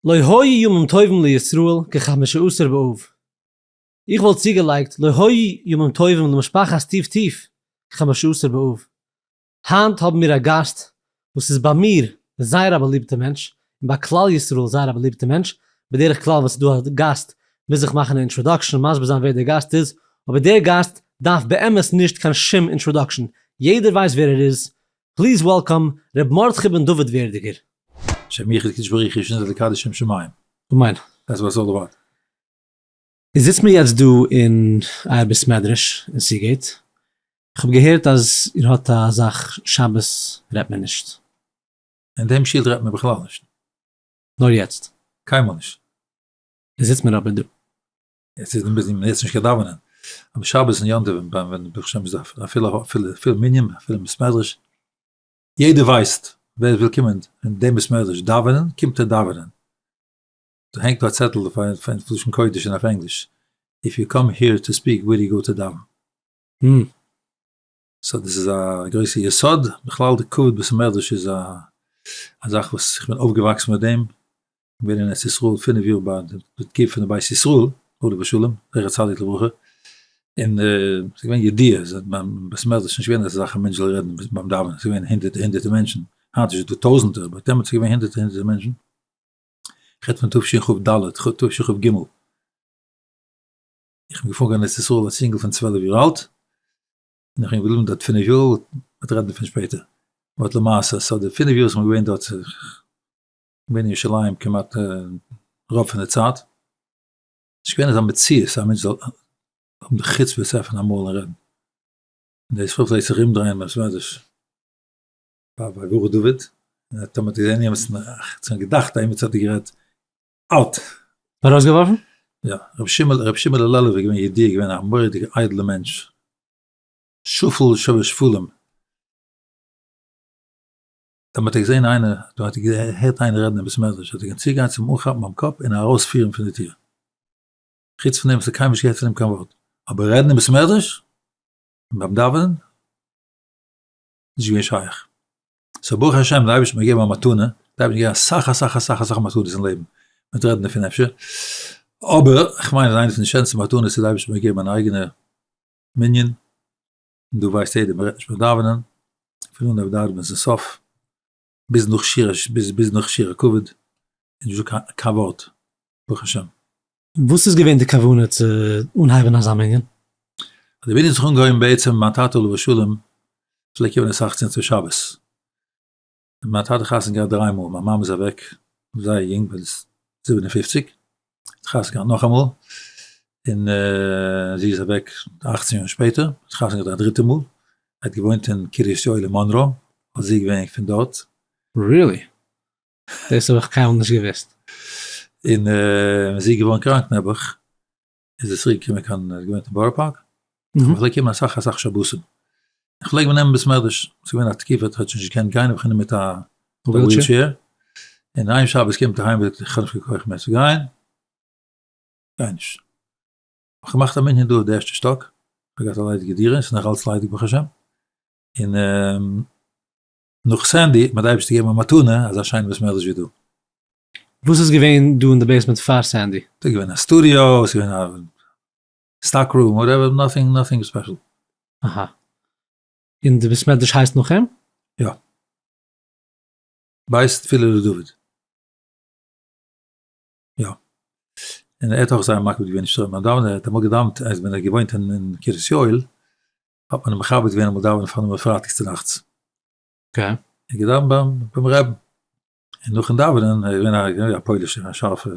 לא היו ימים טובים לישראל כחמשה עשר באב. איך וואלט צוגעלייגט לא היו ימים טובים למשפחת טיף טיף כחמשה עשר באב. היינט האבן מיר א גאסט וואס איז ביי מיר זייער א באליבטע מענטש, און ביי כלל ישראל זייער א באליבטע מענטש, בדרך כלל ווען ס'איז דא א גאסט מוז איך מאכן א introduction מסביר זיין ווער דער גאסט איז, אבער דער גאסט דארף באמת נישט קיין שום introduction, יעדער ווייסט ווער ער איז, please welcome ר' מרדכי בן דוד ווערדיגער. שם יחוד קודשא בריך הוא שנזדד לקדש שם שמים. אמן. That's what it's all about. איז זיצט מיר יעצט דא אין אייער בית מדרש אין סיגעיט, איך האב געהערט אז איר האט א זאך שבת רעדט מען נישט. אין דעם שול רעדט מען בכלל נישט. נאר יעצט? קיינמאל נישט. איז זיצט מען אבער דא. יעצט איז מ'איז יעצט נישט קיין דאווענען, אבער שבת און יום טוב ווען ווען ברוך השם איז דא אפילו אפילו אפילו מנין אפילו בית מדרש, יעדער ווייסט ווער עס וויל קומען אין דעם בית מדרש דאווענען קומט ער דאווענען, דא הענגט דא א צעטל אויף לשון קודש און אויף ענגליש, if you come here to speak where you go to daven. So דאס איז א גרויסע יסוד, בכלל די כבוד בית המדרש איז א א זאך וואס איך בין אויפגעוואקסן מיט דעם, געווען אין ארץ ישראל פינף יאר ביי די תקופה פון די בית ישראל, עליו השלום, זכר צדיק לברכה, און ס'איז געווען ידיעה אז ביים בית המדרש איז נישט געווען אזא זאך א מענטש זאל רעדן ביים דאווענען, ס'איז געווען הונדערטער הונדערטער מענטשן, היינט איז דא טויזנטער, אבער דעמאלטס איז געווען הונדערטער הונדערטער מענטשן, כ'רעד פון תשכ"ד, תשכ"ג. איך בין געפארן קיין ארץ ישראל אלס יונגל פון 12 יאר אלט, און איך בין געבליבן דארט פינף יאר, מ'וועט רעדן דערפון שפעטער, but למעשה, so די פינף יאר וואס איך בין געווען דארט, איך בין געווען אין ירושלים כמעט רוב פון די צייט, נישט געווען אזא מציאות אז א מענטש זאל האבן די חוצפה צו עפענען א מויל און רעדן, און דאס פרוי פלעגט זיך אומדרייען ביים סמעדרעש ביי ברוך דוד, און טאמער האט ער געזען עמיצן, האט זיך געדאכט אז עמיצער האט גערעדט, out! ארויסגעווארפן? יא, רבי שמעון, רבי שמעון לעלוב איז געווען ידוע געווען א מורא'דיגע איידלע מענטש, שפל שבשפלים, ווען מ'האט געזען איינער, ווען מ'האט געהערט איינער רעדן אין בית מדרש, האט ער געקענט צוגיין צו אים אנכאפן ביים קאפ און ארויספירן פון די טיר. חוץ פון דעם האסטו קיינמאל נישט געהערט פון אים קיין ווארט. אבער רעדן אין בית מדרש? ביים דאווענען? נישט געווען שייך. So ברוך השם די אייבערשטער האט מיר געגעבן א מתנה, די אייבערשטער האט געגעבן אסאך אסאך אסאך אסאך מתנות אין לעבן, מ'וועט רעדן דערפון אפשר, אבער איך מיין אז איינע פון די שענסטע מתנות איז די אייבערשטער האט מיר געגעבן אן אייגענע מנין, און דא ווייסט יעדער מ'רעדט נישט ביים דאווענען, פון אנהייב דאווענען ביזן סוף, ביז נאך שירה ביז ביז נאך שיר הכבוד, איז נישטא קיין קיין ווארט, ברוך השם. וואס איז געווען די כוונה צו אנהייבן אזא מנין? די מנין האט זיך אנגעהויבן בעצם מיין טאטע עליו השלום פלעגט קומען אסאך צו אונז אויף שבת, מיין טאטע חתונה געהאט דריי מאל, מיין מאמע איז אוועק זייער יונג ביי די 57, האט חתונה געהאט נאכאמאל, און זי איז אוועק אכצן יאר שפעטער, האט חתונה געהאט א דריטע מאל, ער האט געוואוינט אין קרית יואל אין מאנרא, ווייל זי איז געווען פון דארט. Really? דאס האב איך קיינמאל נישט געוואוסט. און ווען זי איז געווארן קראנק נעבעך, איז זי צוריק געקומען קיין, זי געוואוינט אין בארא פארק, איך פלעג קומען אסאך אסאך שבתים, איך פלעג אים נעמען בית מדרש, ס'איז געווען א תקופה האט שוין נישט געקענט גיין, האב איך גענומען מיט א wheelchair, און איין שבת קומט אהיים זאגט איך האב נישט קיין כח מער צו גיין, גיי נישט. האב איך געמאכט א מנין דא אויף די ערשטע שטאק, איך האב געהאט א ליידיגע דירה, ס'איז נאך אלץ ליידיג ברוך השם, און נאך סענדי האט מיר די אייבערשטער געגעבן א מתנה אזא שיינע בית מדרש ווי דא. וואס איז געווען דא אין די basement פאר סענדי? ס'איז געווען א סטודיאו, ס'איז געווען א stock room, whatever, nothing nothing special. אהא. און די בית מדרש הייסט נאך אים? יא. בית תפילה לדוד. יא. און ער האט אויך זייער מקפיד געווען נישט צו רעדן ביים דאווענען, ער האט אמאל געדאווענט אז ווען ער האט געוואוינט אין קרית יואל, האט מען אים מכבד געווען אמאל דאווענען פאר נאמען פרייטאג צונאכטס. Okay. ער האט געדאווענט ביים ביים רעבן. און נאכן דאווענען, ער איז געווען א פוילישער, א שארפער,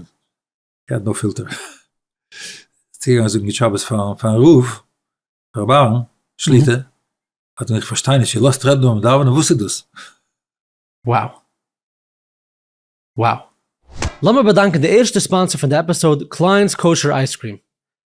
געהאט no filter. איז צוגעגאנגען זאגן גוט שבת פארן פארן רב, רבי אהרן שליטא, האט אים איך פארשטיי נישט, איר לאזט רעדן ביים דאווענען, וואס איז דאס? Wow. Wow. לאמיר באדאנקען די ערשטע sponsor פון די episode, Klein's Kosher Ice Cream.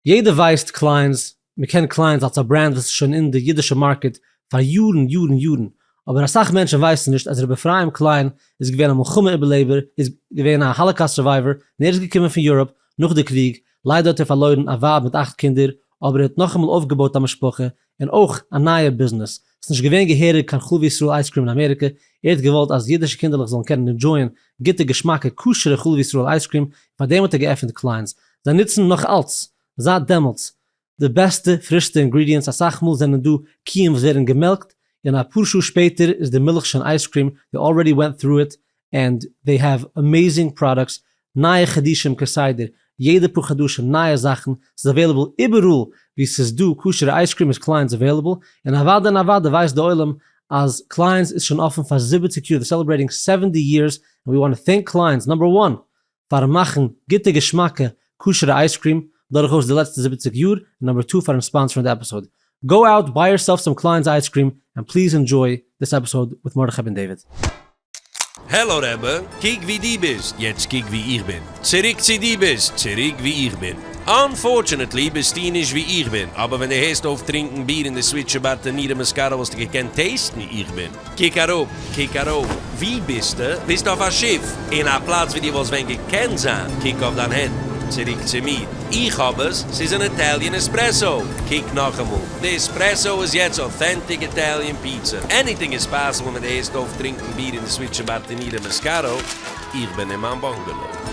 יעדער ווייסט Klein's, מען קען Klein's אלס א brand וואס איז שוין אין די אידישע market פאר יארן יארן יארן, אבער אסאך מענטשן ווייסן נישט אז רבי אפרים קליין איז געווען א מלחמה איבערלעבער, איז געווען א Holocaust survivor, און ער איז געקומען פון Europe נאך די קריג, ליידער האט ער פארלוירן א ווייב מיט אכט קינדער, אבער ער האט נאכאמאל אויפגעבויט א משפחה. און אויך א נייע ביזנעס, ס'איז נישט געווען געהעריג קיין חלבי ישראל ice cream אין אמעריקע, ער האט געוואלט אז אידישע קינדערלעך זאלן קענען enjoy ען גוטע געשמאקע כשר'ע חלבי ישראל ice cream, און פאר דעם האט ער געעפנט קליינס. זיי נוצן נאך אלץ, זייט דעמאלטס, די בעסטע פרישסטע ingredients, אסאך מאל זענען דא קיען וואס ווערן געמעלקט און אפאר שעה שפעטער איז די מילך שוין ice cream, they already went through it and they have amazing products, נייע חידושים כסדר, יעדע פאר חדשים נייע זאכן, ס'איז available איבעראל ווי ס'איז דא כשר'ע ice cream איז קליינס available, און אוואדע און אוואדע ווייסט די עולם אז קליינס איז שוין אפען פאר 70 יאר, they're celebrating 70 years, and we want to thank קליינס number one פארן מאכן גוטע געשמאקע כשר'ע ice cream דורכאויס די לעצטע 70 יאר, און number two פארן sponsor ן די episode. Go out buy yourself some קליינס ice cream and please enjoy this episode with מרדכי בן דוד. העלא רעבע, קוק ווי דו ביסט, יעצט קוק ווי איך בין. צוריק צו דו ביסט, צוריק ווי איך בין. Unfortunately ביסטו נישט ווי איך בין, אבער ווען דו הערסט אויף טרינקן ביר און די switch שע בארטענירע מסקרא וואלסטו געקענט taste ן איך בין. קוק אראפ, קוק ארויף, ווי ביסטו? ביסט אויף א שיף, אין א פלאץ ווי דו וואלסט ווען געקענט זיין, קוק אויף דיין הענט, צוריק צו מיר, איך האב עס, ס'איז אן Italian espresso, קוק נאכאמאל, די עספרעסאו איז יעצט authentic Italian pizza, anything is possible ווען דו הערסט אויף טרינקן ביר און די switch שע בארטענירע מסקרא, איך בין אין מיין bungalow.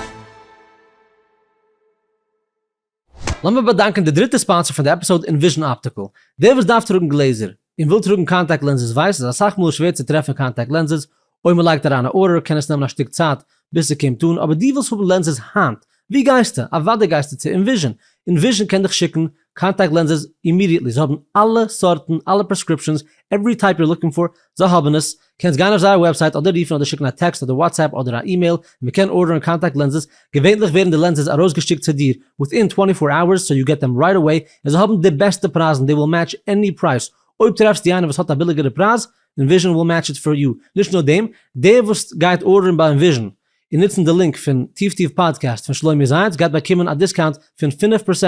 לאמיר באדאנקען די דריטע sponsor פון די episode Envision Optical. דער וואס דארף טראגן גלעזער און וויל טראגן contact lenses ווייסט אז אסאך מאל איז שווער צו טרעפן contact lenses, אויב מען לייגט אריין א order קען עס נעמען א שטיק צייט ביז ס'קומט אן, אבער דו ווילסט האבן lenses היינט, ווי גייסטו? אוודאי גייסטו צו Envision! Envision קען דיך שיקן contact lenses immediately, זיי האבן אלע סארטן, אלע prescriptions, every type you're looking for, זיי האבן עס, קענסט גיין אויף זייער website אדער רופן אדער שיקן א טעקסט אדער WhatsApp אדער א אימעיל, און מען קען order ן contact lenses, געווענליך ווערן די lenses ארויסגעשיקט צו דיר within 24 hours so you get them right away, און זיי האבן די בעסטע פרייזן, they will match any price, אויב טרעפסטו איינער וואס האט א ביליגערע פרייז, Envision will match it for you, נישט נאר דעם, דער וואס גייט order ן ביי Envision און נוצן די link פון טיף טיף פאדקעסט פון שלומי זייענץ גייט באקומען א discount פון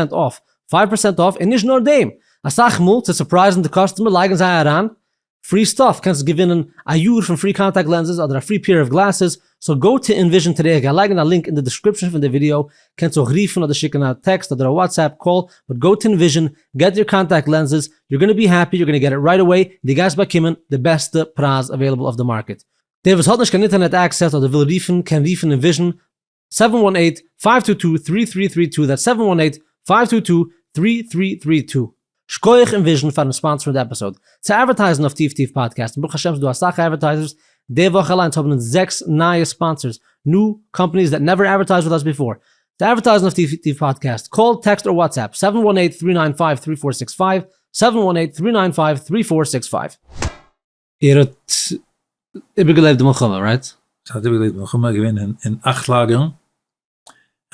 5% off, 5% off, און נישט נאר דעם, אסאך מאל צו surprise ן די customer לייגן זיי אריין free stuff, קענסט געווינען א יאר פון free contact lenses אדער א free pair of glasses, so go to Envision today, איך גיי לייגן א link אין די description פון די ווידיאו, קענסט אויך רופן אדער שיקן א טעקסט אדער א WhatsApp call, but go to Envision, get your contact lenses, you're gonna be happy, you're gonna get it right away, און דו גייסט באקומען די בעסטע פרייז available אויף די market. דער וואס האט נישט קיין אינטערנעט access אדער וויל רופן קען רופן Envision seven one eight five two two three three three two that's seven one eight five two two three three three two. שקויעך Envision פארן sponsor ן די episode. צו advertise ן אויף טיף טיף פאדקעסט, און ברוך השם ס'דא אסאך advertisers, די וואך אליינס האבן אונז זעקס נייע sponsors, new companies that never advertised with us before. צו advertise ן אויף טיף טיף פאדקעסט, call, text or WhatsApp, seven one eight three nine five three four six five, seven one eight three nine five three four six five. ער האט איבערגעלעבט די מלחמה, right? ער האט איבערגעלעבט די מלחמה, ער איז געווען אין אכט לאגערן,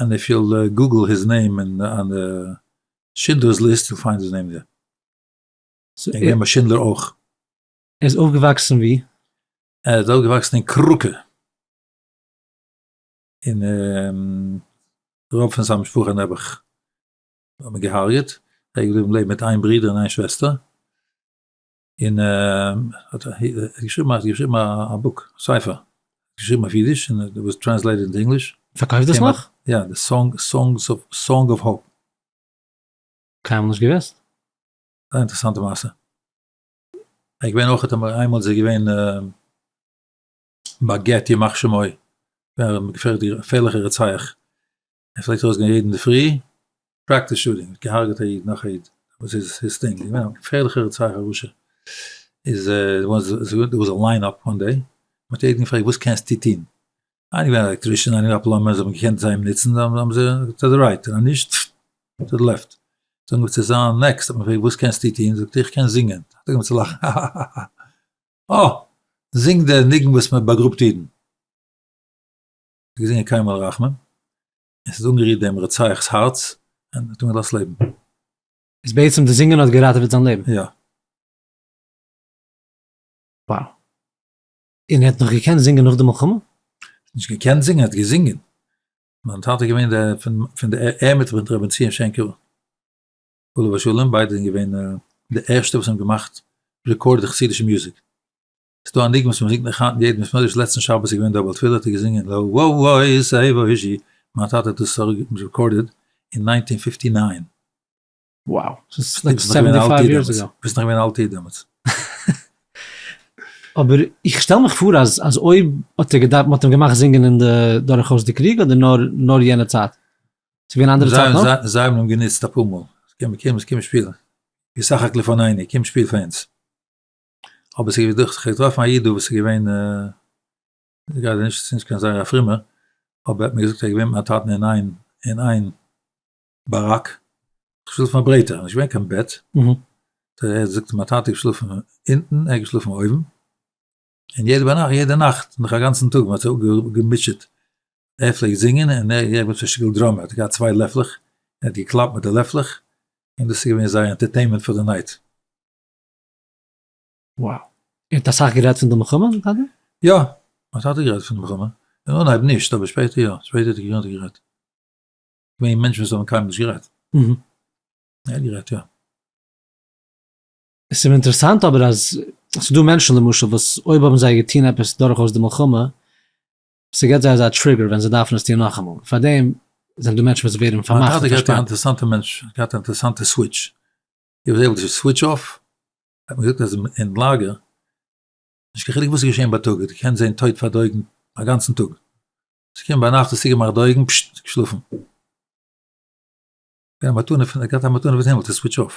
and if you'll google his name in on the Schindler's list you'll find his name there. ער איז געווען ביי שינדלער אויך. ער איז אויפגעוואקסן ווי? ער איז אויפגעוואקסן אין קראקע. און רוב פון זיין משפחה נעבעך האט מען געהארגעט. ער איז געבליבן לעבן מיט איין ברודער און איין שוועסטער. און האט געשריבן האט געשריבן א book, ספר, געשריבן אויף אידיש און it was translated into English. פארקויפט דאס נאך? יא, די song, songs of, Song of Hope. קיינמאל נישט געוואוסט. זייער אינטערעסאנטע מעשה. ער איז געווען אויך איינמאל איז ער געווען ביי געט ימח שמו, געווען א געפערליכע רוצח, ער פלעגט ארויסגיין יעדן אינדערפרי practice shooting, האט געהארגעט א איד נאך א איד, וואס איז his thing, געווען א געפערליכע רוצח א רשע, איז there was a line up one day, מען האט יעדן געפרעגט וואס קענסטו טון, איינער געווען א electrician איינער א plumber, זיי האבן געקענט זיי אים נוצן, האבן זיי to the right, און אז נישט to the left, זאגן מיר צו זיין next, האט מען געפרעגט וואס קענסטו טון, זאגט ער איך קען זינגען, האט ער גענומען צו לאכן האהאהא, אה, זינג די ניגון וואס מען באגראבט אידן. געזינגען קל מלא רחמים, עס האט אנגערירט דעם רוצח'ס הארץ, און האט אים געלאזט לעבן. איז בעצם די זינגען האט געראטעוועט זיין לעבן? יא. Wow. און ער האט נאך געקענט זינגען נאך די מלחמה? נישט געקענט זינגען, ער האט געזינגען. מיין טאטע איז געווען דער פון די, ער מיט ר' בן ציון שענקער עליו השלום, ביידע זענען געווען די ערשטע וואס האבן געמאכט recorded חסידישע מוזיק. ס'דא א ניגון וואס מ'זינגט נאך היינט אין יעדן בית מדרש, לעצטן שבת איז געווען דא א בעל תפילה האט ער געזינגען לא סייוואשי, מיין טאטע האט דאס recorded אין 1959. Wow, ס'איז like 75 years ago. ביסט נאך געווען אלט איד דעמאלטס. אבער איך שטעל מיך פאר אז אז אויב האט ער געדארפט, מ'האט אים געמאכט זינגען אין די דורכאויס די קריג אדער נאר נאר יענע צייט? ס'איז געווען אנדערע צייטן אויך? זיי האבן אים גענוצט אפאר מאל, קום קום קום שפיל, ישחק לפנינו, קום שפיל פאר אונז. אבער ס'איז געווען דורך, כ'האב געטראפן א איד דא וואס איז געווען, גראדע נישט נישט קיין זייער א פרומער, אבער ער האט מיר געזאגט ער איז געווען מיט מיין טאטן אין איין אין איין באראק, געשלאפן אויף ברעטער, נישט געווען קיין בעט, ער זאגט מיין טאטע איז געשלאפן אונטן, ער איז געשלאפן אויבן, און יעדע ביינאכט, יעדע נאכט, נאך א גאנצן טאג, מען האט זיך אפגעמוטשעט, ער פלעגט זינגען און ער איז געווען א שטיקל drummer, ער האט געהאט צוויי לעפלעך, ער האט געקלאפט מיט די לעפלעך, און דאס איז געווען זייער entertainment פאר די night. Wow. איר האט אסאך גערעדט פון די מלחמה, טאטע? יא, מיין טאטע האט גערעדט פון די מלחמה, אין אנהייב נישט, אבער שפעטער יא, שפעטער האט ער גערעדט. געווען מענטשן וואס האבן קיינמאל נישט גערעדט. ער האט גערעדט יא. עס איז אינטערעסאנט אבער אז ס'איז דא מענטשן למשל וואס אויב האבן זיי געטון עפעס דורכאויס די מלחמה, ס'געט זיי אזא trigger ווען זיי דארפן עס טון נאכאמאל, פארדעם זענען דא מענטשן וואס ווערן פארמאכט און פארשפארט. מיין טאטע האט געהאט א אינטערעסאנטע מענטש, געהאט א אינטערעסאנטע switch, he was able to switch off, ער האט מיר געזאגט אז אין לאגער, נישט קיין חילוק וואס איז געשען בייטאג, ער האט געקענט זען טויט פאר די אויגן א גאנצן טאג, ס'איז געקומען ביינאכט האסט צוגעמאכט די אויגן, פששט, געשלאפן. געווען א מתנה פון, געהאט א מתנה פון הימל to switch off.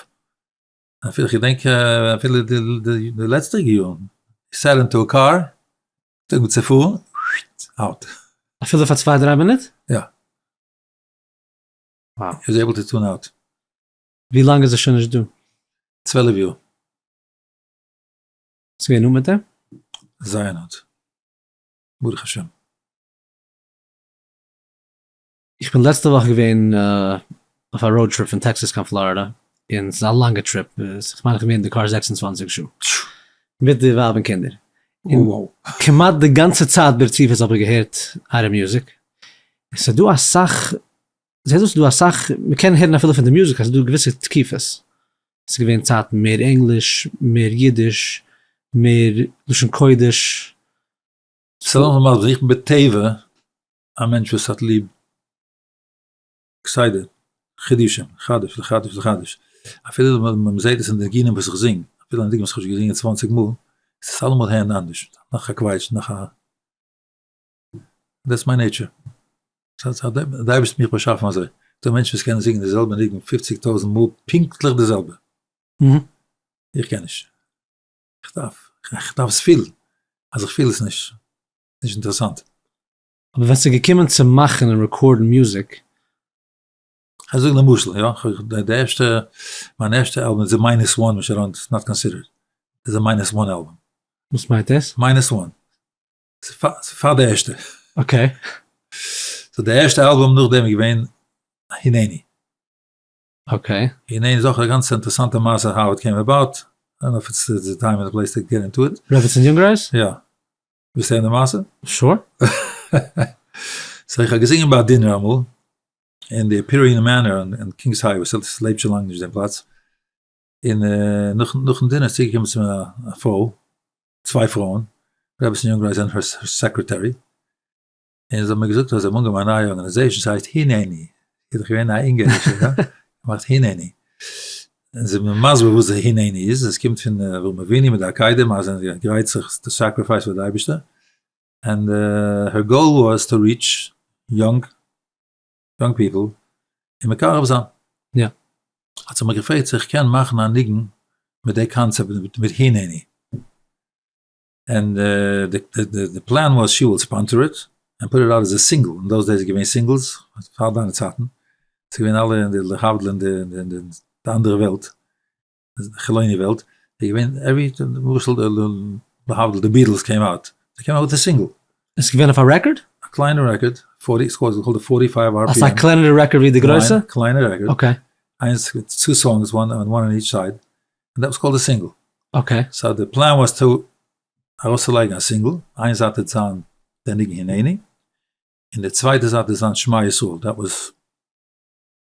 אפילו איך געדענק אפילו די לעצטעריגע יארן, sat into a car, אנגעהויבן צו פארן, out. אפילו פאר צוויי דריי מינוט? יא. Wow. He was able to tune out. ווי לאנג איז ער שוין נישט דא? 12 יאר. ס'איז געווען נאנט מיט אים? זייער נאנט. ברוך השם. איך בין לעצטע וואך געווען אויף א road trip פון טעקסאס קיין פלארידע, און ס'איז א לאנגע trip, איך מיין איך בין געווען אין די קאר 26 שעה, מיט די ווייב און קינדער, און כמעט די גאנצע צייט ברציפות האב איך געהערט אייערע מוזיק, און ס'איז דא אסאך, זעהט אויס ס'איז דא אסאך, מ'קען הערן אפילו פון די מוזיק אז ס'איז דא געוויסע תקופות, ס'איז געווען צייטן מער ענגליש, מער אידיש, מער לשון קודש. ס'לאמיר מסביר זיין, איך בין בטבע א מענטש וואס האט ליב כסדר חידושים, חדש לחדש לחדש, אפילו מען זעט עס אין די ניגונים וואס איך זינג, אפילו א ניגון וואס איך האב שוין געזינגען 20 מאל, איז עס אלעמאל הערן אנדערש, נאך א קווייטש, נאך א, that's my nature, ס'האט די אייבערשטער מיך באשאפן אזוי, ס'דא מענטשן וואס קענען זינגען די זעלבע ניגון פופציג טויזנט מאל פונקטליך די זעלבע, איך קען נישט, איך דארף, איך דארף עס פילן, אז איך פיל עס נישט, נישט אינטערעסאנט. אבער ווען ס'איז געקומען צו מאכן און record ן מוזיק. כ'וועל זאגן למשל, יא, די ערשטע, מיין ערשטע אלבום איז א minus one, which I don't, it's not considered, איז א minus one album. וואס מיינט דאס? Minus one. ס'איז פאר די ערשטע. Okay. So די ערשטע אלבום נאכדעם איז געווען הנני. Okay. הנני איז אויך א גאנץ אינטערעסאנטע מעשה how it came about, I don't know if it's the time and the place to get into it. רעבעצין יונגרייז? יא. ווילסט הערן די מעשה? Sure. So איך האב געזינגען ביי א dinner אמאל, אין די Appian Manor אין Kings Highway, וואס לעבט שוין לאנג נישט דעם פלאץ, און נאכן dinner איז צוגעקומען צו מיר א פרוי, צוויי פרויען, רעבעצין יונגרייז און her secretary, און זיי האבן מיר געזאגט אז זיי האבן אנגעהויבן א נייע organization, ס'הייסט הנני, איז דאך געווען א אונגארישע, יא? געמאכט הנני. און זיי זענען מיר מסביר וואס די הנני איז, עס קומט פון אברהם אבינו מיט די עקידה, אז ער גרייט זיך to sacrifice פאר די אייבערשטער, and her goal was to reach young young people און מקרב זיין. יא. האט זי מיר געפרעגט צו איך קען מאכן א ניגון מיט די קאנצעפט מיט הנני. And די plan was she will sponsor it and put it out as a single, אין those days איז געווען singles, פאר דיינע צייטן, ס'איז געווען אלע אין די להבדיל אין די אנדערע וועלט, חילוני וועלט, איז געווען every, למשל להבדיל די Beatles came out, זיי came out with a single. עס איז געווען אויף א רעקארד? א קליינע רעקארד, forty, ס'איז called די 45 RPM. אזא קלענערע רעקארד ווי די גרויסע? קליינע רעקארד. Okay. איינס, two songs, one on each side, and that was called a single. Okay. So די plan was to ארויסצולייגן א single, איין זייט וועט זיין דער ניגון הנני, און די צווייטע זייט וועט זיין שמע ישראל, that was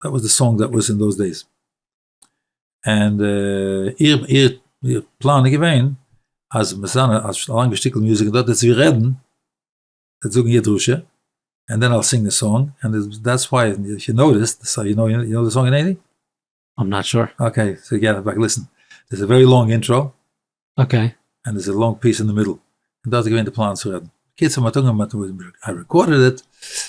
that was the song that was in those days. און איר איר איר פלאן איז געווען אז מ'זאל זיין א לאנגע שטיקל מוזיק און דארט וועט זי רעדן, וועט זאגן איר דרשה, and then I'll sing the song, and that's why if you noticed, so you know you know the song הנני? I'm not sure. Okay, so get back listen. There's a very long intro. Okay. And there's a long piece in the middle. און דארט איז געווען די פלאן צו רעדן. קיצור מ'האט אנגעהויבן, I recorded it,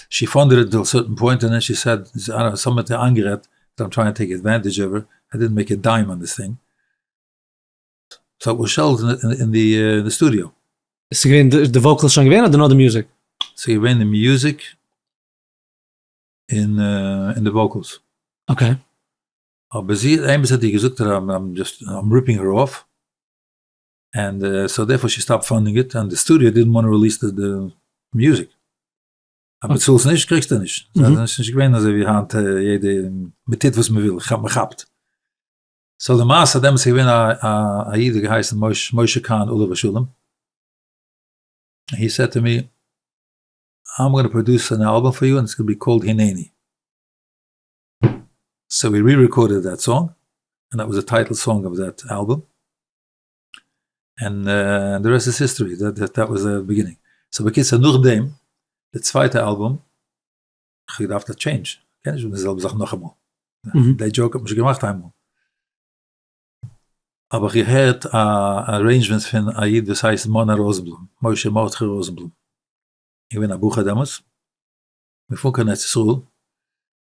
she funded it till certain point and then she said, I don't know, some האט איר איינגערעדט that I'm trying to take advantage of her, I didn't make a dime on this thing. So it was shelved in the studio. ס'איז געווען די vocals שוין געווען אדער נאר די מוזיק? ס'איז געווען די מוזיק און די vocals. Okay. אבער זי, אמת האט איר געזאגט אז I'm just, I'm ripping her off, and so therefore she stopped funding it, and די studio didn't want to release the music. אז באצאלסט נישט קריגסטו נישט. ס'איז נישט געווען אזוי ווי היינט יעדע, מ'טוט וואס מ'וויל, מ'כאפט. So למעשה דעמאלטס איז געווען א איד האט געהייסן משה קאהן עליו השלום, he said to me, I'm gonna produce an album for you and it's gonna be called הנני. So we re-recorded that song, and that was the title song of that album, and the rest is history, that was the beginning. So בקיצור נאכדעם, די צווייטע אלבום, איך האב געדארפט א change, קען נישט די זעלבע זאך נאכאמאל, די joke האט מען שוין געמאכט איינמאל. האב איך געהערט א arrangement פון א איד וואס הייסט מונה ראזנבלום, משה מרדכי ראזנבלום, איך געווען א בחור דעמאלטס, מיר פארן קיין ארץ ישראל,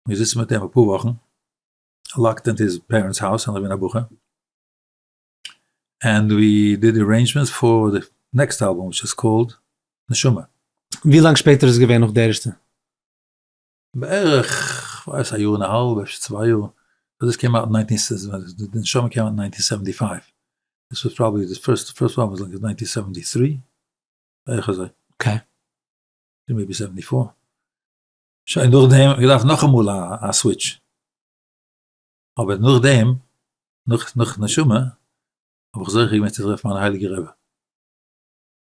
מיר זיצן מיט אים אפאר וואכן, locked in his parents house, און איך בין א בחור, and we did arrangements for the next album which is called נשמה. ווי לאנג שפעטער איז געווען נאך די ערשטע? בערך, כ'ווייס א יאר און א האלב, אפשר צוויי יאר, but this came out in nineteen, די נשמה came out in nineteen seventy five, this was probably the first, first one was like nineteen seventy three, בערך אזוי. Okay. Maybe seventy four. שוין נאכדעם געדארפט נאכאמאל א switch. אבער נאכדעם, נאך נאך נשמה, האב איך זוכה געווען צו טרעפן מיין הייליגע רבי.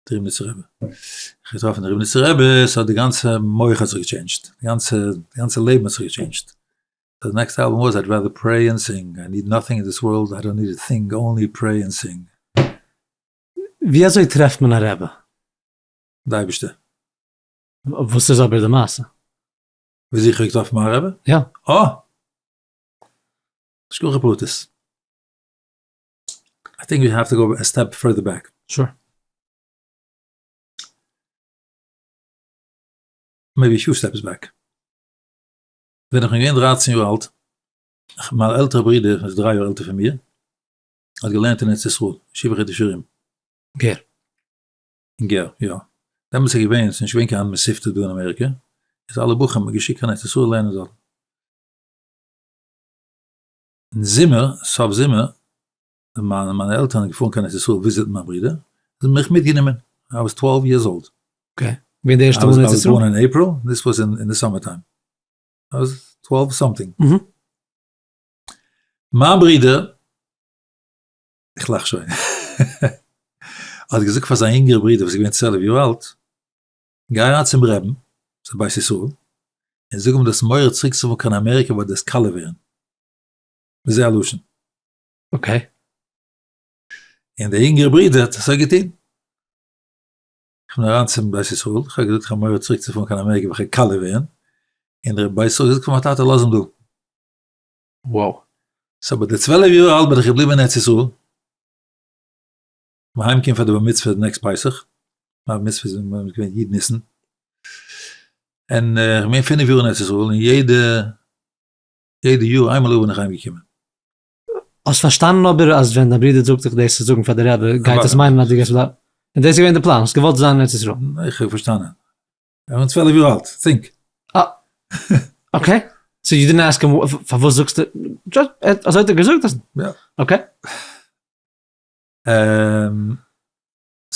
די ריבניצער רבי. איך האב געטראפן די ריבניצער רבי, סאו די גאנצע מח האט זיך געטשעינדזשט. די גאנצע, די גאנצע לעבן האט זיך געטשעינדזשט. The next album was I'd rather pray and sing, I need nothing in this world, I don't need a thing, only pray and sing. ווי אזוי טרעפט מען א רבי? די אייבערשטער. וואס איז אבער די מעשה? ווי אזוי איך האב געטראפן מיין רבי? יא. אה! השגחה פרטית. I think we have to go a step further back. Sure. Maybe few steps back. ווען איך בין געווען דרייצן יאר אלט, מיין עלטערע ברודער, וואס איז דריי יאר עלטער פון מיר, האט געלערנט אין ארץ ישראל, ישיבה חידושי הרי"ם. גער. אין גער, יא. דעמאלטס איז געווען, ס'איז נישט געווען קיין מתיבתא דא אין אמעריקע, איז אלע בחורים האט מען געשיקט קיין ארץ ישראל לערנען דארטן. אין זומער, סוף זומער, זענען מיינע עלטערן געפארן קיין ארץ ישראל וויזיטן מיין ברודער, זיי האבן מיך מיטגענומען, I was twelve years old. Okay, ווען די ערשטע מאל אין ארץ ישראל? I was born in April, this was in the summer time. I was twelve something. מיין ברודער, איך לאך שוין, האט געזאגט פאר זיין יונגערע ברודער וואס איז געווען 12 יאר אלט, גיי אריין צום רעבן, צום בית ישראל, און זאג אים דאס מורא צוריקצופארן קיין אמעריקע וועט דאס קאלע ווערן. וזה הלשון. Okay. און דער יונגערע ברודער האט אזוי געטון. איך בין אריין צום בית ישראל, איך האב געזאגט איך האב מורא צוריקצופארן קיין אמעריקע וועל איך קאלע ווערן, און דער בית ישראל האט געזאגט פאר מיין טאטע לאז אים דא. Wow. So ביי די 12 יאר אלט בין איך געבליבן אין ארץ ישראל, כ'בין אהיימגעקומען פאר די בר מצוה די next פסח, מיין בר מצוה איז געווען י' ניסן, און איך בין געווען פינף יאר אין ארץ ישראל, און יעדע יעדע יאר איינמאל א יאר בין איך אהיימגעקומען. האסט פארשטאנען אבער אז ווען דיין ברודער זאגט דיך דאס צו זאגן פאר די רבי גייט עס מיינען אז דו גייסט בלייבן? און דאס איז געווען די פלאן, האסט געוואלט זיין אין ארץ ישראל? איך האב פארשטאנען. איך בין 12 יאר אלט, think. אה, okay. So you didn't ask him פארוואס זאגסטו, just אזוי האט ער געזאגט אז. יא. Okay.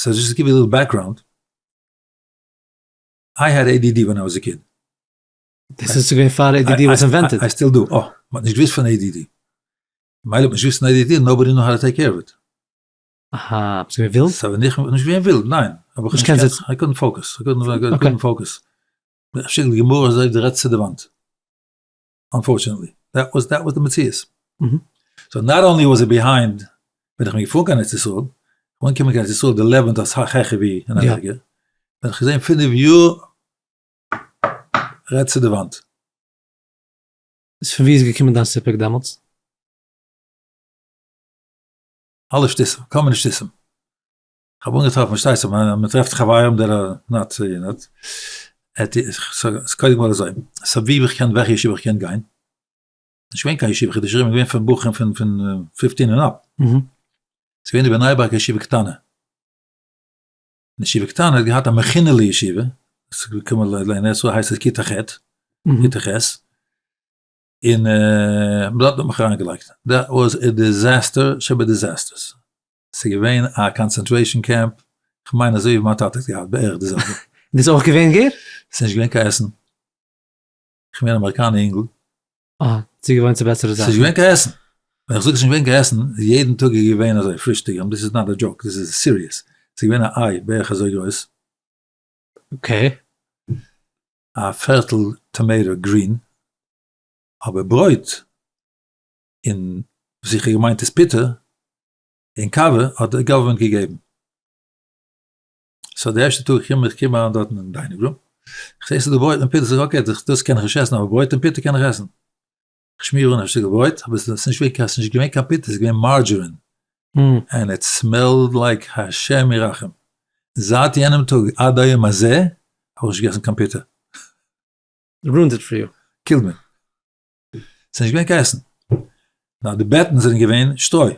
So just to give you a little background, I had ADD when I was a kid. דאס איז געווען פאר ADD was invented. I still do. אה, מ'האט נישט געוואוסט פון ADD. מילא האט מען נישט געוואוסט פון ADD, nobody knew how to take care of it. אהא, ביסט געווען ווילד? So ווען איך בין נישט געווען ווילד, ניין. אבער איך נישט זיצן. I couldn't focus. I couldn't focus. איך שיק די גמרא אזוי ווי דו רעדסט צו די וואנט. Unfortunately. That was, that was די מציאות. So not only was it behind, ווען איך בין געפארן קיין ארץ ישראל, איך בין אנגעקומען קיין ארץ ישראל די לעבן איז אסאך העכער ווי אין אמעריקע, ווען איך געזען פינף יאר רעדט צו די וואנט. איז פון ווי איז געקומען דיין סיפוק דעמאלטס? אלע שטותים, כל מיני שטותים. כ'האב אנגעטראפן, פארשטייסט זיך, מען טרעפט חברים that are not, not. ס'איז קודם כל אזוי, so ווי איך קען, וועלכע ישיבה איך קען גיין? נישט געווען קיין ישיבה, חידושי הרי"ם איז געווען פון בחורים פון פון 15 און up. ס'איז געווען די בני ברק ישיבה קטנה. און ישיבה קטנה האט געהאט א מכינה לישיבה, עס איז געקומען לערנען, עס הייסט עס כיתה ח', כיתה ח', און דארט האט מען מיך אריינגעלייגט. That was a disaster שב disasters. ס'איז געווען א concentration camp, כ'מיין אזוי ווי מיין טאטע האט געהאט, בערך די זעלבע. און דאס איז אויך געווען גער? ס'איז נישט געווען קיין עסן. כ'בין געווען אמעריקאנער אינגל. אה, צוגעוואוינט צו בעסערע זאכן. ס'איז נישט געווען קיין עסן. ווען איך זאג ס'איז נישט געווען קיין עסן, יעדן טאג איז געווען אזוי פרישטאג, און דאס איז not a joke, דאס איז serious. ס'איז געווען א איי בערך אזוי גרויס. Okay. א פערטל tomato green, אבער ברויט, און וואס איך האב געמיינט איז פיטא, און קאווע האט די government געגעבן. So די ערשטע טאג איך קום איך קום אריין דארטן אין dining room, איך זעה ס'איז דא ברויט און פיטא, זאג איך okay דאס קען איך נישט עסן אבער ברויט און פיטא קען איך עסן. איך שמיר אן א שטיקל ברויט, אבער ס'איז נישט געווען ס'איז נישט געווען קיין פיטא, ס'איז געווען margarine, and it smelled like השם ירחם. זייט יענעם טאג עד היום הזה האב איך נישט געגעסן קיין פיטא. Ruined it for you. Killed me. ס'איז נישט געווען קיין עסן. נאר די בעטן זענען געווען שטרוי.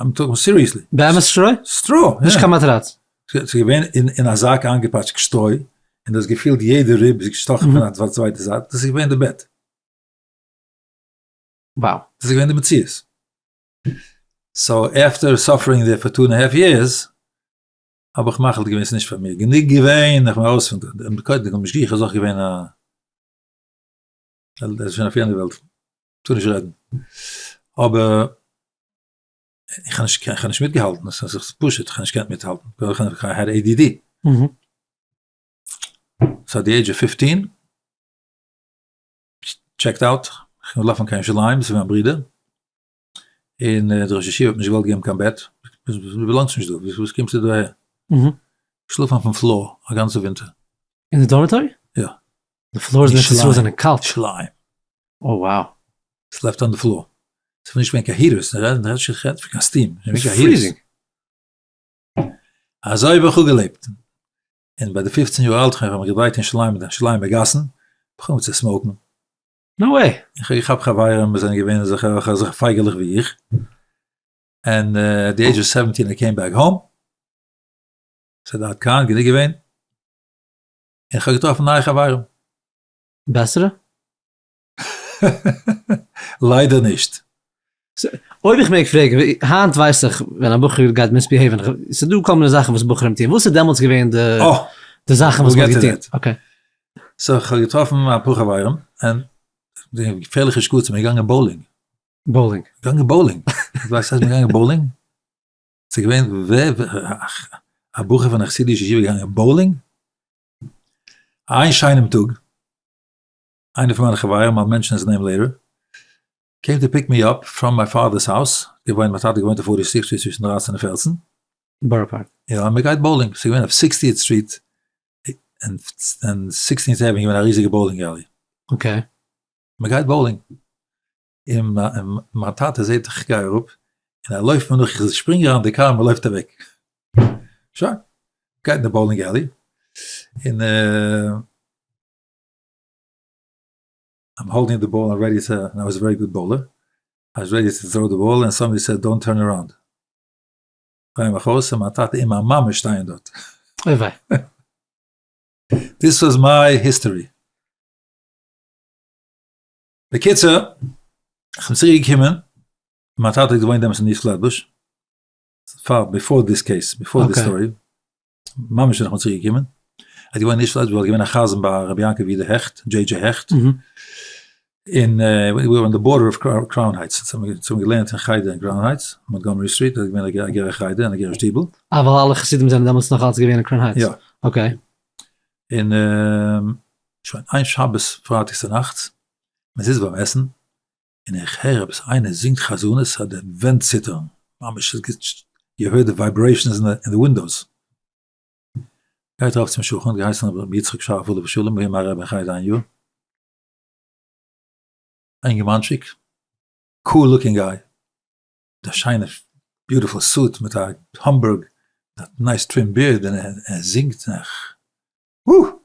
I'm talking seriously. באמת שטרוי? שטרוי, יא. נישט קיין מאטראץ? ס'איז געווען אין א זאק איינגעפאטשט שטרוי, און דו האסט געפילט יעדע ריב איז געשטאכן פון א צווייטע זייט, דאס איז געווען די בעט. Wow. דאס איז געווען די מציאות. So after suffering there for two and half years, האב איך מחליט געווען ס'איז נישט פאר מיר, גענוג געווען, איך בין ארויס פון דא. און קודם די משגיח איז אויך געווען א, ער איז שוין אויף יענע וועלט, טאר נישט רעדן. אבער איך האב נישט איך האב נישט מיטגעהאלטן, עס איז פשוט איך האב נישט געקענט מיטהאלטן, איך האב געהאט ADD. So at the age of 15 checked out, איך בין געלאפן קיין ירושלים צו מיין ברודער, און דער ראש ישיבה האט נישט געוואלט געבן קיין בעט, דו באלאנגסט נישט דא, וואס קומסטו דא אהער? געשלאפן אויפן floor א גאנצע ווינטער. אין די dormitory? יא. די floors אין ארץ ישראל זענען קאלט. שליים. Oh wow. Slept on the floor. ס'איז נישט געווען קיין heaters, רעדט נישט פון קיין steam, נישט געווען קיין heaters. אזוי האב איך אפגעלעבט. און ביי די 15 יאר אלט, איך האב מיך געדרייט אין ירושלים, אין די ירושלימ'ער גאסן, איך האב אנגעהויבן צו smoke ן. No way! איך האב געכאפט חברים וואס זענען געווען אזעלכע אזעלכע פייגעלעך ווי איך. And at the age of 17 I came back home. ס'איז עד כאן, גענוג געווען. און כ'האב געטראפן נייע חברים. בעסערע? ליידער נישט. אויב איך מעג פרעגן, היינט ווייס איך ווען א בחור גייט misbehave ן, ס'איז דא כל מיני זאכן וואס בחורים טוען, וואס איז דעמאלטס געווען די זאכן וואס מ'האט געטון? Okay. So כ'האב געטראפן אפאר חברים, און די געפערליכע שקצים, מ'איז געגאנגען bowling. Bowling. געגאנגען bowling. דו ווייסט אז מ'איז געגאנגען bowling? ס'איז געווען ווער א בחור פון א חסידישע ישיבה געגאנגען bowling? איין שיינעם טאג, איינער פון מיינע חברים, I'll mention his name later, came to pick me up from my father's house, געוואוינט, מיין טאטע האט געוואוינט אויף 46 Street צווישן 13 און 14. בארא פארק. יא, מען גייט bowling, ס'איז געווען אויף 60 Street און 16 Avenue געווען א ריזיגע bowling alley. Okay. מען גייט bowling. און מיין טאטע זעט איך גיי אראפ, און ער לויפט מיר נאך, איך שפרינג אריין אין די קאר און מען לויפט אוועק. שוין, גייט אין די bowling alley, און I'm holding the ball, I'm ready to, and I was a very good bowler, I was ready to throw the ball, and somebody said, don't turn around. דריי מיך אויס, און מיין טאטע און מיין מאמע שטייען דארט. אוי וויי. This was my history. בקיצור, איך בין צוריק געקומען, מיין טאטע האט געוואוינט דעמאלטס אין East Flatbush, פאר before this case, before this story, ממש ווען איך בין צוריק געקומען, ער האט געוואוינט אין East Flatbush, ער איז געווען א חזן ביי רבי יעקב יודא העכט, דזשעי דזשעי העכט, און we were on the border of Crown Heights, אונז האבן געלערנט אין חדר אין Crown Heights, Montgomery Street, דארט איז געווען א גערער חדר און א גערער שטיבל. אה, ווייל אלע חסידים זענען דעמאלטס נאך אלץ געווען אין Crown Heights? יא. Okay. און שוין איין שבת פרייטאג צונאכטס, מען זיצט ביים עסן, און איך הער עפעס איינער זינגט חזנות אז די ווענט ציטערן, ממש עס גיבט, you heard the vibrations אין די windows. גייט ארויף צום שכן, האט געהייסן רבי יצחק שארף עליו השלום, געווען מיין רבי אין חדר איין יאר, א אינגערמאנטשיק, cool looking guy, מיט א שיינע. beautiful suit מיט א homburg, מיט א nice trim beard, און ער זינגט און איך, וואו!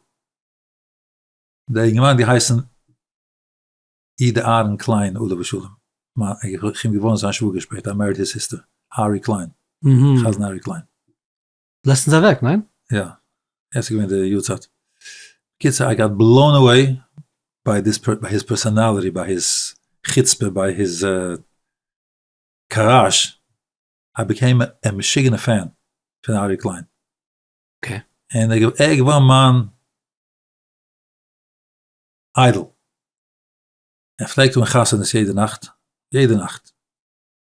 דער אינגערמאן האט געהייסן אידא אהרן קליין עליו השלום, איך בין געווארן זיין שוואגער שפעטער, I married his sister, ארי קליין, חזן ארי קליין. לעצטנס אוועק, ניין? יא, יעצט איז געווען די יארצייט. קיצור I got blown away by this by his personality by his חוצפה by his courage, I became א משוגענע fan פון ארי קליין. און ער איז געווארן מיין idol. ער פלעגט האבן חתונות יעדע נאכט, יעדע נאכט.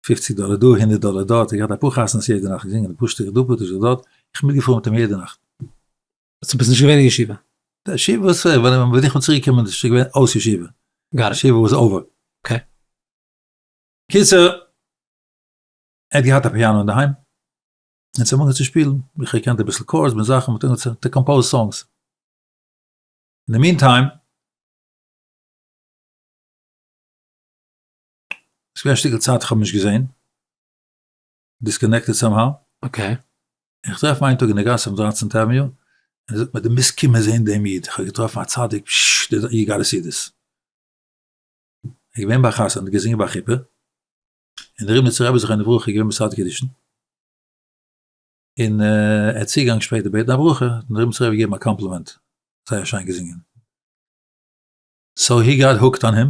פופציג דאלער דא, הונדערט דאלער דארט, ער האט געהאט אפאר חתונות יעדע נאכט, געזינגען אפאר שטיקער דא, אפאר שטיקער דארט, איך בין מיטגעפארן מיט אים יעדע נאכט. סאו ביסט נישט געווען אין ישיבה? די ישיבה וואס ווען ווען איך בין צוריק געקומען איז שוין געווען אויס ישיבה. Got it. ישיבה was over. Okay. קיצור, ער האט געהאט א פיאנא אינדערהיים, און צו אנגעהויבן צו שפילן, איך האב געקענט אביסל chords מיט זאכן, מ'האט אנגעהויבן צו compose songs. אין די meantime, ס'איז געווען א שטיקל צייט איך האב נישט געזען, disconnected somehow. Okay. איך טרעף אים איין טאג אין די גאס אויף 13 avenue, און ער זאגט מיר דו מוזט קומען זען דעם איד, איך האב געטראפן א צדיק, פששש, you gotta see this. ער איז געווען ביי א חתונה, האט געזינגען ביי א חופה, און דער ריבניצער רבי זכרונו לברכה איז געווען מסדר קידושין, און ער איז צוגעגאנגען שפעטער בעטן א ברכה, האט אים דער ריבניצער רבי געגעבן א קאמפלימענט, זייער שיין געזינגען. so he got hooked on him,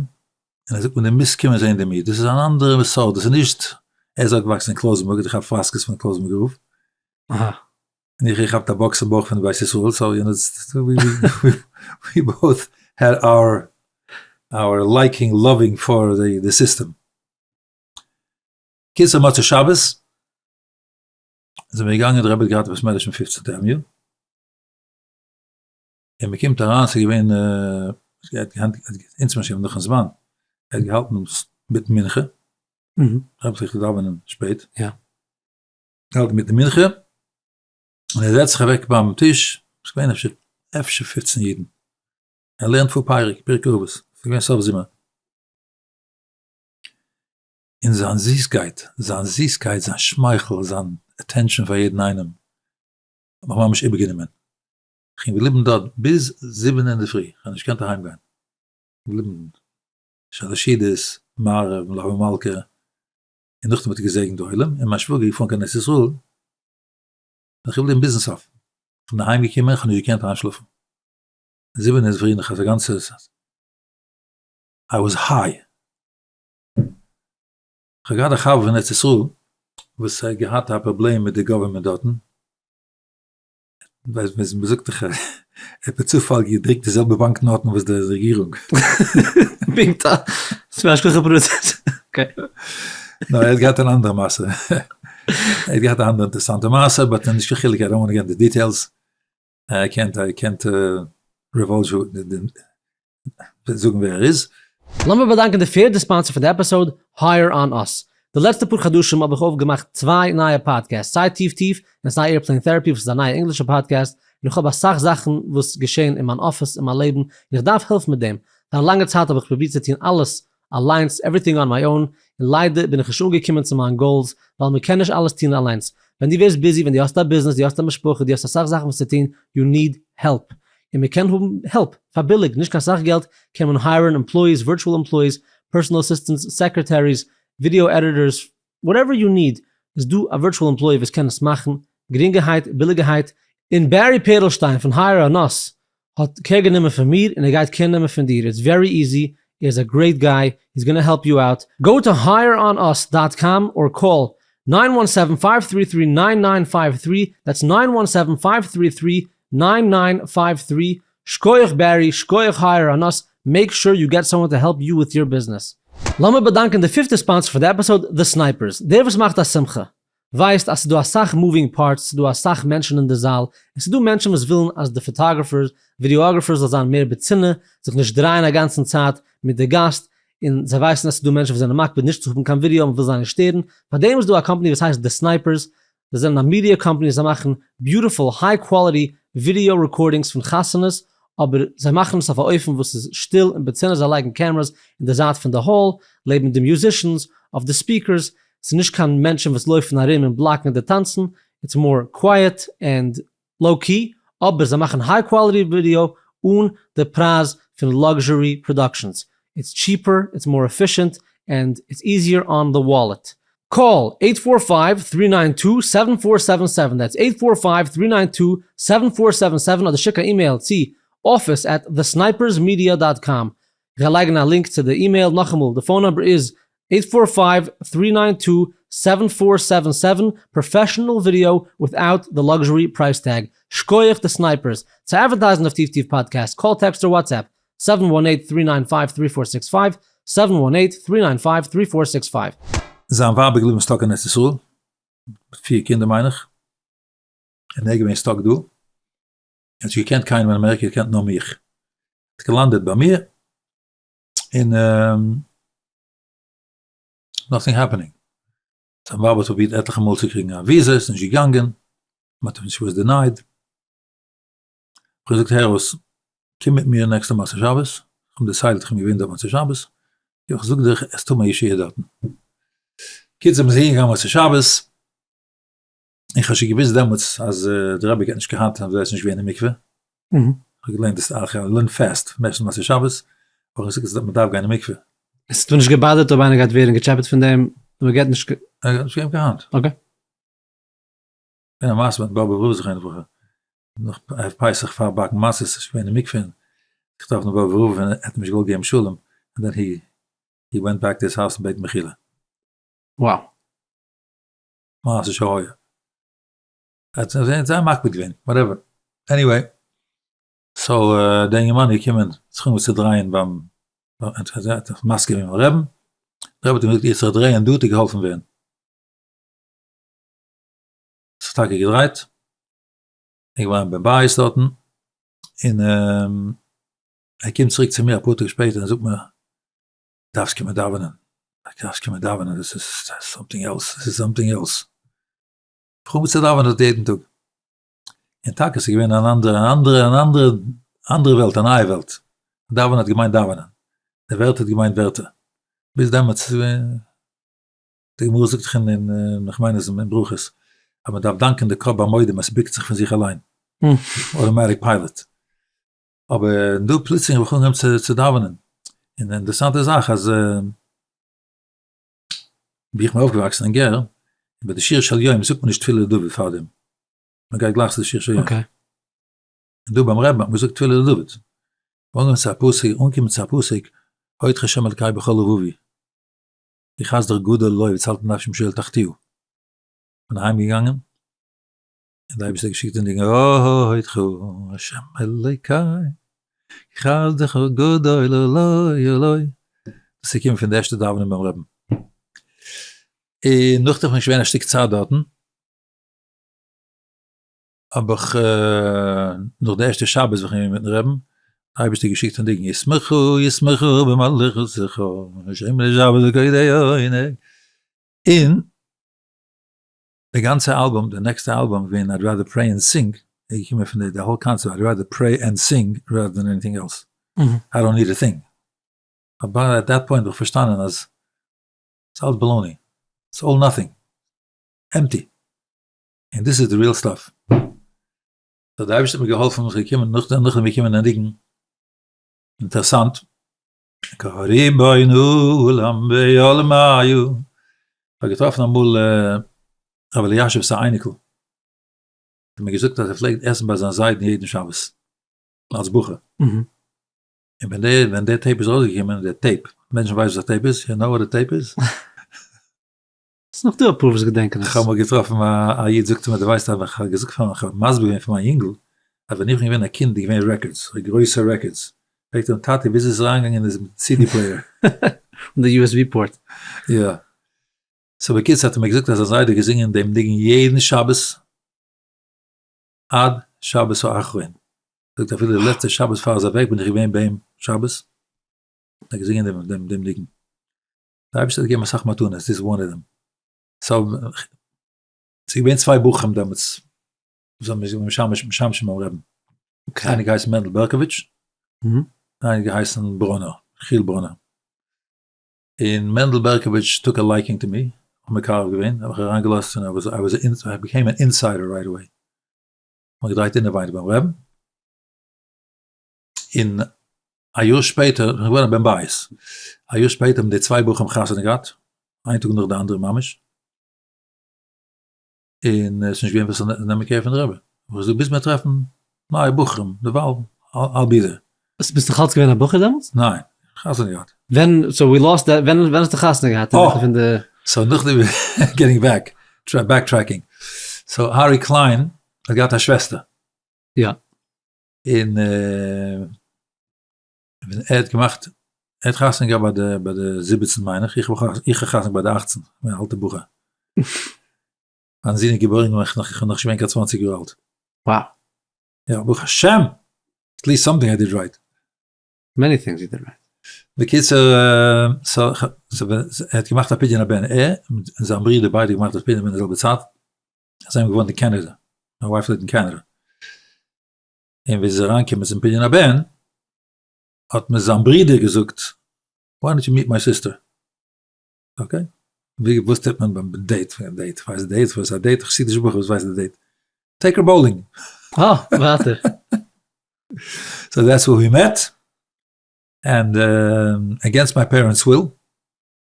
און ער זאגט מיר דו מוזט קומען זען דעם איד, דאס איז אן אנדערע סארט, דאס איז נישט, ער איז אויפגעוואקסן אין קלויזענבורג, האט געכאפט פראסקעס פון קלויזענבורגער רב, און איך געכאפט א באקס אין בויך פון די בית ישראל, so you know we both had our our liking loving for the system. קיצור מוצאי שבת זענען מיר געגאנגען, דער רבי האט געהאט א בית מדרש אין פופצנטע avenue, און מען קומט אריין ס'איז געווען אונז מיר שוין נאכן זמן, ער האט געהאלטן מיטן מנחה, ער האט זיך דאווענען שפעט, געהאלטן מיטן מנחה, און ער זעצט זיך אוועק ביים טיש, ס'איז געווען אפשר אפשר פופצן אידן, ער לערנט פאר פרק, פרקי אבות, ס'איז געווען סוף זומער, און זיין זיסקייט, זיין זיסקייט, זיין שמייכל, זיין attention פאר יעדן איינעם, האט מיך ממש איבערגענומען. כ'בין געבליבן דארט ביז זיבן אינדערפרי, כ'האב נישט געקענט אהיים גיין, געבליבן שלשידעס, מעריב, מלוה מלכה, און נאכדעם האט ער געזעגנט די עולם, און מיין שוואגער איז געפארן קיין ארץ ישראל, בין איך געבליבן ביזן סוף, כ'בין אהיים געקומען, כ'האב נישט געקענט איינשלאפן, זיבן אינדערפרי נאך אזא גאנצע, I was high. כ'האב געהאט א חבר פון ארץ ישראל וואס האט געהאט א פראבלעם מיט די גאווערמענט דארטן, ווייסט מען זאגט דאך ער האט בצופאל געדריקט די זעלבע באנק נאטן וואס די רעגירונג. פונקט א ס'איז השגחה פרטית. Okay. נאר ער האט געהאט אן אנדערע מעשה. ער האט געהאט א אנדערע אינטערעסאנטע מעשה but נישט קיין חילוק I don't want get די details. ער קענט ער קענט רעוואלזשו זאגן ווער ער איז. לאמיר באדאנקען די פערדע sponsor פון די episode, Hire On Us. די לעצטע פאר חדשים האב איך אויפגעמאכט צוויי נייע podcasts, סיי טיף טיף און סיי Airplane Therapy וואס איז א נייע ענגלישע פאדקעסט, און איך האב אסאך זאכן וואס געשען אין מיין אפיס אין מיין לעבן און איך דארף הילף מיט דעם. פאר א לאנגע צייט האב איך פרובירט צו טון אלעס אליינס, everything on my own, און ליידער בין איך נישט אנגעקומען צו מיין goals, ווייל מען קען נישט אלעס טון אליינס. ווען דו ווערסט busy, ווען דו האסט א ביזנעס, דו האסט א משפחה, דו האסט אסאך זאכן וואס צו טון, you need help. און מען קען האבן help פאר ביליג, נישט קיין סאך געלט, קען מען hire ן employees, virtual employees, personal assistants, secretaries, video editors, whatever you need, איז דא א virtual employee וואס קען עס מאכן גרינגערהייט, ביליגערהייט, און בערי פערלשטיין פון Hire On Us האט care גענומען פון מיר און ער גייט care נעמען פון דיר, it's very easy, ער איז א great guy, he's gonna help you out, go to hireonus dot com or call nine one seven five three three nine nine five three, that's nine one seven five three three nine nine five three, שקויעך בערי, שקויעך Hire On Us, make sure you get someone to help you with your business. לאמיר באדאנקען די פיפטע sponsor פאר די episode, The Snipers. דער וואס מאכט א שמחה, ווייסט אז ס'דא אסאך moving parts, ס'דא אסאך מענטשן אין די זאל, און ס'דא מענטשן וואס ווילן אז די photographers, videographers זאל זיין מער בצנעה, זיך נישט דרייען אגאנצן צייט מיט די גאסט, און זיי ווייסן אז ס'דא מענטשן וואס זענען מקפיד נישט צו האבן קיין ווידיאו, מ'וויל זיי נישט שטערן, פארדעם איז דא א קאמפאני וואס הייסט The Snipers, זיי זענען א media company זיי מאכן beautiful high quality video recordings פון חתונות, אבער זיי מאכן עס אויף א אופן וואס איז שטיל און בצנעה, זיי לייגן cameras אין די זייט פון די hall, לעבן די musicians, אויף די speakers. ס'איז נישט קיין מענטשן וואס לויפן ארום און בלאקן די טאנצן, it's more quiet and low key, אבער זיי מאכן high quality video אן די פרייז פון luxury productions, it's cheaper, it's more efficient, and it's easier on the wallet. Call eight four five three nine two seven four seven seven, that's eight four five three nine two seven four seven seven אדער שיק א אימעיל צו office at the snipers media dot com. איך גיי לייגן א link צו די אימעיל, נאכאמאל די phone number איז eight four five three nine two seven four seven seven, professional video without the luxury price tag, שקויעך די Snipers, צו אדווערטייזן אויף טיף טיף פאדקעסט, call text אר WhatsApp, seven one eight three nine five three four six five, seven one eight three nine five three four six five. זיין ווייב איז געבליבן stuck אין ארץ ישראל, מיט פיר קינדער מיין איך, און ער איז געווען stuck דא, ער האט נישט געקענט קיינעם אין אמעריקע, ער האט געקענט נאר מיך, ער האט געלאנדעט ביי מיר, און nothing happening, זיין ווייב האט פרובירט עטליכע מאל צו קריגן א וויזע, עס איז נישט געגאנגען, מען האט אים נישט וואס denied, איך האב געזאגט הער אויס, קום מיט מיר נעקסטע מוצאי שבת, איך האב decided איך בין געווען דארט מוצאי שבת, איך זאג דיך עס טוט מיר ישועה דארטן. קיצור מ'איז אהינגעגאנגען מוצאי שבת, איך האב שוין געוואוסט דעמאלטס אז די רבי גייט נישט קיין האנט אז ער איז נישט געווען אין מקווה, איך האב געלערנט דאס איך learn fast פון ערשטן מוצאי שבת, האב איך געזאגט אז מ'דארף גיין אין מקווה. עס האט דיר נישט געבאדערט אויב איינער גייט ווערן געטשעפעט פון דעם, מען געט נישט. ער גייט נישט געבן קיין האנט. Okay. געווען א מעשה מיט באבוב רב זכרונו לברכה, נאך ערב פסח פאר באקן מצות איז געווען אין מקווה און געטראפן די באבוב רב און ער האט אים נישט געוואלט געבן שלום, and then he he went back to his house און בעט מחילה. Wow. מעשה שהיה. ער האט זייער מקפיד געווען, whatever. Anyway, so דער אינגערמאן איז געקומען זיך אנגעהויבן צו דרייען ביים, ער האט זיך מסכים געווען ביים רעבן, דער רבי האט אים געזאגט איר זיך דרייען דא וועט איר געהאלפן ווערן. זיך טאקע געדרייט, ער געווארן בן בית דארטן, און ער קומט צוריק צו מיר אפאר טאג שפעטער און זאגט מיר, דארפסט קומען דאווענען, דארפסט קומען דאווענען, דאס איז something else, דאס איז something else. איך האב צו דאווענען דארט יעדן טאג. און טאקע עס איז געווען אן אנדערע, אן אנדערע, אן אנדערע, אנדערע וועלט, א נייע וועלט. דאווענען האט געמיינט דאווענען. די ווערטער האט געמיינט ווערטער. ביז דעמאלטס איז געווען. די גמרא זאגט דאך אין איך מיין עס אין ברכות אז מען דארף דאנקען די קאפ ביי מודים אז ס'ביקט זיך פון זיך אליין, automatic pilot, אבער דא פלוצלינג האב איך אנגעהויבן צו דאווענען, און די אינטערעסאנטע זאך אז ווי איך בין אויפגעוואקסן אין גער, ביי די שיר של יום זאגט מען נישט תפילה לדוד פארדעם, מען גייט גלייך צו די שיר של יום. און דא ביים רבי'ן האט מען געזאגט תפילה לדוד, אנגעקומען צו א פסוק, אנגעקומען צו א פסוק, אודך השם אלקי בכל לבבי. כי חסדך גדול עלי והצלת נפשי משאול תחתיה. כ'בין אהיים געגאנגען, און די אייבערשטער האט געשיקט אין ניגון אודך השם אלקי כי חסדך גדול עלי עלי. דאס איז געקומען פון די ערשטע דאווענען ביים רבי'ן. און נאכדעם בין איך געווען א שטיק צייט דארטן, האב איך נאך די ערשטע שבת ווען כ'בין געווען מיטן רעבן, די אייבערשטער געשיקט א ניגון ישמחו ישמחו במלכותך שומרי שבת וקוראי עונג, און די גאנצע אלבום, די נעקסטע אלבום געווען I'd rather pray and sing, איז געקומען פון די whole concept I'd rather pray and sing rather than anything else, I don't need a thing, אבער at that point האב איך פארשטאנען אז ס'איז אלץ baloney, it's all nothing, empty. און דאס איז די real stuff. So די אייבערשטער האט מיר געהאלפן איך געקומען נאכדעם נאכדעם געקומען א ניגון אינטערעסאנט קה ריבון עולם בעלמיו כ'האב געטראפן אמאל רב אלישיב'ס א אייניקל האט מיר געזאגט אז ער פלעגט עסן ביי זיין זיידן יעדן שבת אלס בחור און ווען די ווען די tape איז ארויסגעקומען די tape מענטשן ווייסן וואס א tape איז you know what a tape איז? ס'איז נאך דא אפאר וואס געדענקען עס. כ'האב אמאל געטראפן א איד זאגט ער מיר דו ווייסט אז כ'האב געזאגט פאר כ'האב מסביר געווען פאר מיין יונגל אז ווען איך בין געווען א קינד איז געווען records, גרויסע records, פרעגט ער אים טאטי וויאזוי איז אריינגעגאנגען אין די CD player? און די USB port. יא. So בקיצור האט ער מיר געזאגט אז זיין זיידע האט געזינגען דעם ניגון יעדן שבת עד שבת האחרון. זאגט אפילו די לעצטע שבת פאר ער איז אוועק בין איך געווען ביי אים שבת, האט ער געזינגען דעם דעם ניגון. די אייבערשטער האט געגעבן אסאך מתנות, this is one of them. So, ס'איז געווען צוויי בחורים דעמאלטס, וואס האבן געווען משמש משמשים ביים רעבן. איינער געהייסן מענדל בערקאוויטש, איינער געהייסן בראנער, יחיאל בראנער. און מענדל בערקאוויטש took a liking to me. מקרב געווען, האב איך אריינגעלאזט און I was I became an insider right away. מ'האט געדרייט אינעווייניג ביים רעבן, און א יאר שפעטער בין איך געווארן א בן בית, א יאר שפעטער האבן די צוויי בחורים חתונה געהאט, איין טאג נאך די אנדערע ממש, און עס איז נישט געווען וואס צו נעמען care פון די רבי, האב איך געזאגט ביז מיר טרעפן נייע בחורים, דערווייל I'll be there. ביסט נאך אלץ געווען א בחור דעמאלטס? ניין, חתונה געהאט. ווען, so we lost that, ווען האסטו חתונה געהאט? אה! so נאכדעם, getting back, backtracking, so הארי קליין האט געהאט א שוועסטער. יא. און ווען ער האט געמאכט, ער האט חתונה געהאט ביי די ביי די 17 מיין איך, איך האב איך האב חתונה געהאט ביי די 18, כ'בין א אלטע בחור. מיין זון איז געבוירן געווארן איך נאך איך בין נאך נישט געווען קיין 20 יאר אלט. Wow. יא, ברוך השם! At least something I did right. Many things you did right. בקיצור, so ער האט געמאכט א פדיון הבן, ער און זיין ברודער ביידע געמאכט א פדיון הבן די זעלבע צייט, זיי האבן געוואוינט אין קענעדע, מיין wife לעבט אין קענעדע, און ווי זי איז אריינגעקומען צום פדיון הבן, האט מיר זיין ברודער געזאגט, why don't you meet my sister? Okay, ווי וואס טוט מען ביים date? Date, ווייסט date? וואס איז א date? חסידישע בחור וואס ווייסט די date? Take her bowling. אה, ווייטער. So that's where we met, and against my parents' will.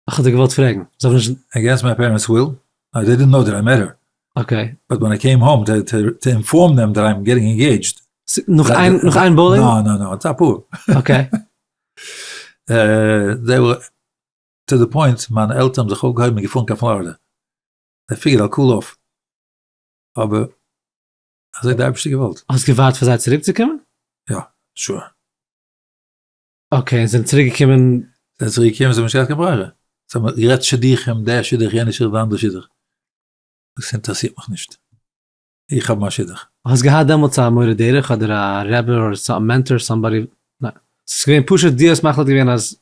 איך האב דיר געוואלט פרעגן, זיי האבן נישט. Against my parents' will, they didn't know that I met her. Okay. But when I came home to inform them that I'm getting engaged. נאך איין נאך איין bowling? נא נא נא, אפאר. Okay. They were to the point, מיינע עלטערן האבן זיך אויפגעהויבן און געפארן קיין פלארידע. They figured I'll cool off. אבער אזוי האט די אייבערשטער געוואלט. האסט געווארט פאר זיי צוריקצוקומען? יא, sure. Okay, און זענען צוריק געקומען? זענען צוריק געקומען, זיי האבן נישט געהאט קיין ברירה. זיי האבן גערעדט שידוכים, דער שידוך, יענער שידוך, די אנדערע שידוך. דאס אינטערעסירט מיך נישט. איך האב מיין שידוך. האסט געהאט דעמאלטס א מורה דרך אדער א רבי אדער א mentor somebody? ניין. ס'איז געווען פשוט דו האסט מחליט געווען אז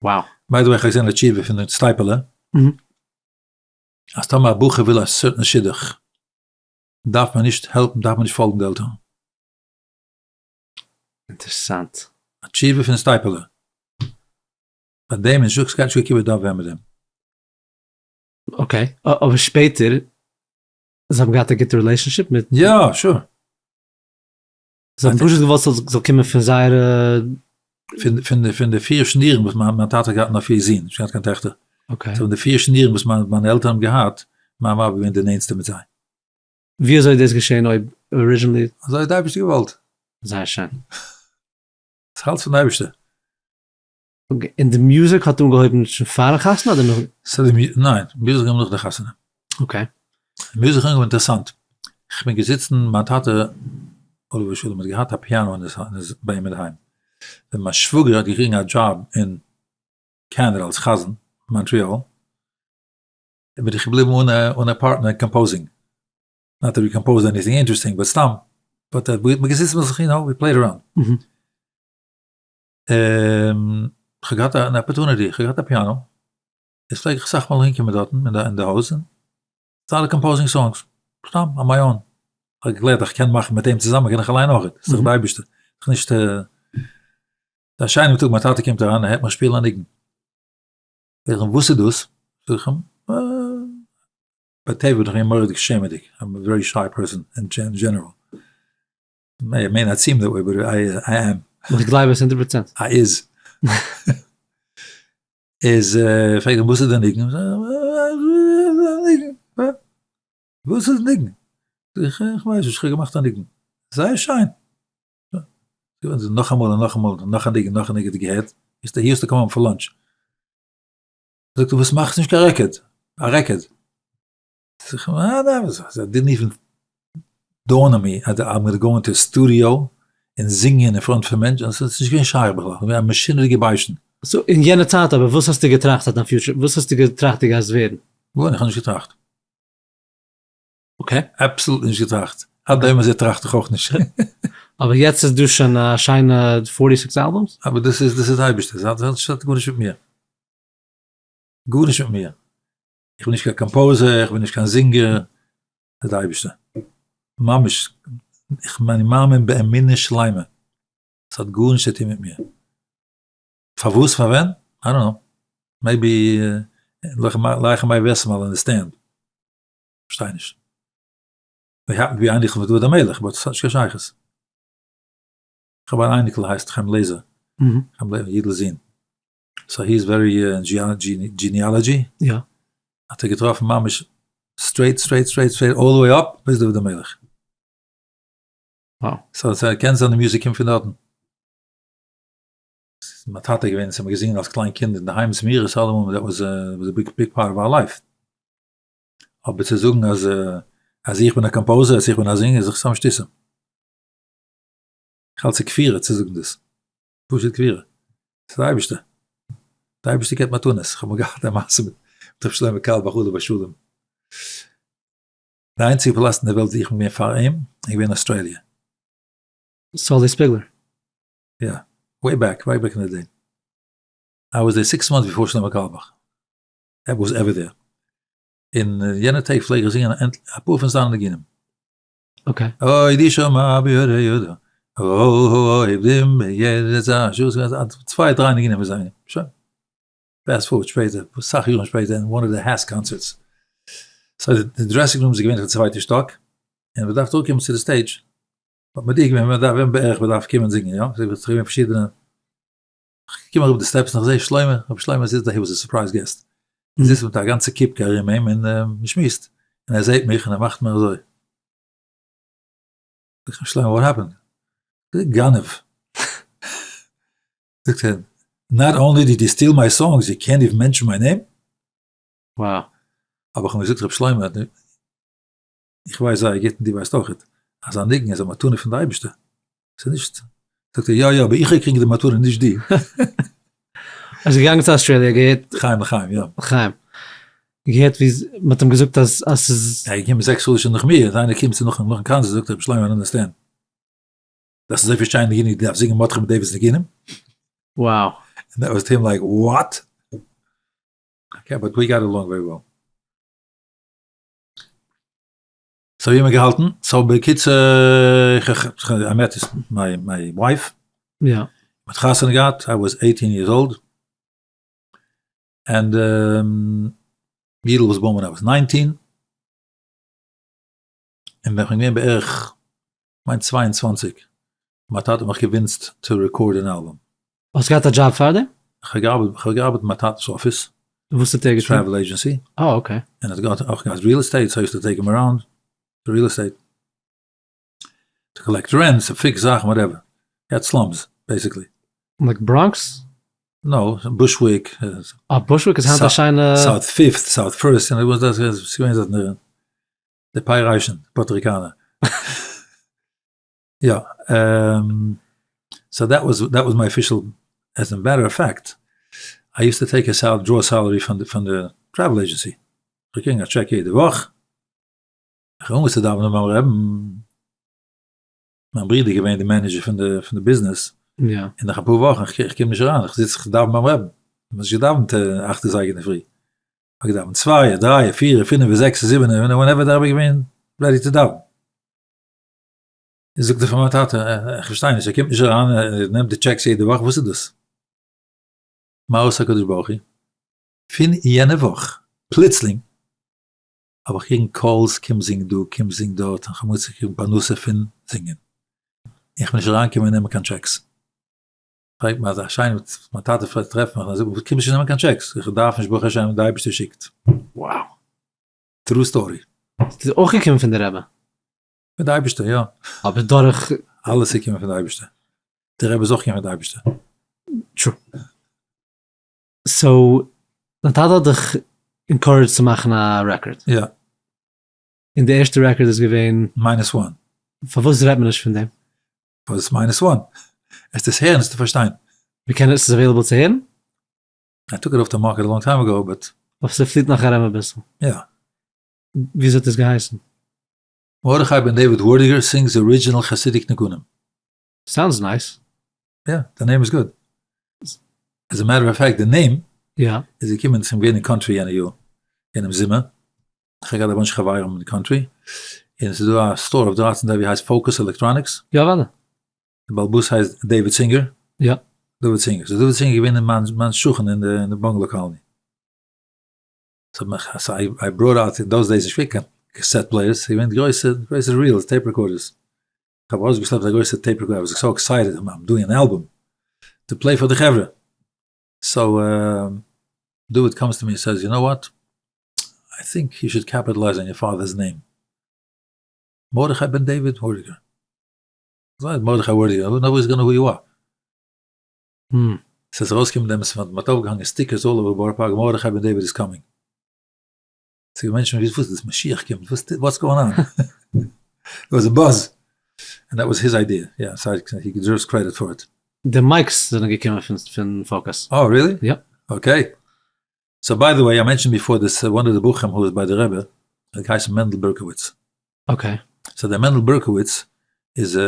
wow. By the way, איך האב געזען א תשובה פון די סטייפלער, אז טאמער א בחור וויל א certain שידוך, דארף מען נישט העלפן, דארף מען נישט פאלגן די עלטערן. אינטערעסאנט. א תשובה פון סטייפלער. ביי דעם איז נישט קיין כיבוד אב ואם מיט דעם. Okay, אבער שפעטער זיי האבן געהאט א גוטע relationship מיט. יא, sure. זיי האבן פשוט געוואלט ס'זאל קומען פון זייערע. פון די פיר שנירן וואס מיין טאטע האט געהאט נאר פיר זין, נישט געהאט קיין טעכטער. Okay. So פון די פיר שנירן וואס מיינע עלטערן האבן געהאט, מיין ווייב איז געווען די נענטסטע מיט זיי. ווי אזוי איז דאס געשען אויב originally? אזוי האט די אייבערשטער געוואלט. זייער שיין. ס'איז אלץ פון די אייבערשטער. און די music האט אנגעהויבן שוין פארן חתונה אדער נאך? סא די mu, ניין, music אנגעהויבן נאך די חתונה. Okay. Music אנגעהויבן אינטערעסאנט. כ'בין געזיצן, מיין טאטע עליו השלום האט געהאט א פיאנא אין ביי אים אינדערהיים. ווען מיין שוואגער האט געקריגן א דזשאב אין קענעדע אלס חזן, מאנטריאל, בין איך געבליבן אן א partner אין composing. Not that we composed anything interesting, but סתם, but מ'איז געזיצן מיט זיך, you know, we played around. כ'האב געהאט אן opportunity, כ'האב געהאט א פיאנא, איז פלעג איך אסאך מאל אהינקומען דארטן אין די הויז און start composing songs, סתם on my own, כ'האב געקלערט אז כ'קען מאכן מיט אים צוזאמען קען איך אליין אויך, ס'איז דאך די אייבערשטער, ס'איז נישט א שיינעם טאג מיין טאטע קומט אריין און הערט מיך שפילן א ניגון, פרעג איך אים וואס איז דאס? זאג איך אים בטבע בין איך געווען מורא'דיג שעמעדיג, I'm a very shy person in general. May not seem that way but I am. איך גלייב עס הונדערט פראצענט. I is. איז פרעגט ער וואס איז די ניגון? וואס איז ניגון? זאג איך איך ווייס נישט איך האב געמאכט א ניגון. זייער שיין. נאכאמאל און נאכאמאל נאך א ניגון נאך א ניגון האט ער געהערט. He used to come home for lunch. זאגט ער וואס מאכסט נישט קיין record? א record? Didn't even dawn on me אז I'm gonna go into studio און זינגען אין front פון מענטשן, עס איז נישט געווען שייך בכלל, געווען א משונה'דיגע ביישן. So אין יענע צייט אבער וואס האסטו געטראכט אז דיין future, וואס האסטו געטראכט דו גייסט ווערן? גארנישט, איך האב נישט געטראכט. Okay. Absolute נישט געטראכט. עד היום הזה טראכט איך אויך נישט. אבער יעצט איז דא שוין א שיינע forty six albums. אבער דאס איז דאס איז די אייבערשטער, ס'האט האט גארנישט מיט מיר. גארנישט מיט מיר. איך בין נישט קיין composer, איך בין נישט קיין זינגער, ס'איז די אייבערשטער. ממש, איך בין מאמין באמונה שלימה, ס'האט גארנישט צו טון מיט מיר. פארוואס פארווען? I don't know. Maybe. לייכן מיי וועסמאל אין די stand. פארשטיי נישט. We happen ווי אייניקל פון דוד המלך, but ס'האט נישט קיין שייכות. כ'האב אן אייניקל הייסט חיים לעזער, חיים לעזער יידל זון. So he איז very genealogy. יא. האט ער געטראפן ממש straight straight straight straight all the way up ביז דוד המלך. Wow. So ס'קען זיין די music קומט פון דארטן. מיין טאטע איז געווען, אונז האבן געזינגען אלס קליין קינד אינדערהיים זמירות אלעמאל, that was a big big part of our life. אבער צו זאגן אז אז איך בין א composer, אז איך בין א זינגער, איז דאך סתם שטותים. איך האלט ס'איז כפירה צו זאגן דאס. פשוט כפירה. ס'איז די אייבערשטער. די אייבערשטער געבט מתנות. איך האב אמאל געהאט א מעשה מיט ר' שלמה קארלבאך עליו השלום. די איינציגע פלאץ אין די וועלט ווי איך בין געווען פאר אים איז געווען אסטראליע. סאלי ספיגלער. יא. Way back, way back in the day. I was there six months before שלמה קארלבאך. Was ever there. אין יענע טעג פלעג איך זינגען אפאר פון זיינע ניגונים. Okay. אוי די שומע ביודע יודע. אוי דים בידע צוויי דריי ניגונים פון זיינע. שוין. Fast forward שפעטער, אסאך יארן שפעטער, אין one of the HASC concerts. So די dressing room איז געווען אויף די צווייטע שטאק, און מען דארף אראפקומען צו די stage, האט מודיע געווען ווען מ'דארף, ווען בערך מ'דארף קומען זינגען, יא, ס'איז געווען פארשידענע, כ'קום אראפ די steps און כ'זע שלמה, רבי שלמה זיצט דא, he was a surprise guest, ער זיצט מיט א גאנצע קופקע ארום אים און מ'שמועסט, און ער זעט מיך און ער מאכט מיר אזוי. זאג איך אים, שלמה what happened? גנב. זאגט ער, not only did you steal my songs, you can't even mention my name? Wow. אבער כ'האב אים געזאגט, רבי שלמה, איך ווייס זייער גוט און דו ווייסט אויכעט, אז א ניגון איז א מתנה פון די אייבערשטער, ס'איז נישט, זאגט ער, יא יא, אבער איך האב געקריגן די מתנה נישט דו. ער איז געגאנגען צו אסטראליע, געהערט. לחיים לחיים, יא. לחיים. געהערט ווי מ'האט אים געזאגט אז אז ס'איז. ער איז געקומען זעקס חדשים נאך מיר, אז איינער קומט צו נאכן נאכן קאנצערט זאגט ער רבי שלמה I understand. דאס איז אזויפיל שיינע ניגונים, דו דארפסט זינגען מרדכי בן דוד'ס ניגונים? Wow. And that was to him like what? Okay, but we got along very well. So ווי האט מען געהאלטן? So בקיצור, איך I met my my wife. יא. מ'האט חתונה געהאט, I was eighteen years old. And יידל was born when I was nineteen. און ווען כ'בין געווען בערך, כ'מיין 22, מיין טאטע האט מיך convinced to record an album. האסט געהאט א דזשאב פארדעם? כ'האב געארבעט, כ'האב געארבעט אין מיין טאטע'ס אפיס. וואס האט ער געטון? Travel agency. אה okay. און ער האט געהאט אויך געהאט real estate, so used to take him around די real estate. To collect rent, צו fix זאכן, whatever. ער האט slums, basically. Like בראנקס? No, בושוויק. אה, בושוויק איז היינט א שיינע. South Fifth, South First, און וואס דאס איז געווען דארט די פייריישן, פארטא ריקאנער. יא, so that was that was my official, as a matter of fact, I used to take a sal draw salary פון די פון די travel agency, איך קריג א טשעק יעדע וואך, איך האב אנגעהויבן צו דאווענען ביים רעבן, מיין ברודער איז געווען די manager פון די פון די ביזנעס, און נאך אפאר וואכן איך קום נישט אריין, איך זיץ איך דאווען ביים רעבן, איך האב נישט געדאווענט אכט אזייגער אינדערפרי, איך האב געדאווענט צוויי, דריי, פיר, פינף, זעקס, זיבן, whenever דער רבי איז געווען ready צו דאווענען. זאגט ער פאר מיין טאטע, איך פארשטיי נישט, ער קומט נישט אריין, ער נעמט די טשעקס יעדע וואך, וואס איז דאס? מה עשה הקדוש ברוך הוא? פון יענע וואך, פלוצלינג, האב איך געקריגן calls, קום זינג דא, קום זינג דארט, און כ'האב מוז קריגן פרנסה פון זינגען. איך בין נישט אריינגעקומען נעמען קיין טשעקס. פרעגט מיר אזא שיינעם, מיין טאטע פלעגט טרעפן מיך און זאגן, וואס קומסטו נישט נעמען קיין טשעקס? איך דארף נישט, ברוך השם, די אייבערשטער שיקט. Wow. True story. ס'איז אויך געקומען פון די רבי? פון די אייבערשטער, יא. אבער דורך. אלעס איז געקומען פון די אייבערשטער. די רבי איז אויך געקומען פון די אייבערשטער. True. So, דיין טאטע האט דיך encouraged צו מאכן א רעקארד. יא. און די ערשטע רעקארד איז געווען. Minus One. פארוואס רעדט מען נישט פון דעם? וואס איז Minus One? עסט עס הערן עסטו פארשטיין. מ'קען עס? ס'איז available צו הערן? I took it off the market a long time ago but. אבער ס'פליט נאך ארום אביסל. יא. וויאזוי האט עס געהייסן? מרדכי בן דוד ווערדיגער sings original Hasidic ניגונים. Sounds nice. יא, די name איז גוט. As a matter of fact די name יא. איז געקומען צום גיין אין קאנטרי יענע יאר, יענעם זומער, איך האב געהאט א bunch חברים אין די קאנטרי, און עס איז דא א store אויף 13 ווי הייסט Focus Electronics. יא אוודאי. די בעל הבית הייסט דעיוויד סינגער. יא. דוד סינגער. So דוד סינגער איז געווען מיין שכן אין די bungalow colony. סאו I brought out אין those days נישט געווען קיין cassette players, ס'איז געווען גרויסע גרויסע reels, tape recorders, כ'האב ארויסגעשלעפט א גרויסע tape recorder, I was so excited, I'm doing an album to play פאר די חברה, so דוד comes to me says you know what, I think you should capitalize on your father's name, מרדכי בן דוד ווערדיגער. מרדכי ווערדיגער, nobody is gonna who you are. ס'איז ארויסגעקומען דעם ווען מ'האט אויפגעהאנגען stickers all over בארא פארק מרדכי בן דוד איז coming. ס'איז געווען מענטשן וואס וואס איז משיח קומט וואס what's going on. It was a buzz. And that was his idea. Yeah, so he deserves credit for it. די mics זענען געקומען פון פאקוס. Oh really? יא. Okay. So by the way, I mentioned before this one of די בחורים who איז ביי די רבי, האט געהייסן מענדל בערקאוויץ. Okay. So דער מענדל בערקאוויץ איז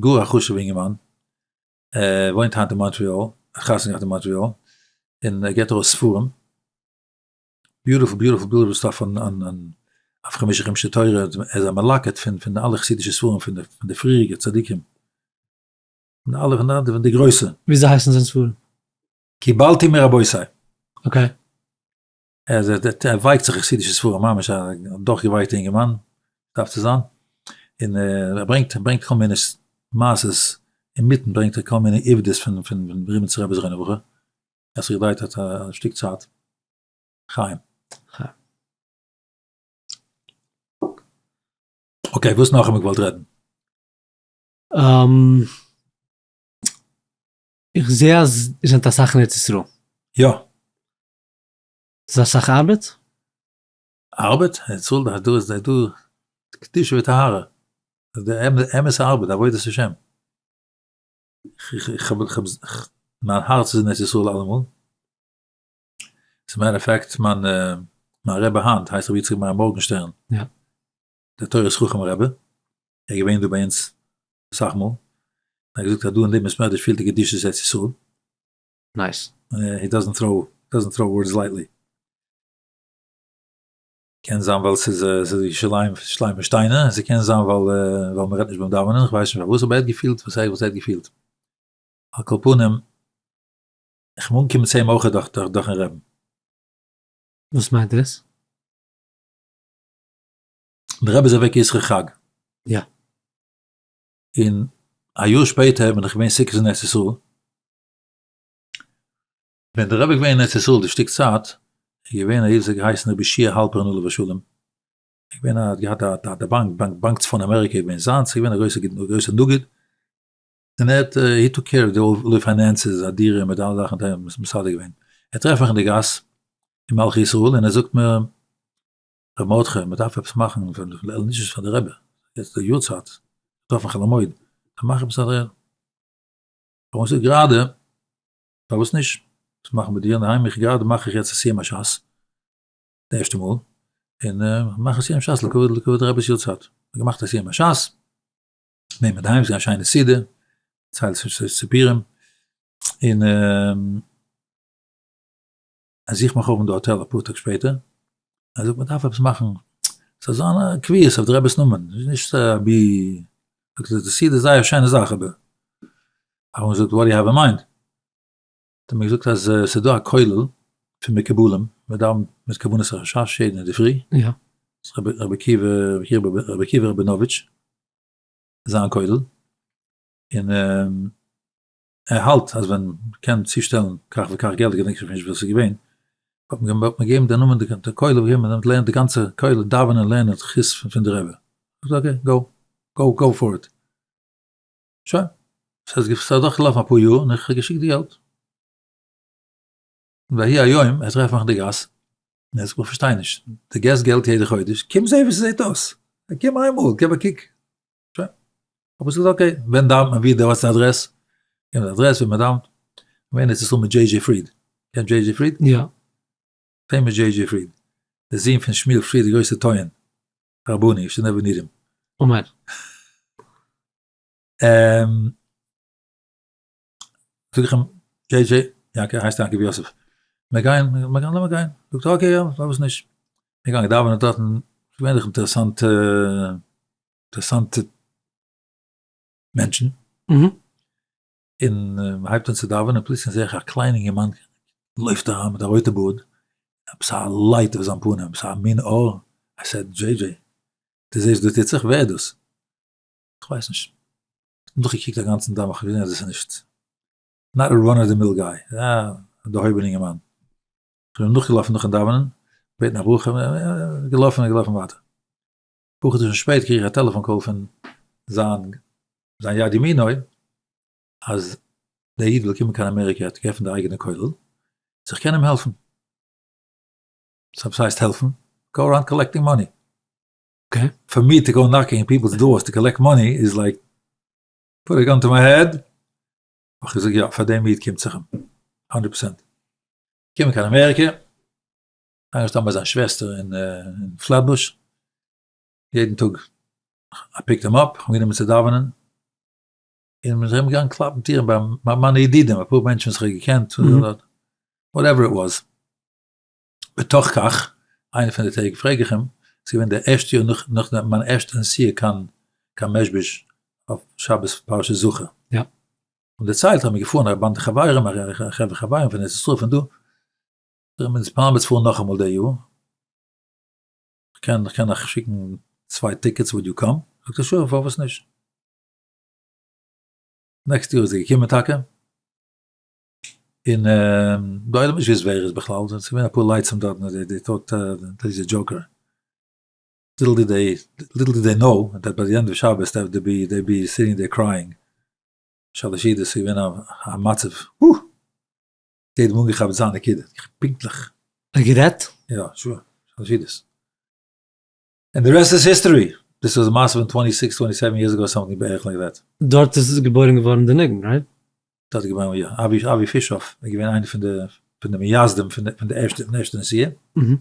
גאר א חשוב'ע אינגערמאן, ער וואוינט היינט אין מאנטריאל, האט חתונה געהאט אין מאנטריאל, און ער געבט ארויס ספרים, beautiful beautiful beautiful stuff אן אויף חמשה חומשי תורה, ער איז א מלקט פון פון אלע חסידישע ספרים פון די פריעריגע צדיקים, פון אלע פון די גרויסע. וויאזוי הייסן זיינע ספרים? קיבלתי מרבותי. Okay. ער ווייקט זיך אין חסידישע ספרים ממש א דורכגעווייקטע אינגערמאן דארף צו זיין, און ער ברענגט ברענגט כל מיני מעשות, אינמיטן ברענגט ער כל מיני עובדות פון פון ריבניצער רבי זכרונו לברכה, ער האט זיך געדרייט דארט א שטיק צייט. חיים. חיים. Okay וואס נאך האט מען געוואלט רעדן? איך זעה אז איר זענט אסאך אין ארץ ישראל. יא. ס'איז אסאך ארבעט? ארבעט? ארץ ישראל דא איז דא קדושה וטהרה, די אמת'ע ארבעט, עבודת השם. מיין הארץ איז אין ארץ ישראל אלעמאל. As a matter of fact, מיין מיין רבי היינט הייסט רבי יצחק מאיר מארגנשטערן. יא. דער תורת חכם רבי. ער איז געווען דא ביי אונז אסאך מאל. ער האט געזאגט אז דא אין דעם בית מדרש פילט ער קדושת ארץ ישראל. Nice. He doesn't throw doesn't throw words lightly. קען זיין ווייל ס'איז ס'איז ירושלים ירושלימ'ער שטיינער, ס'קען זיין ווייל ווייל מ'רעדט נישט ביים דאווענען, כ'ווייס נישט פארוואס, אבער ער האט געפילט וואס ער וואס ער האט געפילט. על כל פנים, איך בין אנגעקומען צו אים אויך דורך דורכ'ן רעבן. וואס מיינט דאס? דער רבי איז אוועק אסרו חג. יא. און א יאר שפעטער בין איך געווען סוכות אין ארץ ישראל. ווען דער רבי איז געווען אין ארץ ישראל די שטיק צייט, איז געווען א איד וואס האט געהייסן רבי שיע האלפערן עליו השלום, איז געווען א האט געהאט א א באנק, באנק באנק צפון אמעריקע איז געווען זיינס, איז געווען א גרויסע גרויסע נגיד, און ער האט he took care of the all finances, א דירה מיט אלע זאכן האט ער מסדר געווען. ער טרעפט מיך אין די גאס אין מלכי ישראל און ער זאגט מיר, ר' מרדכי מען דארף עפעס מאכן פון לעילוי נשמת פאר די רבי, יעצט די יארצייט, געטראפן חול המועד, מאך עפעס א פארוואס איז גראדע? פארוואס נישט? וואס מאכן מיט דיר אינדערהיים? איך גראדע מאך איך יעצט א סיום הש"ס, די ערשטע מאל, און מאך א סיום ש"ס לכבוד לכבוד רבי'ס יארצייט, געמאכט א סיום הש"ס, נעם אינדערהיים, ס'איז געווען א שיינע סעודה, ציילט סיפורים, און ער זוכט מיך אויף אין די האטעל אפאר טאג שפעטער, ער זאגט מען דארף עפעס מאכן, ס'זאל זיין א קביעות אויף די רבי'ס נאמען, נישט אבי, זאגט ער די סעודה איז זייער שיינע זאך אבער, האב איך געזאגט what do you have in mind? האט ער מיר געזאגט אז ס'איז דא א כולל פון מקובלים, מען דאווענט מיט כוונת החשש יעדן אינדערפרי, רבי עקיבא ראבינאוויטש, זיין כולל, און ער האלט אז ווען מ'קען צושטעלן כך וכך געלט, געדענק איך נישט וואס ס'איז געווען, האט מען געגעבן די נאמען די כולל, ווי מען לערנט די גאנצע כולל דאווענען לערנען זכות פון די רבי. איך זאג okay, go, go, go for it. שוין, ס'איז אדורכגעלאפן אפאר יאר און איך האב געשיקט די געלט. ויהי היום, ער טרעפט מיך אין די גאס, און ער זאגט איך פארשטיי נישט, דו געסט געלט יעדע חודש, קום זע ווי ס'זעט אויס, קום איינמאל, געב א קוק. שוין. האב איך געזאגט okay, ווען דאווענט מען, ווי די וואס די אדרעס? געב די אדרעס ווי מען דאווענט. געווען ארץ ישראל מיט דזשעי דזשעי פריד. קענסט דזשעי דזשעי פריד? יא. Famous דזשעי דזשעי פריד. די זון פון שמואל פריד די גרויסע טוען רבני, you should never need him. אמן. זאג איך אים, דזשעי דזשעי, יעקב הייסט יעקב יוסף, מיר גייען, מיר גייען, לאמיר גיין. זאגט ער okay יא, פארוואס נישט. מיר גייען דאווענען דארטן, ס'איז געווען אינטערעסאנטע אינטערעסאנטע מענטשן, און מען הייבט אן צו דאווענען, פלוצלינג זעה איך א קליין אינגערמאן לויפט אריין מיט א רויטע בארד, עפעס א light אויף זיין פנים, עפעס א מין אור, I said, דזשעי דזשעי, דו זעסט דא טוט זיך? ווער איז דאס? איך ווייס נישט. איך האב נאכגעקוקט א גאנצן דאווען, איך האב געזען אז דאס איז נישט, not a run of the mill guy, א דערהויבענע אינגערמאן. איך בין אים נאכגעלאפן נאכן דאווענען, בעטן א ברכה, געלאפן און געלאפן ווייטער. אפאר חדשים שפעטער קריג איך א טעלעפאן call פון זיין זיין יד ימינו, אז דער איד וויל קומען קיין אמעריקע, ער האט געעפנט די אייגענע כולל, צו איך קען אים העלפן. סא וואס הייסט העלפן? go around collecting money. Okay. For me to go knocking people's doors to collect money is like put a gun to my head. האב איך געזאגט יא, פאר דעם איד קומט זיך אים, הונדערט פראצענט. געקומען קיין אמעריקע, איינגעשטאנען ביי זיין שוועסטער אין פלעטבוש, יעדן טאג I picked him up, כ'האב אים גענומען צו דאווענען, און מ'איז ארום געגאנגען קלאפן טירן ביי מיינע ידידים, אפאר מענטשן וואס איך האב געקענט, whatever it was. בתוך כך, איינע פון די טעג פרעג איך אים, ס'איז געווען די ערשטע יאר נאך נאך מיין ערשטע נסיעה קיין קיין מעזשביזש אויף שבת פרשת זכור. יא. און דערציילט האבן מיר געפארן א באנדע חברים, א חברה חברים פון ארץ ישראל פון דא, זיי האבן אונז פלאן צו פארן נאכאמאל די יאר, כ'קען כ'קען אייך שיקן צוויי tickets would you come? זאגט ער sure פארוואס נישט. next יאר איז ער געקומען טאקע, און די עולם האט נישט געוואוסט ווער ער איז בכלל, ס'איז געווען אפאר לצים דארטן אז they thought that he's a joker, little did they little did they know that by the end of שבת they be they be sitting there crying, שלש סעודות איז געווען א מצב, הו! יעדעם אנגעכאפט זיין נקודה, פונקטליך. ער האט גערעדט? יא, sure, שלש סעודות. And the rest is history! דאס איז א מעשה פון twenty six twenty seven years ago something בערך like that. דארט איז געבוירן געווארן די ניגון, right? דארט איז געבוירן יא, אבי אבי פישאף איז געווען איינער פון די פון די מייסדים פון די פון די ערשטע פון די ערשטע נסיעה. און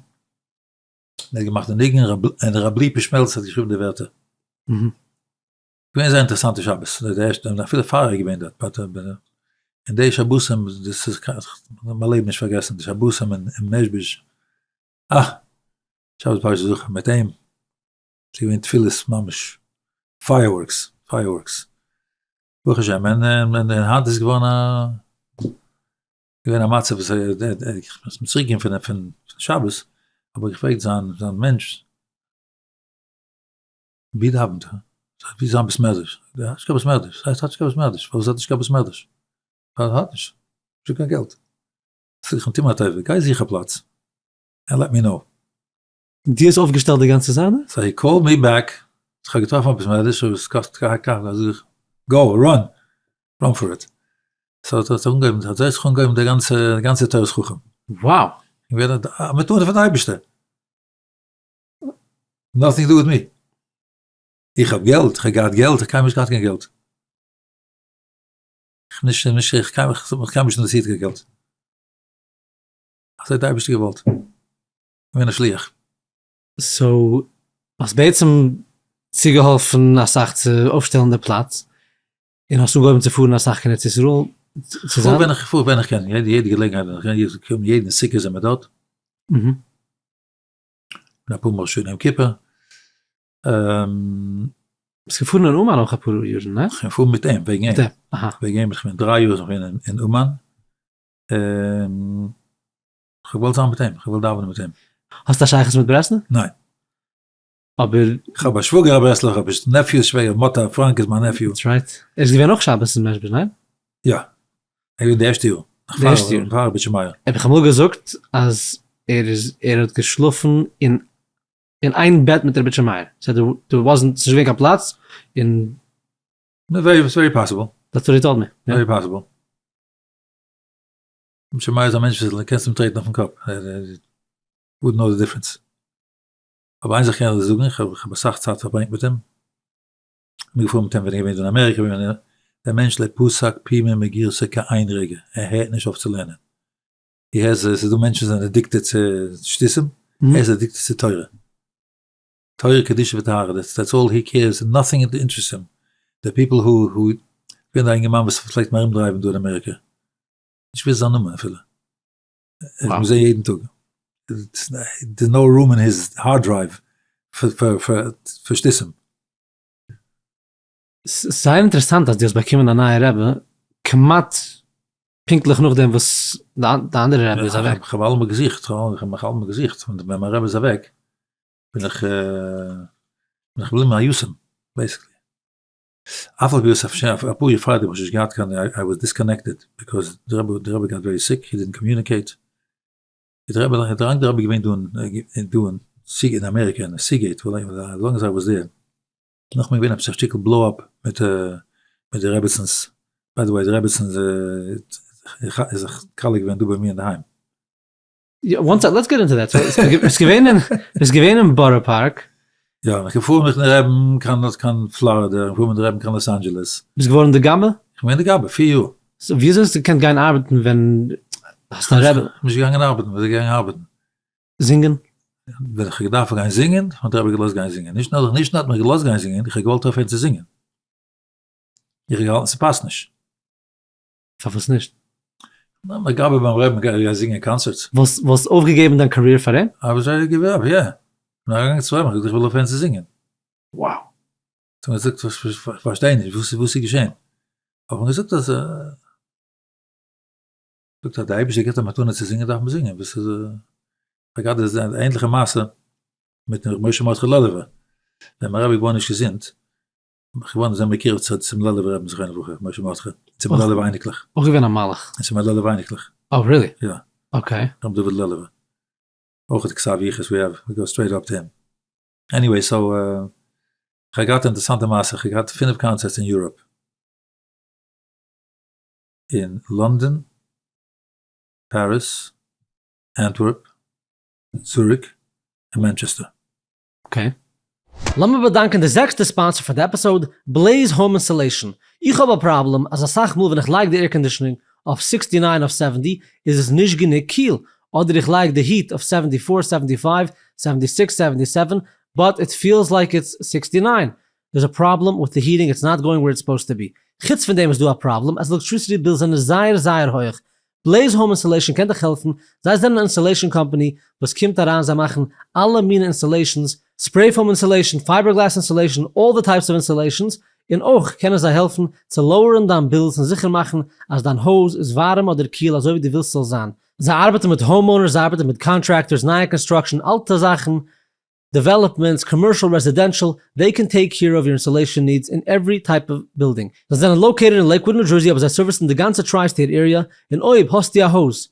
ער האט געמאכט די ניגון און ר' ליפא שמעלץ האט געשריבן די ווערטער. געווען זייער אינטערעסאנטע שבת, די ערשטע און אפילו פאר ער איז געווען דארט, און די שבתים דאס איז מיין לעבן נישט פארגעסן, די שבתים אין מעזשביזש, אה! שבת פרשת זכור מיט אים, ס'איז געווען תפילות ממש, fireworks, fireworks, ברוך השם, און און היינט איז געווארן א, געווען א מצב וואס איך בין צוריק געקומען פון שבת, האב איך געפרעגט זיין זיין מענטש, ווי דאווענט ער? זאגט ווי זיין בית מדרש? ער האט נישט קיין בית מדרש, ס'הייסט האט נישט קיין בית מדרש, פארוואס האט נישט קיין בית מדרש? ווייל ער האט נישט, נישטא קיין געלט. זאג איך אים טו מיר א טובה, גיי זוך א פלאץ, and let me know. דו האסט אויפגעשטעלט די גאנצע סדר? So he called me back, איך האב געטראפן א בית מדרש וואס קאסט כך כך, זאג איך go, run, run for it. So האט זיך אנגעהויבן, אזוי האט זיך אנגעהויבן די גאנצע, די גאנצע תורת חכם. Wow! געווען א מתנה פון די אייבערשטער. Nothing to do with me. איך האב געלט, איך האב געהאט געלט, איך קיינמאל נישט געהאט קיין געלט. איך נישט, נישט, איך קיינמאל, איך האב מיך קיינמאל נישט אינטערעסירט קיין געלט. אזוי האט די אייבערשטער געוואלט. געווען א שליח. So, האסט בעצם צוגעהאלפן אסאך צו אויפשטעלן די פלאץ, און האסט אנגעהויבן צו פארן אסאך קיין ארץ ישראל צו זיין. כ'פאר ווען כ'פאר ווען איך קען, יעדע געלעגנהייט ווען איך קען, יעדן סוכה זעמער דארט. און אפאר מאל שוין יום כיפור. ביסט געפארן אין אומאן אויך אפאר יארן, ניין? כ'בין געפארן מיט אים, וועגן אים. וועגן אים, כ'בין דריי יאר געווען אין אומאן. כ'האב געוואלט זיין מיט אים, כ'האב געוואלט דאווענען מיט אים. האסט א שייכות מיט ברסלב? ניין. אבער. כ'האב א שוואגער א ברסלב'ער, כ'האב א nephew שווער, מאטא פראנק איז מיין nephew. That's right. ער איז געווען אויך שבת אין מעזשביזש, ניין? יא. ער איז געווען די ערשטע יאר. די ערשטע יאר. פאר רבי שמעיה. ער האט מיך אמאל געזאגט אז ער איז ער האט געשלאפן אין אין איין בעט מיט רבי שמעיה. סא there wasn't ס'נישט געווען קיין פלאץ און. Very very possible. That's what he told me. Very possible. רבי שמעיה איז א מענטש וואס קענסט אים טרעטן אויפן קאפ. Wouldn't know the difference. אבער איין זאך קען איך דיר זאגן, איך האב אסאך צייט פארברענגט מיט אים, איך בין געפארן מיט אים ווען איך געווען אין אמעריקע, דער מענטש לא פסק פומיה מגירסא קיין איין רגע, ער הערט נישט אויף צו לערנען. דו הערסט, עס איז דא מענטשן וואס זענען addicted צו שטותים, ער איז addicted צו תורה. תורה קדושה וטהרה, that's all he cares, nothing interests him. The people who who, געווען דא א אינגערמאן וואס פלעגט מיר ארומדרייוון דא אין אמעריקע, נישט געוואוסט זיין נאמען אפילו. איך מוז זען יעדן טאג. There's no room in his hard drive פאר שטותים. ס'זייער אינטערעסאנט אז דו האסט באקומען א נייע רבי כמעט. פונקטליך נאכדעם וואס די אנדערע רבי איז אוועק. כ'האב אלעמאל געזוכט, כ'האב מיך אלעמאל געזוכט, ווען מיין רבי איז אוועק בין איך בין איך געבליבן א יתום basically. אף על פי וואס אפאר יאר פארדעם האב איך נישט געהאט קיין, I was disconnected, because די רבי די רבי got very sick, he didn't communicate. די רבי די רבי איז געווען דא אין אין אמעריקע אין Sea Gate, as long as I was there. נאכמער געווען עפעס א שטיקל blow up מיט מיט די רעבעצענס, by the way די רעבעצענס איז זיך קאלע געווען דא ביי מיר אינדערהיים. יא, one sec, let's get into that, ביסט געווען אין, ביסט געווען אין בארא פארק. יא, איך געפארן מיטן רעבן קיין קיין פלארידע, איך געפארן מיטן רעבן קיין לאס אנדזשעלעס. ביסט געווארן די גבאי? איך בין געווען די גבאי, פיר יאר. so ווי אזוי האסטו געקענט גיין ארבעטן ווען האסט א רעבע? איך בין נישט געגאנגען ארבעטן, ווי אזוי געגאנגען ארבעטן? זינגען? ווען איך האב געדארפט גיין זינגען, האט דער רבי געלאזט גיין זינגען. נישט נאר נישט נאר האט מיך געלאזט גיין זינגען, איך האב געוואלט אויפהערן צו זינגען. איך האב געהאלטן ס'פאסט נישט. פארוואס נישט? נאר מיין גבאי ביים רבי'ן גייט זינגען concerts. וואלסט וואלסט אויפגעגעבן דיין career פאר אים? I was ready to give up, יא. כ'בין אריינגעגאנגען צו אים, איך האב געזאגט איך וויל אויפהערן צו זינגען. Wow. האט ער געזאגט איך פארשטיי נישט, וואס איז געשען? האב איך געזאגט אז. זאגט אז די אייבערשטער גיבט א מתנה צו זינגען דארף מען זינגען, וואס איז גראדע איז א ענליכע מעשה מיט ר' משה מרדכי לעלובער, ווען מיין רבי איז געווארן נישט געזונט, איך געווארן זייער מקורב צו צום לעלובער רבין זכרונו לברכה, משה מרדכי, צום לעלובער אייניקלעך. אויך געווען א מלאך. צום לעלובער אייניקלעך. Oh really? יא. okay. ר' דוד לעלובער. אויך די כתב יחוס we have, we go straight up to him. Anyway so, כ'האב געהאט א אינטערעסאנטע מעשה, כ'האב געהאט פינף concerts אין Europe. אין לאנדאן, פאריז, אנטווערפ, זוריך, און מאנטשעסטער. Okay. לאמיר באדאנקען די זעקסטע sponsor פאר די episode, Blaze Home Insulation. איך האב א פראבלעם אז אסאך מאל ווען איך לייג די air conditioning אויף 69 אויף 70 איז עס נישט גענוג קיל, אדער איך לייג די heat אויף 74, 75, 76, 77, but it feels like it's 69. There's a problem with the heating, it's not going where it's supposed to be. חוץ פון דעם איז דא א פראבלעם אז electricity bills זענען זייער זייער הויעך. Blaze Home Insulation קען דיך העלפן, זיי זענען א insulation company וואס קומט אריין זיי מאכן אלע מינע insulations, spray foam insulation, fiberglass insulation, all the types of insulations, און אויך קענען זיי העלפן צו lower ן דיין bills און זיכער מאכן אז דיין הויז איז ווארעם אדער קיל אזוי ווי דו ווילסט ס'זאל זיין. זיי ארבעטן מיט homeowners, זיי ארבעטן מיט contractors, נייע construction, אלטע זאכן, developments, commercial, residential, they can take care of your insulation needs in every type of building. זיי זענען located אין לעיקוואוד ניו דזשערסי אבער זיי service ן די גאנצע tri-state area, און אויב האסטו א הויז,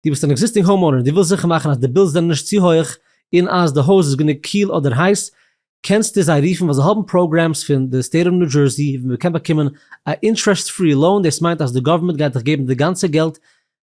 דו ביסט אן existing homeowner און דו ווילסט זיכער מאכן אז די bills זענען נישט צו הויעך און אז די הויז איז גענוג קיל אדער הייס, קענסטו זיי רופן ווייל זיי האבן programs פון די state of ניו דזשערסי ווי מ'קען באקומען א interest free loan, דאס מיינט אז די גאווערמענט גייט דיך געבן די גאנצע געלט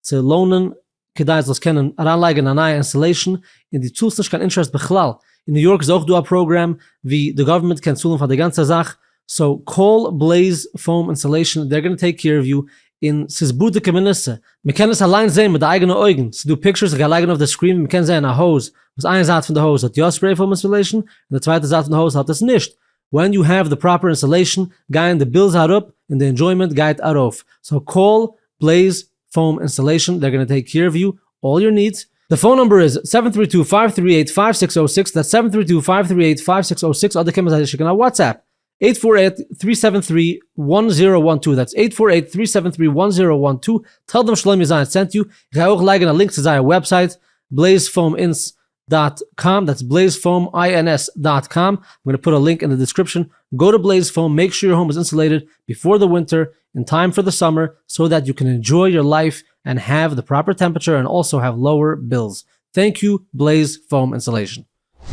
צו loan ען כדי זאלסט קענען אריינלייגען א נייע insulation און דו צאלסט נישט קיין interest בכלל, אין ניו יארק איז אויך דא א פראגרעם ווי די גאווערמענט קען צאלן פאר די גאנצע זאך, so call Blaze Foam Insulation they're gonna take care of you, און ס'איז בדוק ומנוסה, מ'קען עס אליינס זעהן מיט די אייגענע אויגן, ס'איז דא pictures איך גיי לייגן אויף די screen ווי מ'קען זעהן א הויז וואס איין זייט פון די הויז האט יא spray foam insulation און די צווייטע זייט פון די הויז האט עס נישט, when you have the proper insulation גייען די bills אראפ און די enjoyment גייט ארויף, so call Blaze Foam Insulation they're gonna take care of you all your needs, די phone number איז seven three two five three eight five six o six that's seven three two five three eight five six o six אדער קען מען זיי שיקן א WhatsApp eight four eight three seven three one zero one two that's eight four eight three seven three one zero one two tell them שלומי זיין sent you, איך גיי אויך לייגן א link צו זייער website Blaze Foam Ins dot com that's Blaze Foam INS dot com I'm gonna put a link in the description go to Blaze Foam make sure your home is insulated before the winter in time for the summer so that you can enjoy your life and have the proper temperature and also have lower bills thank you Blaze Foam Insulation.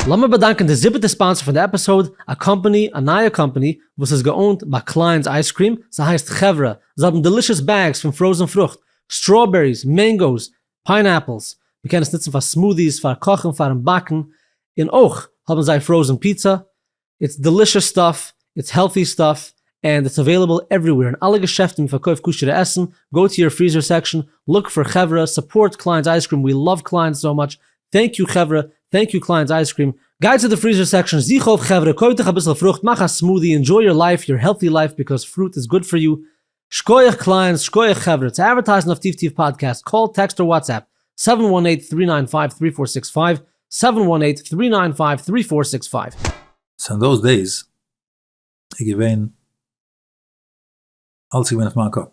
לאמיר באדאנקען די זיבעטע sponsor פון די episode, א קאמפאני, א נייע קאמפאני, וואס איז גע owned ביי Klein's Ice Cream, ס'הייסט חברה, זיי האבן delicious bags פון frozen פרוכט, strawberries, mangoes, pineapples, מ'קען עס נוצן פאר smoothies, פאר קאכן, פארן באקן, און אויך האבן זיי frozen pizza, it's delicious stuff, it's healthy stuff, and it's available everywhere, אין אלע געשעפטן ווי מ'פארקויפט כשר'ע עסן, go to your freezer section, look for חברה, support Klein's Ice Cream, we love Klein's so much, thank you חברה, thank you Klein's Ice Cream, גיי צו די freezer section, זוך אויף חברה, קויף דיך אביסל פרוכט, מאך א smoothie, enjoy your life, your healthy life, because fruit is good for you, שקויעך Klein's, שקויעך חברה, צו advertise ן אויף טיף טיף פאדקעסט, call, text or WhatsApp, seven one eight three nine five three four six five, seven one eight three nine five three four six five. So in those days איז געווען, אלץ איז געווען אויף מיין קאפ.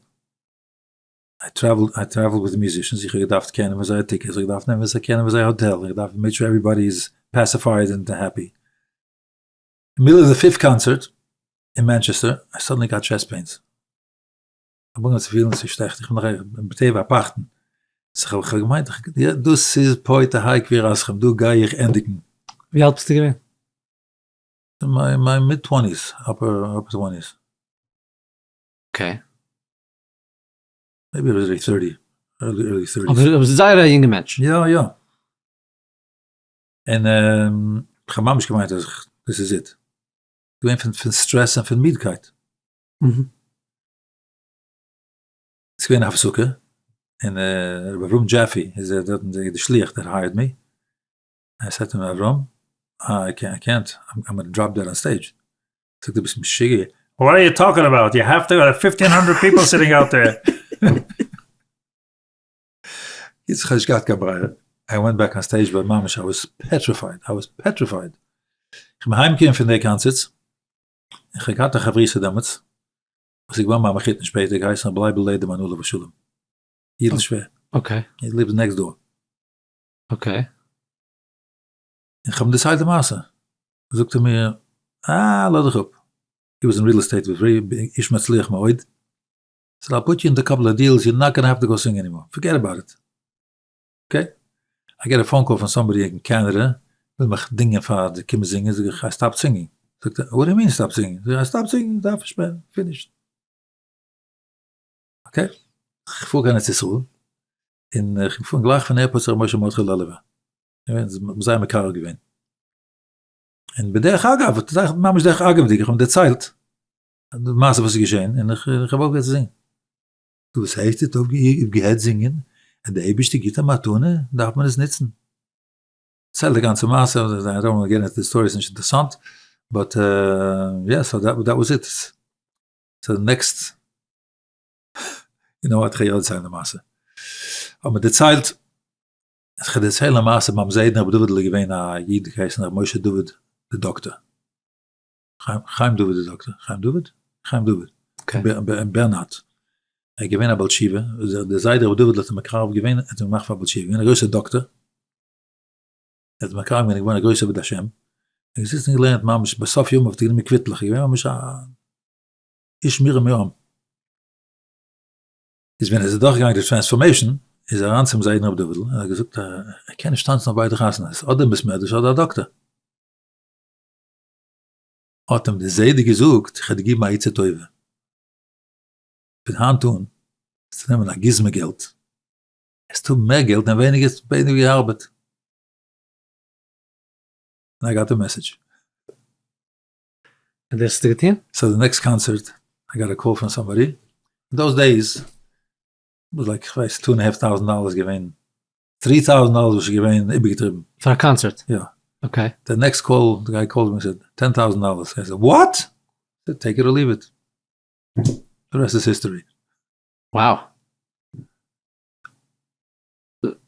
I travel, I travel with musicians, איך האב געדארפט קענען וואס זייער tickets, איך האב געדארפט נעמען וואס קענען וואס זייער האטעל, איך האב געדארפט make sure everybody is pacified and happy. אין middle of the fifth concert אין מאנטשעסטער, I suddenly got chest pains. איך האב אנגעהויבן צו פילן ס'שטעכט, איך בין דאך בטבע א פחדן, so איך האב געמיינט דאס איז פה תהא קבורתכם, דא גיי איך ענדיגן. ווי אלט ביסטו געווען? אין מיין mid twenties, upper twenties. Okay. Maybe early 30, early 30. אבער זייער א יונגע מענטש. יא יא. און איך האב ממש געמיינט אז דאס איז it. געווען פון סטרעס און פון מידקייט. ס'איז געווען א הפסקה, און רבי אברהם דזשעפי איז דארטן די שליח that hired me, I said to אברהם, איי קענט, איים גאנא דראפ דעד אן סטעידזש. זאגט ער ביסט משוגע? What are you talking about? You have to have fifteen hundred people sitting out there. קיצור כ'האב נישט געהאט קיין ברירה, I went back on stage but ממש I was petrified, I was petrified. כ'בין אהיימגעקומען פון די concerts, און כ'האב געהאט א חברותא דעמאלטס, וואס איז געווארן מיין מחותן שפעטער, געהייסן ר' לייבל לעדערמאן עליו השלום, אידל שווער. Okay. He lives next door. Okay. און כ'האב אים דערציילט די מעשה, זאגט ער מיר, אה, לאז דיך אפ, he was in real estate was very איש מצליח מאוד, said I'll put you in a couple of deals, you're not gonna have to go sing anymore, forget about it. Okay, I get a phone call פון somebody אין קענעדע, וויל מיך דינגען פאר די קומען זינגען, זאג איך I stopped singing, זאגט ער what do you mean stop singing, זאג איך I stopped singing, דארף נישט מער, finished. Okay, איך פאר קיין ארץ ישראל, און איך פאר גלייך פון airport צו ר' משה מרדכי לעלובער, זייער מקרב געווען. און בדרך אגב, ממש דרך אגב'דיג, איך האב אים דערציילט די מעשה וואס איז געשען, און איך האב אויפגעהערט צו זינגען. דו וואס הייסט האט אויפגעהערט זינגען? אז דער אייבערשטער גיט א מתנה דארף מען עס נוצן. דערציילט די גאנצע מעשה, I don't wanna get into the story, ס'איז נישט אינטערעסאנט, but יא, so that was it. So next, you know what, כ'גיי יא דערציילן די מעשה. האט מיר דערציילט, איך וועל דערציילן א מעשה, ביים זיידן רבי דוד'ל איז געווען א איד געהייסן רבי משה דוד די דאקטער, חיים דוד די דאקטער, חיים דוד? חיים דוד, בערנארד, ער איז געווען א בעל תשובה, דער זיידע רבי דוד'ל האט אים מקרב געווען, ער האט אים געמאכט פאר א בעל תשובה, געווען א גרויסער דאקטער, ער האט אים מקרב געווען, געווארן א גרויסער עובד השם, ער איז געזיצן און געלערנט ממש בסוף ימיו האט ער גענומען קוויטלעך, ער איז געווען ממש א איש מורם מעם. איז ווען ער איז אדורכגעגאנגען די transformation, איז ער אריין צום זיידן רבי דוד'ל און ער האט געזאגט ער קען נישט טאנצן אויף ביידע חתונות, אדער בית מדרש אדער א דאקטער. האט אים די זיידע געזאגט, איך וועל דיר געבן א עצה טובה, פון היינט אן וועסטו נעמען א גוזמא געלט, וועסטו האבן מער געלט און ווייניגער ארבעט. און I got the message. און דאס האסטו געטון? So the next concert I got a call from somebody, in those days was like כ'ווייס two and half thousand dollars איז געווען, three thousand dollars וואס איז געווען איבערגעטריבן. פאר א קאנצערט? יא. Okay. The next call, the guy called me said 10,000 dollars, I said what? Take it or leave it, the rest is history. Wow.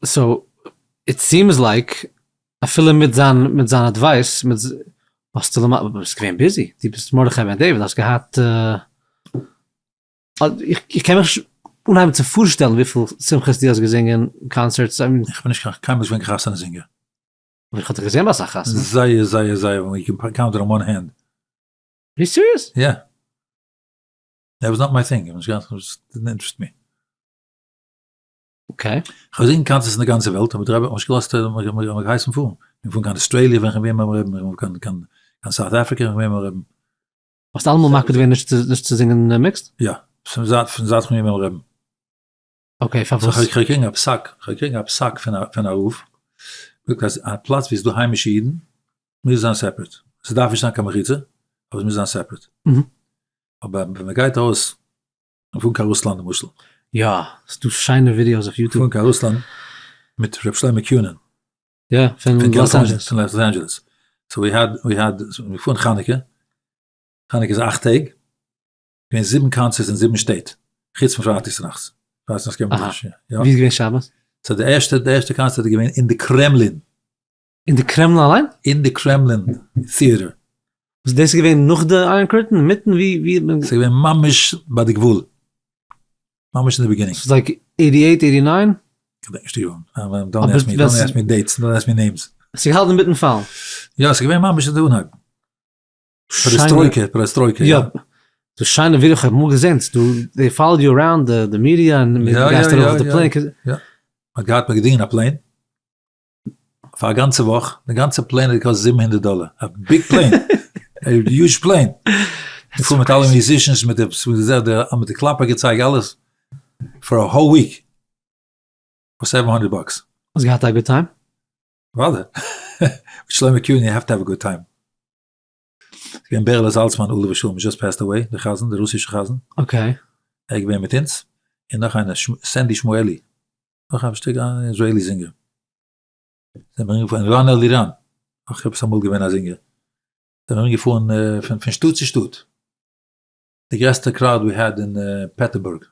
So it seems like אפילו מיט זיין מיט זיין advice מיט האסטו למ ביסט געווען busy דו ביסט מרדכי בן דוד האסט געהאט איך קען מיך נישט אנהייבן צו פארשטעלן וויפיל שמחות דו האסט געזינגען concerts איך בין נישט קיין קיינמאל נישט געווען קיין חתונה זינגער. אבער איך האב דיך געזען ביי אסאך חתונות. זייער זייער זייער ווען you can count on one hand. Are you serious? יא. That was not my thing, איך בין נישט געווען, didn't interest me. Okay. כ'האב געזען concerts אין די גאנצע וועלט, אבער די רבי האט מיך נישט געלאזט, האט מיר געהייסן פארן. איך בין געפארן קיין אוסטראליע ווען כ'בין געווען ביים רבי'ן, איך בין געפארן קיין South Africa ווען כ'בין געווען ביים רבי'ן. האסט אלעמאל מקפיד געווען נישט צו זינגען mixed? יא, פון זייט פון זייט כ'בין געווען ביים רבי'ן. Okay, פארוואס? כ'האב געקריגן א פסק, כ'האב געקריגן א פסק פון א רב, זאגט אז א פלאץ ווי ס'איז דא היימישע אידן מוז זיין separate, ס'דארף נישט זיין קיין מחיצה, אבער ס'מוז זיין separate. אבער ווען מ'גייט ארויס און פארן קיין רוסלאנד למשל. יא, ס'דא שיינע ווידיאוס אויף YouTube. פארן קיין רוסלאנד מיט ר' שלמה קיונען. יא, פון לאס אנדזשעלעס. פון לאס אנדזשעלעס. So we had, we had, מיר פארן חנוכה, חנוכה איז אכט טעג, געווען זיבן concerts אין זיבן שטעט, חוץ פון פרייטאג צונאכטס. פרייטאג צונאכטס קען מען נישט, יא. ווי איז געווען שבת? So די ערשטע, די ערשטע קאנצערט איז געווען אין די קרעמלין. אין די קרעמלין אליין? אין די קרעמלין theater. וואס דאס איז געווען נאך די Iron Curtain? אינמיטן? ווי ווי האט מען? ס'איז געווען ממש ביי די גבול. ממש אין די beginning. ס'איז like. Eighty eight eighty nine? כ'דענק נישט די יארן. Don't ask me, don't ask me dates, don't ask me names. ס'איז געהאלטן אינמיטן פאלן. יא, ס'איז געווען ממש אין די אנהייב. פערעסטרויקע, פערעסטרויקע, יא. די שיינע ווידעא כ'האב אמאל געזען, ס'דא, they followed you around די מידיע און גייסט ארויף אויף די plane. יא, מ'האט געהאט מ'האט געדינגען א plane פאר א גאנצע וואך, די גאנצע plane האט געקאסט 700 דאלער, א big plane, א huge plane, געפארן מיט אלע musicians, מיט די מיט די קלאפער געצייג, אלעס, for a whole week, פאר 700 bucks. האסט געהאט א good time? אוודאי, מיט שלמה קיוני you have to have a good time. געווען בערעלע זאלצמאן עליו השלום just passed away, דער חזן, דער רוסישע חזן. Okay. ער איז געווען מיט אונז, און נאך איינער, סענדי שמואלי, נאך א שטיק א Israeli זינגער. זענען מיר ארומגעפארן, רן אלירן, אויך עפעס אמאל געווען א זינגער. זענען ארומגעפארן פון שטאט צו שטאט. די גרעסטע crowd we had אין פעטערבורג.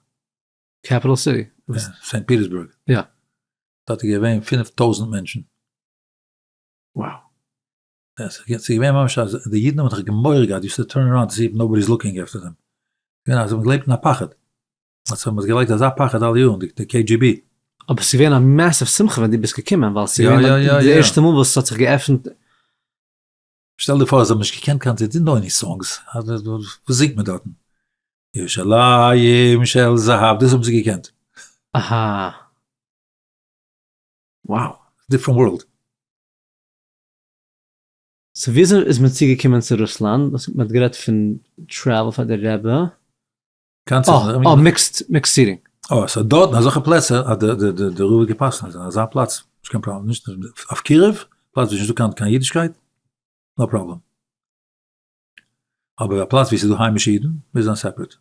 Capital city. סעינט פיטערסבורג. יא. דארט איז געווען 5000 מענטשן. Wow. ס'איז געווען ממש אז די אידן האבן זיך מורא געהאט, used to turn around to see if nobody is looking after them. געווען אז זיי האבן געלעבט אין א פחד. אז האבן עס געלייגט אזא פחד אלע יארן, די KGB. אבער ס'איז געווען א massive שמחה ווען דו ביסט געקומען, ווייל ס'איז געווען די ערשטע מאל וואס ס'האט זיך געעפנט. שטעל דיר פאר זיי האבן נישט געקענט קיין, זיי didn't know any songs, וואס זינגט מען דארטן? ירושלים של זהב, דאס האבן זיי געקענט. אהא. Wow, different world. So וויאזוי איז מען צוגעקומען צו רוסלאנד? מען האט גערעדט פון travel פאר די רבי. אה, mixed mixed seating. אה, so דארטן אזעלכע פלעצער אז די רב האט געפסקנט אז אזא פלאץ נישט קיין פראבלעם, נישט אויף קירוב, פלאץ ווי ס'נישט דא קיין אידישקייט, no problem. אבער א פלאץ ווי ס'איז דא היימישע אידן מוז זיין separate.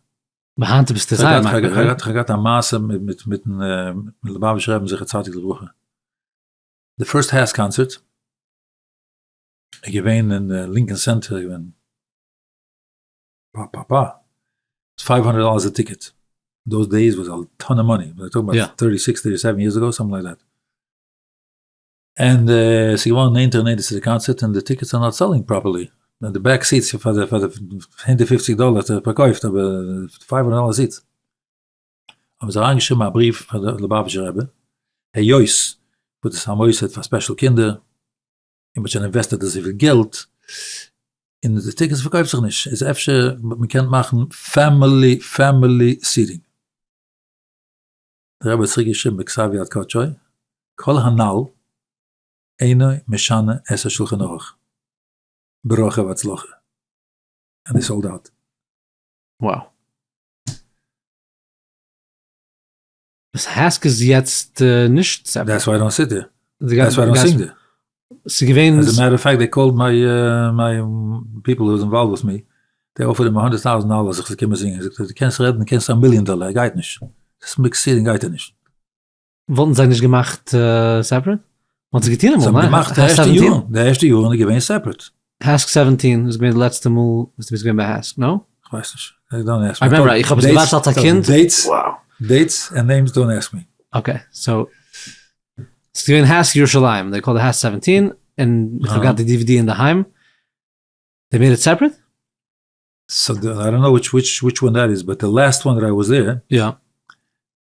היינט ביסטו זייער מקפיד. כ'האב געהאט א מעשה מיטן ליובאוויטשער רבי'ן זכר צדיק לברכה. די first HASC קאנצערט איז געווען אין Lincoln Center, איז געווען פא פא פא, 500 dollars א ticket, those days was a ton of money, we're talking about 36 37 years ago, something like that. And ס'איז געווארן נענטער און נענטער צו די קאנצערט און די tickets are not selling properly, די back seats פאר די 150 דאלער האט ער פארקויפט אבער 500 דאלער seats. האבן זיי אריינגעשריבן א בריוו פאר די ליובאוויטשער רבי, היות וואס דאס איז א מוסד פאר special קינדער, און מ'האט שוין invested אזויפיל געלט, און די tickets פארקויפט זיך נישט, איז אפשר מ'קען מאכן family family seating. דער רבי האט צוריק געשריבן בכתב יד קדשו, כל הנ"ל אינו משנה את השולחן ערוך, ברכה והצלחה, and they sold out. Wow. וואס HASC איז יעצט נישט separate. That's why I don't sit there. That's why I don't sing there. ס'איז געווען. As a matter of fact they called my my people who was involved with me, they offered him a hundred thousand dollars איך זאל קומען זינגען, זאגט ער דו קענסט רעדן קענסט א מיליאן דאלער ער גייט נישט, דאס mixed seating גייט ער נישט. וואלטן זיי נישט געמאכט separate? מ'האט עס געטון אמאל, ניין? זיי האבן געמאכט די ערשטע יארן, די ערשטע יארן איז געווען separate. HASC 17 איז געווען די לעצטע מאל וואס דו ביסט געווען ביי HASC, no? כ'ווייס נישט. Don't ask me. I remember, איך האב עס געוואטשט אלס א קינד. Dates, dates and names don't ask me. Okay, so ס'איז געווען HASC ירושלים, they called HASC 17, און איך האב געהאט די DVD אינדערהיים. They made it separate? So I don't know which which which one that is, but the last one that I was there, יא.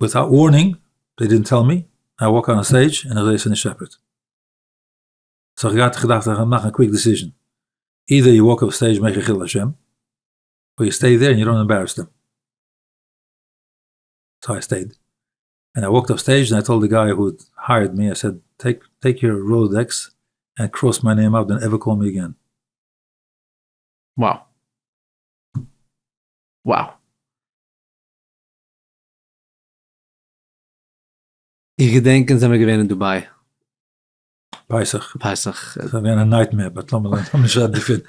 Without warning, they didn't tell me, I walk on stage און איך זעה ס'איז נישט separate. So איך געהאט געדארפט מאכן א quick decision, either you walk off stage make a חילול השם, or you stay there and you don't embarrass them. So I stayed. And I walked off stage and I told the guy who hired me, I said, take take your Rolodex and cross my name out and ever call me again. Wow. Wow. איך געדענק אונז זעמיר געווען אין דובאי. פסח. פסח. ס'איז געווען א nightmare, but לאמיר נישט רעדן דערפון.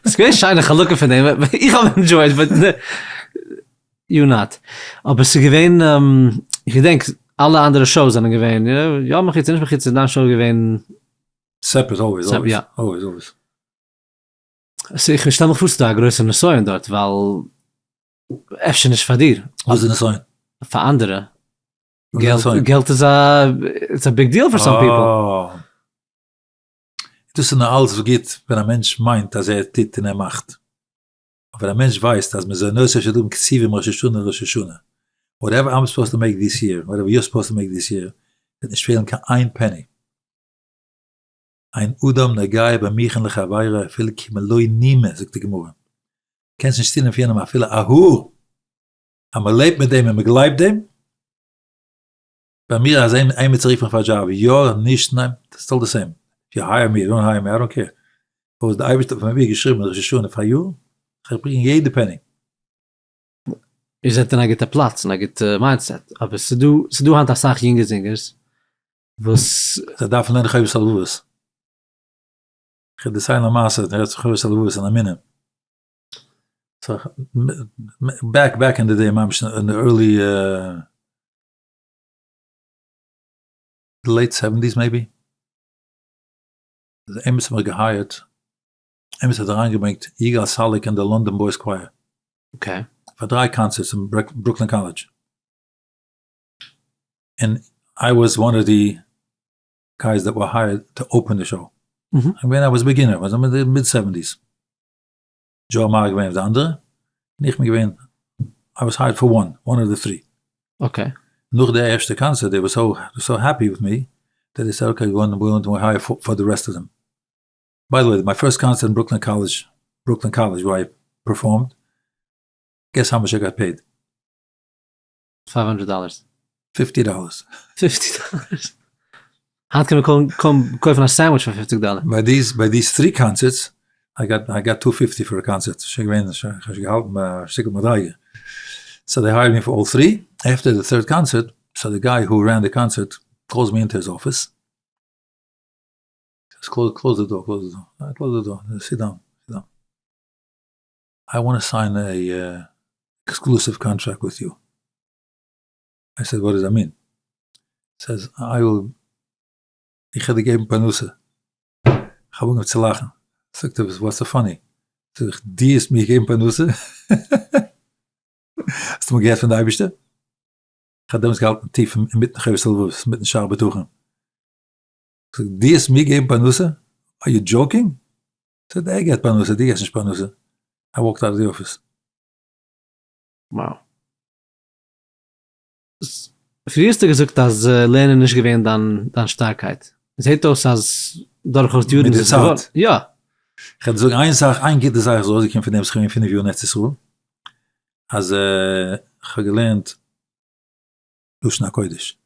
ס'איז געווען שיינע חלקים פון דעם, איך האב enjoyed, but you not. אבער ס'איז געווען, איך געדענק אלע אנדערע shows זענען געווען, יא מחיצה נישט מחיצה, דיין show איז געווען. Separate always, always, always, always. So איך שטעל מיך פאר ס'איז דא א גרויסע נסיון דארט, ווייל אפשר נישט פאר דיר. וואס איז נסיון? פאר אנדערע. געלט איז א, it's a big deal for some people. דאס איז נאר אלס גוט ווען א מענטש מיינט אז ער טוט און ער מאכט. אבער ווען א מענטש ווייסט אז מזונותיו של אדם קצובים ראש השנה לראש השנה. Whatever I'm supposed to make this year, whatever you're supposed to make this year, וועט נישט פעלן קיין איין penny. אין אדם נוגע במוכן לחבירו אפילו כמלא נימא, זאגט די גמרא. קענסט נישט שטילן פון יענעם אפילו א האר, אז מען לעבט מיט דעם און מען גלייבט דעם. ביי מיר אז עימיצער רופט מיך פאר א דזשאב, יא, נישט, ניין, still the same. If you hire me, don't hire me, I don't care. וואס די אייבערשטער האט פאר מיר געשריבן ראש השנה פאר יאר, איך ברענג יעדע penny. איר זענט אין א גוטע פלאץ און א גוטע mindset, אבער ס'דא ס'דא היינט אסאך יונגע זינגערס וואס. זיי דארפן לערנען חובת הלבבות. איך וועל דערציילן א מעשה, דו רעדסט פון חובת הלבבות אין א מינוט. Back back in the day ממש אין די early late seventies maybe, עמיצער האט מיך גע hire ט עמיצער האט אריינגעברענגט יגאל סאליק אין די London Boys Choir פאר דריי concerts אין Brooklyn College, און I was one of the guys that were hired to open the show, איך בין געווען I was beginner, וואס זענען די mid seventies, דזשאו מאר איז געווען אויף די אנדערע, און איך בין געווען I was hired for one, one of the three. Okay. נאך די ערשטע קאנצערט they were so happy with me that they said okay we want to hire for the rest of them. By the way, my first concert אין Brooklyn College, Brooklyn College where I performed, guess how much I got paid? 500 dollars. 50 dollars. 50 dollars. היינט קען מען קוים קויפן א sandwich פאר 50 דאלער. ביי these, ביי these three concerts, I got, I got two fifty for a concert, שוין געווען, שוין געהאלטן ביי א שטיקל מדריגה. So they hired me for all three, after the third concert, so the guy who ran the concert calls me into his office, close the door, close the door, close the door, sit down, sit down. I want to sign a exclusive contract with you. I said, what does that mean? Says, I will, איך וועל דיר געבן פרנסה. איך האב אנגעהויבן צו לאכן. זאגט ער, what's so funny? זאג איך, דו האסט מיר געגעבן פרנסה? האסטו אמאל געהערט פון די אייבערשטער? איך האב דעמאלטס געהאלטן טיף אינמיטן חובת הלבבות, מיטן שער בטחון. זאג, דו האסט מיר געגעבן פרנסה? Are you joking? זאגט ער, ער געבט פרנסה, דו געבסט נישט פרנסה. I walked out of the office. Wow. פריער האסטו געזאגט אז לערנען איז נישט געווען דיין דיין שטארקייט. זעט אויס אז דורכאויס די יארן איז עס געווארן. יא. כ'וועל דיר זאגן איין זאך, איין גוטע זאך איז ארויסגעקומען פון דעם וואס כ'בין געווען פינף יאר אין ארץ ישראל, אז כ'האב געלערנט לשון הקודש.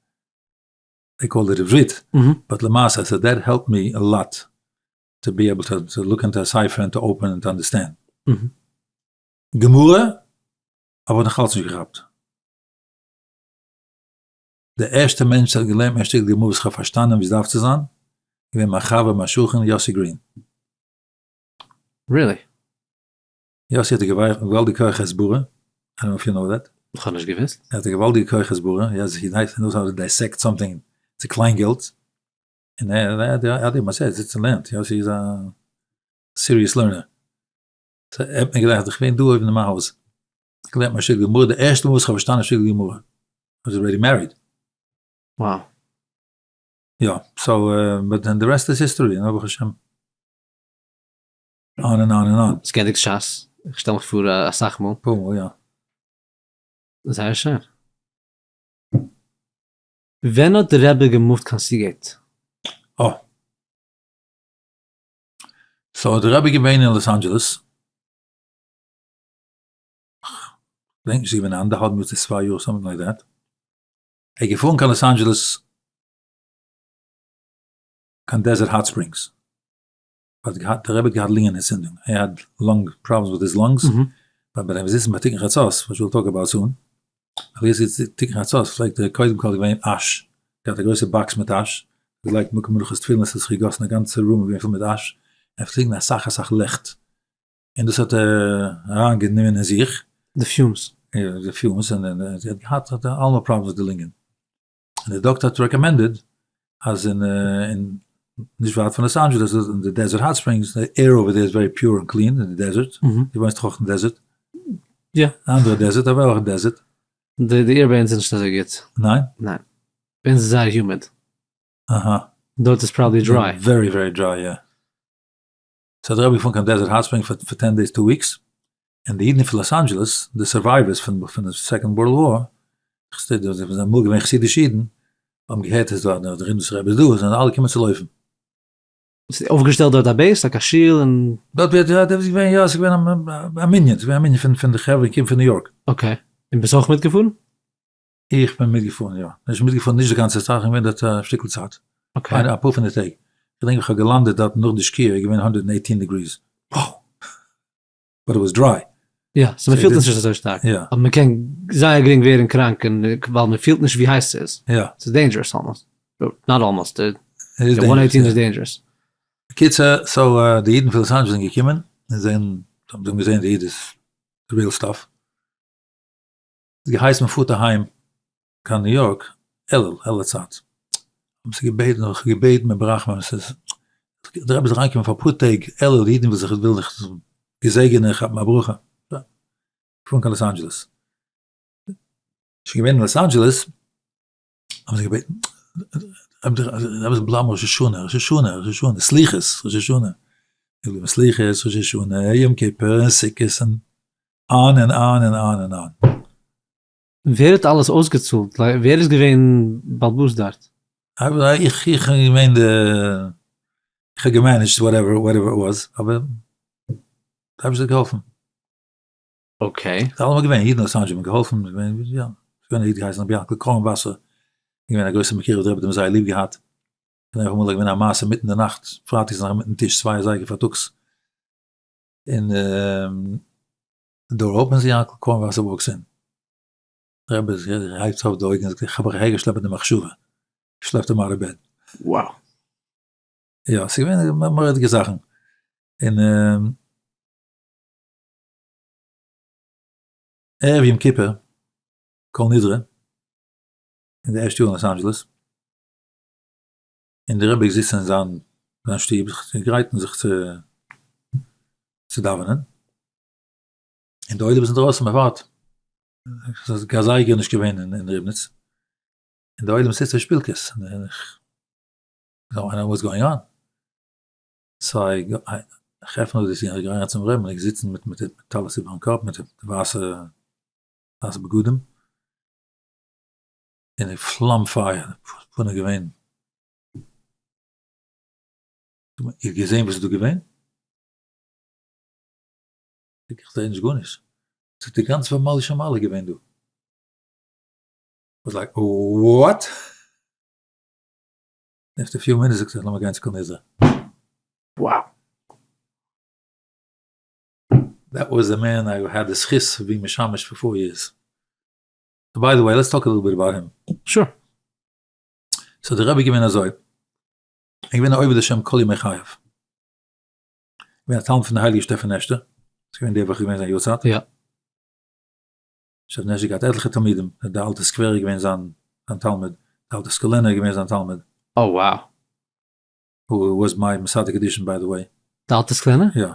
They call it עברית, but למעשה so that helped me a lot to be able to look into a ספר and to open and to understand. גמרא האב איך נאכאלץ נישט געכאפט. דער ערשטער מענטש וואס האט געלערנט מיר א שטיקל גמרא וואס איך האב פארשטאנען ווי עס דארף צו זיין, איז געווען מיין חבר מיין שכן יאסי גרין. Really? יאסי האט א געוואלדיגע כח הסברה, I don't know if you know that. איך האב נישט געוואוסט. ער האט א געוואלדיגע כח הסברה, he knows how to dissect something צו קליין געלט, און ער האט אים ער זיצט און לערנט, יאסי איז א serious learner. So ער האט מיר געלערנט, איך בין דא אויבן אין מיין הויז, געלערנט מיין שטיקל גמרא, די ערשטע מאל וואס איך האב פארשטאנען א שטיקל גמרא, I was already married. Wow. יא, so, but then the rest is history, נו ברוך השם. On and on and on. האסט געענדיגט שס? איך שטעל מיך פאר אסאך מאל. פאר מאל, יא. זייער שיין. ווען האט די רבי גע move ט קיין סיגעיט? אה. So האט די רבי געווען אין לאס אנדזשעלעס, כ'דענק נישט, ס'איז געווען אנדערהאלבן יאר צו צוויי יאר, something like that, ער איז געפארן קיין לאס אנדזשעלעס, קיין דעזערט האט ספרינגס, האט געהאט, דער רבי האט געהאט לונגען אנטצינדונג, ער האט lung problems with his lungs, ווייל ביי דעם זיצן ביי תיקון חצות, which we'll talk about soon, אבער יעצט איז תיקון חצות פלעגט ער קודם כל געווען אש, געהאט א גרויסע box מיט אש, געלייגט מקום מנחת תפילין, עס האט זיך געגאסן א גאנצע room איז געווען פול מיט אש, ער פלעגט לייגן אסאך אסאך לעכט, און דאס האט ער אריין גענומען אין זיך. די fumes. די fumes, און ער האט געהאט אלעמאל problems מיט די לונגען. און די דאקטער האט recommended אז אין אין נישט ווייט פון לאס אנדזשעלעס אין די דעזערט האט ספרינגס, די air over there איז very pure און clean אין די דעזערט, דו וואוינסט דאך אויך אין דעזערט? יא. אנדערע דעזערט אבער אויך דעזערט. די air ביי אונז איז נישט אזוי גוט. ניין? ניין. ביי אונז איז זייער humid. אהא. דארט איז probably dry. Very very dry, יא. So דער רבי געפארן קיין דעזערט האט ספרינג פאר ten days two weeks, און די אידן פון לאס אנדזשעלעס, די survivors פון די second world war, חסידים זענען אמאל געווען חסידישע אידן, האבן געהערט אז דא דער ריבניצער רבי איז דא, זענען אלע געקומען צו לויפן. ס'איז אויפגעשטעלט דארט א בית, like א שול און. דארט ווי האט איז געווען יא ס'איז געווען א מנין, ס'איז געווען א מנין פון פון די חברה געקומען פון ניו יארק. okay, און ביסט אויך מיטגעפארן? איך בין מיטגעפארן יא, נישט מיטגעפארן נישט די גאנצע צייט, איך בין געווען דארט א שטיקל צייט, okay. אפאר פון די טעג, כ'געדענק ווי כ'האב געלאנדעט דארט נאך די שקיעה איז געווען 118 degrees, wow! But it was dry. יא, so מ'פילט עס נישט אזוי שטארק. יא. אבער מ'קען זייער גרינג ווערן קראנק און ווייל מ'פילט נישט ווי הייס ס'איז. יא. ס'איז dangerous almost. Not almost. איז 118 איז dangerous. בקיצור, so די אידן פון לאס אנדזשעלעס זענען געקומען און זענען, האבן געזען די איד איז די real stuff. האט געהייסן מען פארט אהיים קיין ניו יארק אלול, אלול צייט, האבן זיי געבעטן, האב איך געבעטן מיט ברחמים, ס'איז, דער רבי איז אריינגעקומען פאר אפאר טעג אלול, די אידן ווילן זיך ווילן זיך געזעגענען, כאפן א ברכה, געפארן קיין לאס אנדזשעלעס, שוין געווען אין לאס אנדזשעלעס, האבן זיי געבעטן, דער רבי זאל בלייבן ראש השנה, ראש השנה, ראש השנה, סליחות, ראש השנה, סליחות, ראש השנה, יום כיפור, און סוכות, און on און on און on און on. ווער האט אלעס אויסגעצאלט? ווער איז געווען באלבאס דארט? איך איך בין געווען די, איך האב גע managed whatever whatever it was, אבער די אייבערשטער האט געהאלפן. Okay. ס'איז אלעמאל געווען אידן לאס אנדזשעלעס האבן געהאלפן, איז געווען יא, ס'איז געווען א איד געהייסן רבי יענקל קארנוואסער, איז געווען א גרויסער מקורב, די רבי האט אים זייער ליב געהאט, כ'געדענק אמאל איז געווען א מעשה אינמיטן די נאכט, פרייטאג צו נאכט אינמיטן טיש צוויי אזייגער פארטאגס, און די door opens יענקל קארנוואסער walks in, די רבי הייבט אויף די אויגן און זאגט איך האב אייך אהערגעשלעפט מיט די מחשבה, שלעפט אים out of bed. Wow. יא, ס'איז געווען מורא'דיגע זאכן, און ערב יום כיפור, כל נדרי, אין די ערשטע יאר אין לאס אנדזשעלעס, און דער רבי איז געזיצן אין זיין זיין שטוב זיך צו גרייטן זיך צו צו דאווענען, און די עולם איז אינדרויסן מען ווארט, ס'איז קיין זייגער נישט געווען אין ריבניץ, און די עולם זיצט אויף שפילקעס, און איך זאג איינער what's going on? So איך עפן אויף די טיר, איך גיי אריין צום רבי'ן, און איך זיצן מיט מיט טלית איבערן קאפ, מיט די ווייסע ווייסע בגדים, און די פלאם פייער, פנים געווען, איר געזען וואס איז דא געווען? זאג איך זעה נישט גארנישט, זאגט די גאנצע פמליא של מעלה געווען דא, was like what? After few minutes זאגט ער לאמיר גיין צו כל נדרי. Wow. That was the man I had the זכות of being משמש for four years. By the way, let's talk a little bit about him. Sure. So דער רבי געווען אזוי, ער געווען א עובד השם כל ימי חייו. געווען א תלמיד פון די הייליגע שטעפענעשטער, ס'איז געווען די וואך געווען זיין יארצייט. יא. שטעפענעשטער געהאט עטליכע תלמידים, די אלטע סקווערער איז געווען זיין זיין תלמיד, די אלטע סקולענער איז געווען זיין תלמיד. Oh wow. Who was my מסדר קידושין by the way. די אלטע סקולענער? יא.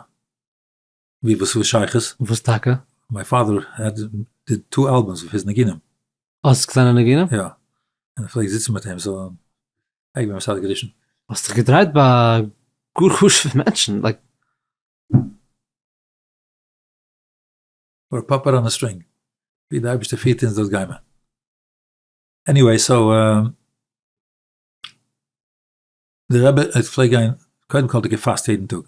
ווי וואס וואס שייכות? וואס טאקע? My father had the two albums of his ניגונים. אה, סקולענער ניגונים? יא. און ער פלעגט זיצן מיט אים, so ער איז געווען מסדר קידושין. האסט דיך געדרייט ביי גאר חשוב'ע מענטשן, like. We're a puppet on a string. ווי די אייבערשטער פירט אונז דארט גיימער. Anyway, so די רבי האט פלעגט גיין, קודם כל האט ער געפאסט יעדן טאג.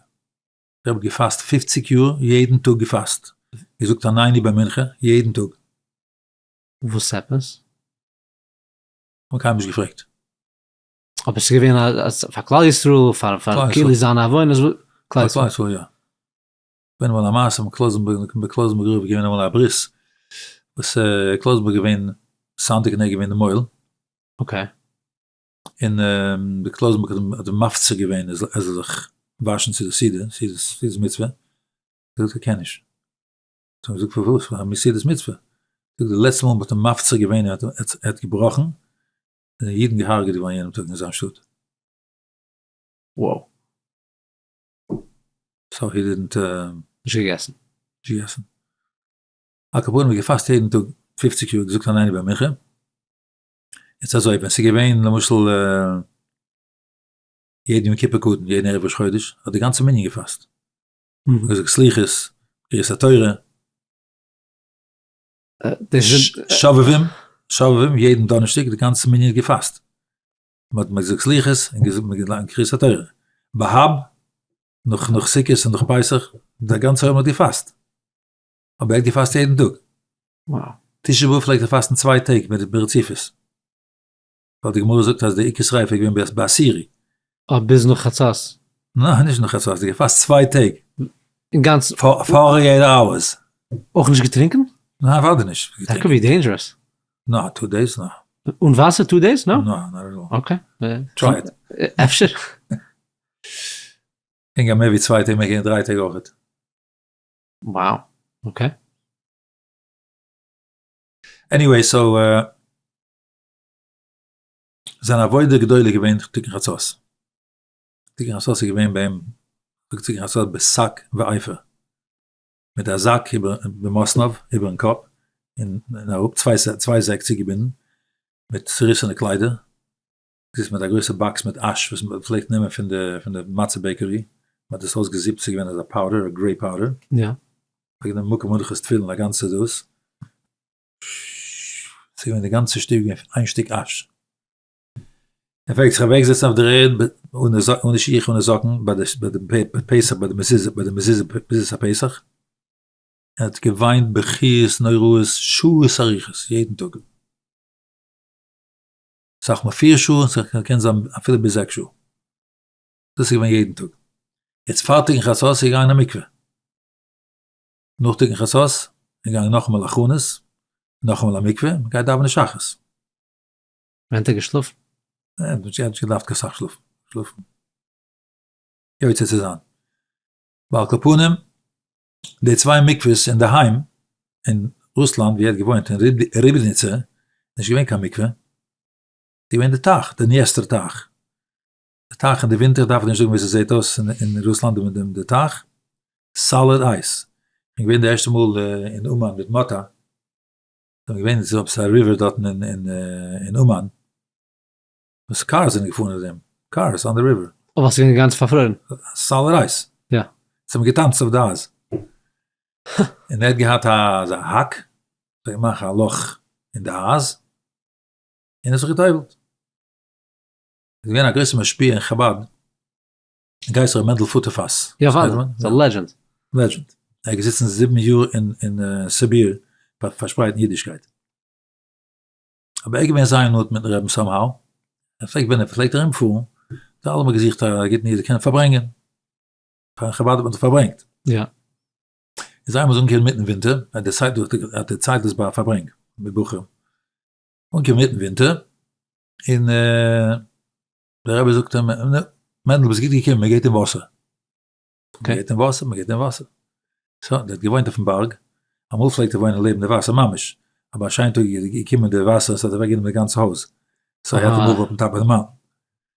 דער רבי האט געפאסט 50 יאר, יעדן טאג געפאסט. געזאגט עננו ביי מנחה, יעדן טאג. וואס עפעס? כ'האב קיינמאל נישט געפרעגט. אבער ס'איז געווען א פאר כלל ישראל, פאר פאר כאילו זיינע עוונות, כלל ישראל יא. געווען אמאל א מעשה מיט קלויזענבורג, ביי קלויזענבורג רב איז געווען אמאל א ברית, וואס קלויזענבורג איז געווען סנדק און ער איז געווען די מוהל. Okay. און די קלויזענבורג האט אים מפציר געווען ער זאל זיך וואשן צו די סעודה, סעודת מצוה, האט ער געזאגט ער קען נישט. האט ער געזאגט פארוואס? ווייל מיר סעודת מצוה. זאגט די לעצטע מאל מ'האט אים מפציר געווען און ער האט געבראכן, זענען אידן געהארגעט געווארן יענעם טאג אין זיין שטאט. Wow. So he didn't נישט געגעסן. נישט געגעסן. על כל פנים געפאסט יעדן טאג 50 יאר, געזאגט עננו ביי מנחה. יעצט אזוי, ווען ס'איז געווען למשל יעדן יום כיפור קטן, יעדן ערב ראש חודש, האט די גאנצע מנין געפאסט. געזאגט סליחות, קריאת התורה, שובבים. שובבים יעדן דאנערשטאג די גאנצע מנין האט געפאסט. מען האט געזאגט סליחות און געזאגט מען געליינט קריאת התורה. בהב נאך נאך סוכות און נאך פסח, דער גאנצער עולם האט געפאסט. אבער ער האט געפאסט יעדן טאג. תשעה באב פלעגט ער פאסטן צוויי טעג ברציפות. ווייל די גמרא זאגט אז די עיקר שריפה איז געווען בעשירי. אה, ביז נאך חצות. ניין, נישט נאך חצות, די געפאסט צוויי טעג. אינגאנצן. 48 hours. אויך נישט געטרינקען? ניין, אוודאי נישט. That could be dangerous. נא, two days נא. אן וואסער two days? נא? נא, not at all. Okay. Try it. אפשר. קען גיין מער ווי צוויי טעג, מעג גיין דריי טעג אויכעט. Wow, okay. Anyway, so זיין עבודה גדולה איז געווען תיקון חצות. תיקון חצות איז געווען ביי אים, זאגט תיקון חצות בשק ואפר. מיט א זאק איבער במתניו איבערן קאפ, און אראפ צוויי זעק צוגעבינדן, מיט צוריסענע קליידער, זיצט מיט א גרויסע box מיט אש וואס מען פלעגט נעמען פון די פון די מצה bakery, מען האט עס אויסגעזיפט ס'איז געווען אזא powder, א gray powder. יא. פלעגט נעמען מקום מנחת תפילין א גאנצע דאס. ס'איז געווען די גאנצע שטוב געווען פון איין שטיק אש. ער פלעגט זיך אוועק זעצן אויף דער ערד אן די שיך אן די זאקן ביי די פסח ביי די מזוזה ביי די מזוזה מזוזת הפסח. ער האט געוויינט בכיות נוראות שעות ארוכות יעדן טאג. סאך מאל פיר שעה און ס'קען זיין אפילו ביז זעקס שעה. דאס איז געווען יעדן טאג. יעצט פאר תיקון חצות איז געגאנגען אין מקווה. נאך תיקון חצות איז געגאנגען נאכאמאל הכנות, נאכאמאל א מקווה, מען גייט דאווענען שחרית. ווען האט ער געשלאפן? ער האט נישט געדארפט קיין סאך שלאפן, שלאפן יוצא צו זיין. ועל כל פנים, די צוויי מקווה'ס אינדערהיים אין רוסלאנד ווי ער האט געוואוינט אין ריבניצע, נישט געווען קיין מקווה, איז געווען די טייך, די ניעסטער טייך. די טייך אין די ווינטער דארף איך נישט זאגן ווי ס'זעט אויס אין רוסלאנד מיט דעם די טייך, solid ice. כ'בין געווען די ערשטע מאל אין אומאן מיט מאטא, כ'בין געווען ס'איז עפעס א river דארטן אין אומאן, וואס cars זענען געפארן אין דעם, cars on the river. אבער ס'איז געווען גאנץ פארפרוירן. Solid ice. יא. זיי האבן געטאנצט אויף די אייז. און ער האט געהאט אזא האק, האט ער געמאכט א לאך אין די אייז, און האט זיך גע'טובל'ט. איז געווען א גרויסע משפיע אין חבד, גייסט ר' מענדל פוטערפאס. יא אוודאי, ס'איז א legend. Legend. ער איז געזיצן זיבן יאר אין סיביר פאר פארשפרייטן אידישקייט. אבער ער איז געווען זייער נאנט מיטן רעבן somehow. ער פלעגט ווען ער פלעגט ארום פארן, האט ער אלעמאל געזוכט א גוטן איד קענען פארברענגען. פאר חבד האט מען דאך פארברענגט. יא. איז איינמאל איז אנגעקומען מיטן ווינטער, ער האט דערציילט ער האט דערציילט דאס ביי א פארברענג מיט בחורים. אנגעקומען מיטן ווינטער, און דער רבי זאגט אים, נו, מענדל ביסט גוט געקומען, מען גייט אין וואסער. מען גייט אין וואסער, מען גייט אין וואסער. סא, דער האט געוואוינט אויפן בארג, אמאל פלעגט ער וואוינען לעבן די וואסער ממש, אבער א שיין טאג איז געקומען די וואסער, עס האט אוועק גענומען די גאנצע הויז. סא ער האט געמופט אויפן top of the mountain.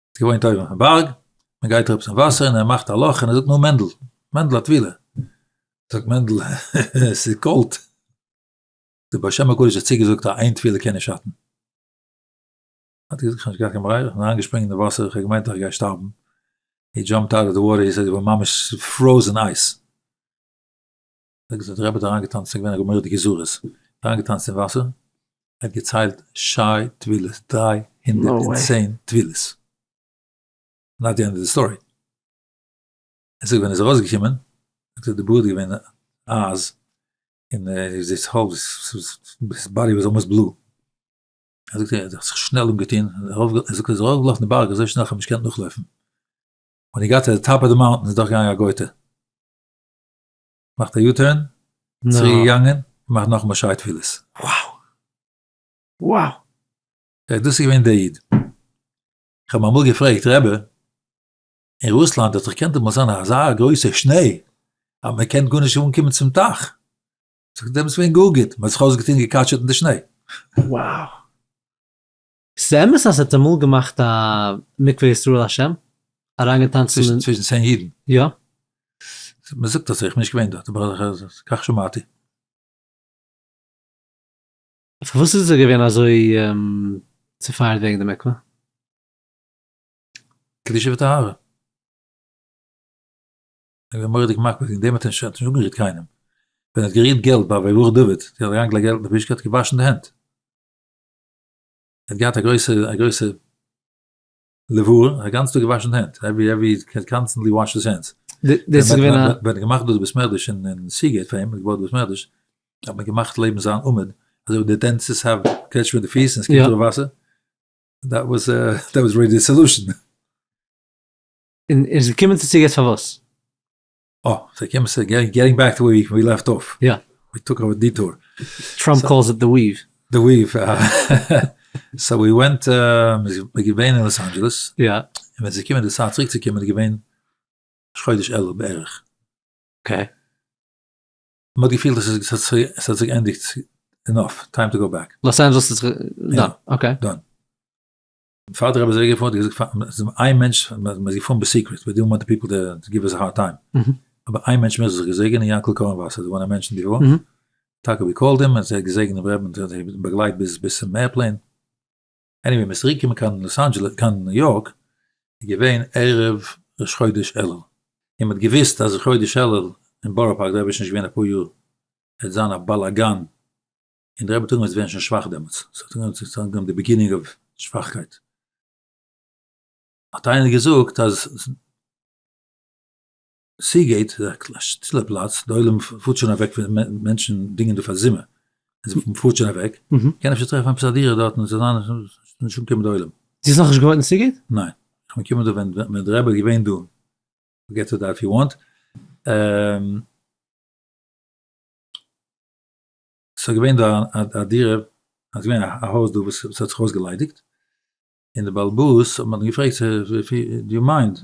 האט געוואוינט אויבן אויפן בארג, מען גייט אראפ צום וואסער און ער מאכט א לאך און ער זאגט, נו מענדל, מענדל א טבילה. זאגט מענדל, עס איז קאלט. דער בעל שם הקדוש האט צוגעזאגט אז איין טבילה קען נישט שאטן. האט ער געזאגט איך האב נישט געהאט קיין ברירה, איך בין אריינגעשפרינגען אין די וואסער, איך האב געמיינט איך גיי שטארבן, he jumped out of the water, he said איך בין ממש frozen ice. זאגט ער דער רבי האט אריינגעטאנצט, ס'איז געווען א מורא'דיגע זריז, האט אריינגעטאנצט אין וואסער, ער האט געציילט ש"י טבילות, 310 טבילות. Not the end of the story. ער זאגט ווען ער איז ארויסגעקומען, זאגט ער די בארד איז געווען אייז, און his whole body was almost blue. ער זאגט ער האט זיך שנעל אנגעטון, ער זאגט ער איז ארויפגעלאפן די בארג אזוי שנעל איך האב נישט געקענט נאכלויפן, ווען he got to the top of the mountain איז דורך געגאנגען א גויטע, מאכט א U-turn, צוריק געגאנגען, און מאכט נאכאמאל ש"י טבילות. Wow! Wow! דאס איז געווען דער איד. איך האב אים אמאל געפרעגט, רבי, אין רוסלאנד האט זיך געקענט אמאל זיין אזא גרויסע שניי, אז מען קען גארנישט אנקומען צום טייך. זאגט דעם איז געווען גאר גוט, מען האט זיך אויסגעטון געקאטשעט אין די שניי. Wow. ס'איז אמת אז ער האט אמאל געמאכט א מקווה ישראל השם? אריינגעטאנצן אין. צווישן צען אידן? יא. מען זאגט אזוי, איך בין נישט געווען דארט, אבער כך שמעתי. פארוואס איז ער געווען אזוי צופייערט וועגן די מקווה? קדושה וטהרה. ער איז געווען מורא'דיג מקפיד וועגן דעם האט ער נישט אנגערירט קיינעם, ווען ער האט גערירט געלט ביי ויברח דוד, האט ער אריינגעלייגט געלט אין די פושקע האט געוואשן די הענט. האט געהאט א גרויסע א גרויסע לבור, א גאנץ טאג געוואשן הענט, every every constantly wash his hands. דאס איז געווען א. ווען געמאכט דאס בית מדרש אין סיגעיט פאר אים, געבויט בית מדרש, האט מען געמאכט לעבן זיין עמוד, אזוי ווי די dentists have קעטש מיט די פיס און עס קומט אראפ וואסער, that was that was really the solution. און ער איז געקומען צו סיגעיט פארוואס? אה, ס'איז געקומען צו getting back to where we left off. יא. We took our detour. טראמפ calls it the weave. The weave. So we went, מ'איז געווען אין לאס אנדזשעלעס. יא. און ווען ס'איז געקומען די צייט צוריק צו קומען איז געווען ראש חודש אלול בערך. Okay. מ'האט געפילט אז עס האט זיך געענדיגט, enough, time to go back. לאס אנדזשעלעס איז done, okay. Done. פאר דער רבי איז אוועקגעפארן האט ער געזאגט פאר איין מענטש, מען איז געפארן ב secret, we didn't want the people to give us a hard time, אבער איין מענטש מוז זיך געזעגענען, יענקל קארנוואסער, the one I mentioned before, טאקע we called him, און ער האט געזעגענט דעם רבי'ן און אים באגלייט ביז ביז צום airplane. Anyway, מען איז צוריק געקומען קיין לאס אנדזשעלעס, קיין ניו יארק, איז געווען ערב ראש חודש אלול, און מען האט געוואוסט אז ראש חודש אלול אין בארא פארק, דער רבי איז שוין נישט געווען אפאר יאר, וועט זיין א באלאגאן, און דער רבי האט אנגעהויבן צו ווערן שוין שוואך דעמאלטס, ס'האט אנגעהויבן צו אנגעהויבן די beginning of שוואכקייט, האט איינער געזאגט אז סיגעיט איז א שטילע פלאץ, די עולם פארט שוין אוועק פון מענטשן דינגען דא פאר זומער, און מ'פארט שוין אוועק, קען אפשר טרעפן עפעס א דירה דארטן און ס'זאל זיין נישט אנקומען די עולם. דו האסט נאכנישט געוואוינט אין סיגעיט? ניין, איך בין געקומען דא ווען דער רבי איז געווען דא, get to that if you want. ס'איז געווען דא א דירה, ס'איז געווען א הויז דא וואס האט זיך אויסגעליידיגט, און די בעל הבית האט מען געפרעגט do you mind,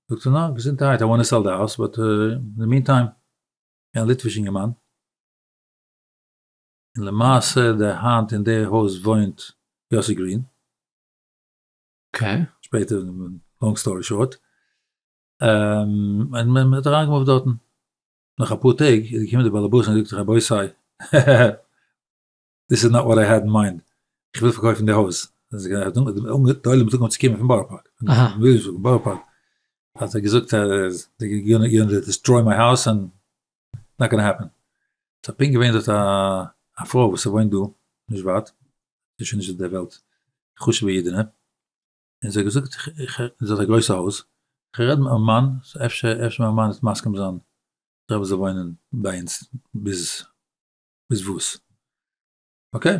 זאגט ער no, געזונטערהייט, I want to sell the house, but in the meantime, א ליטוויש אינגערמאן, און למעשה די היינט אין די הויז וואוינט יוסי גרין, שפעטער, long story short, און מען האט אריינגעמופט דארטן. נאך אפאר טעג איז געקומען די באלעבאס און געזאגט רבותי, this is not what I had in mind, איך וויל פארקויפן די הויז, די עולם האט אנגעהויבן צו קומען פון בארא פארק, פון וויליאמסבורג בארא פארק, האט ער געזאגט אז they gonna destroy my house and not gonna happen, ס'איז פונקט געווען דארט א פרוי וואס וואוינט דא נישט ווייט, זי איז שוין נישט אויף דער וועלט, חשוב'ע אידענע, און זי האט געזאגט איך זי האט א גרויסע הויז, איך רעד מיט מיין מאן, אפשר אפשר מיין מאן וועט מסכים זיין דער רבי זאל וואוינען ביי אונז ביז ביז וואס, okay,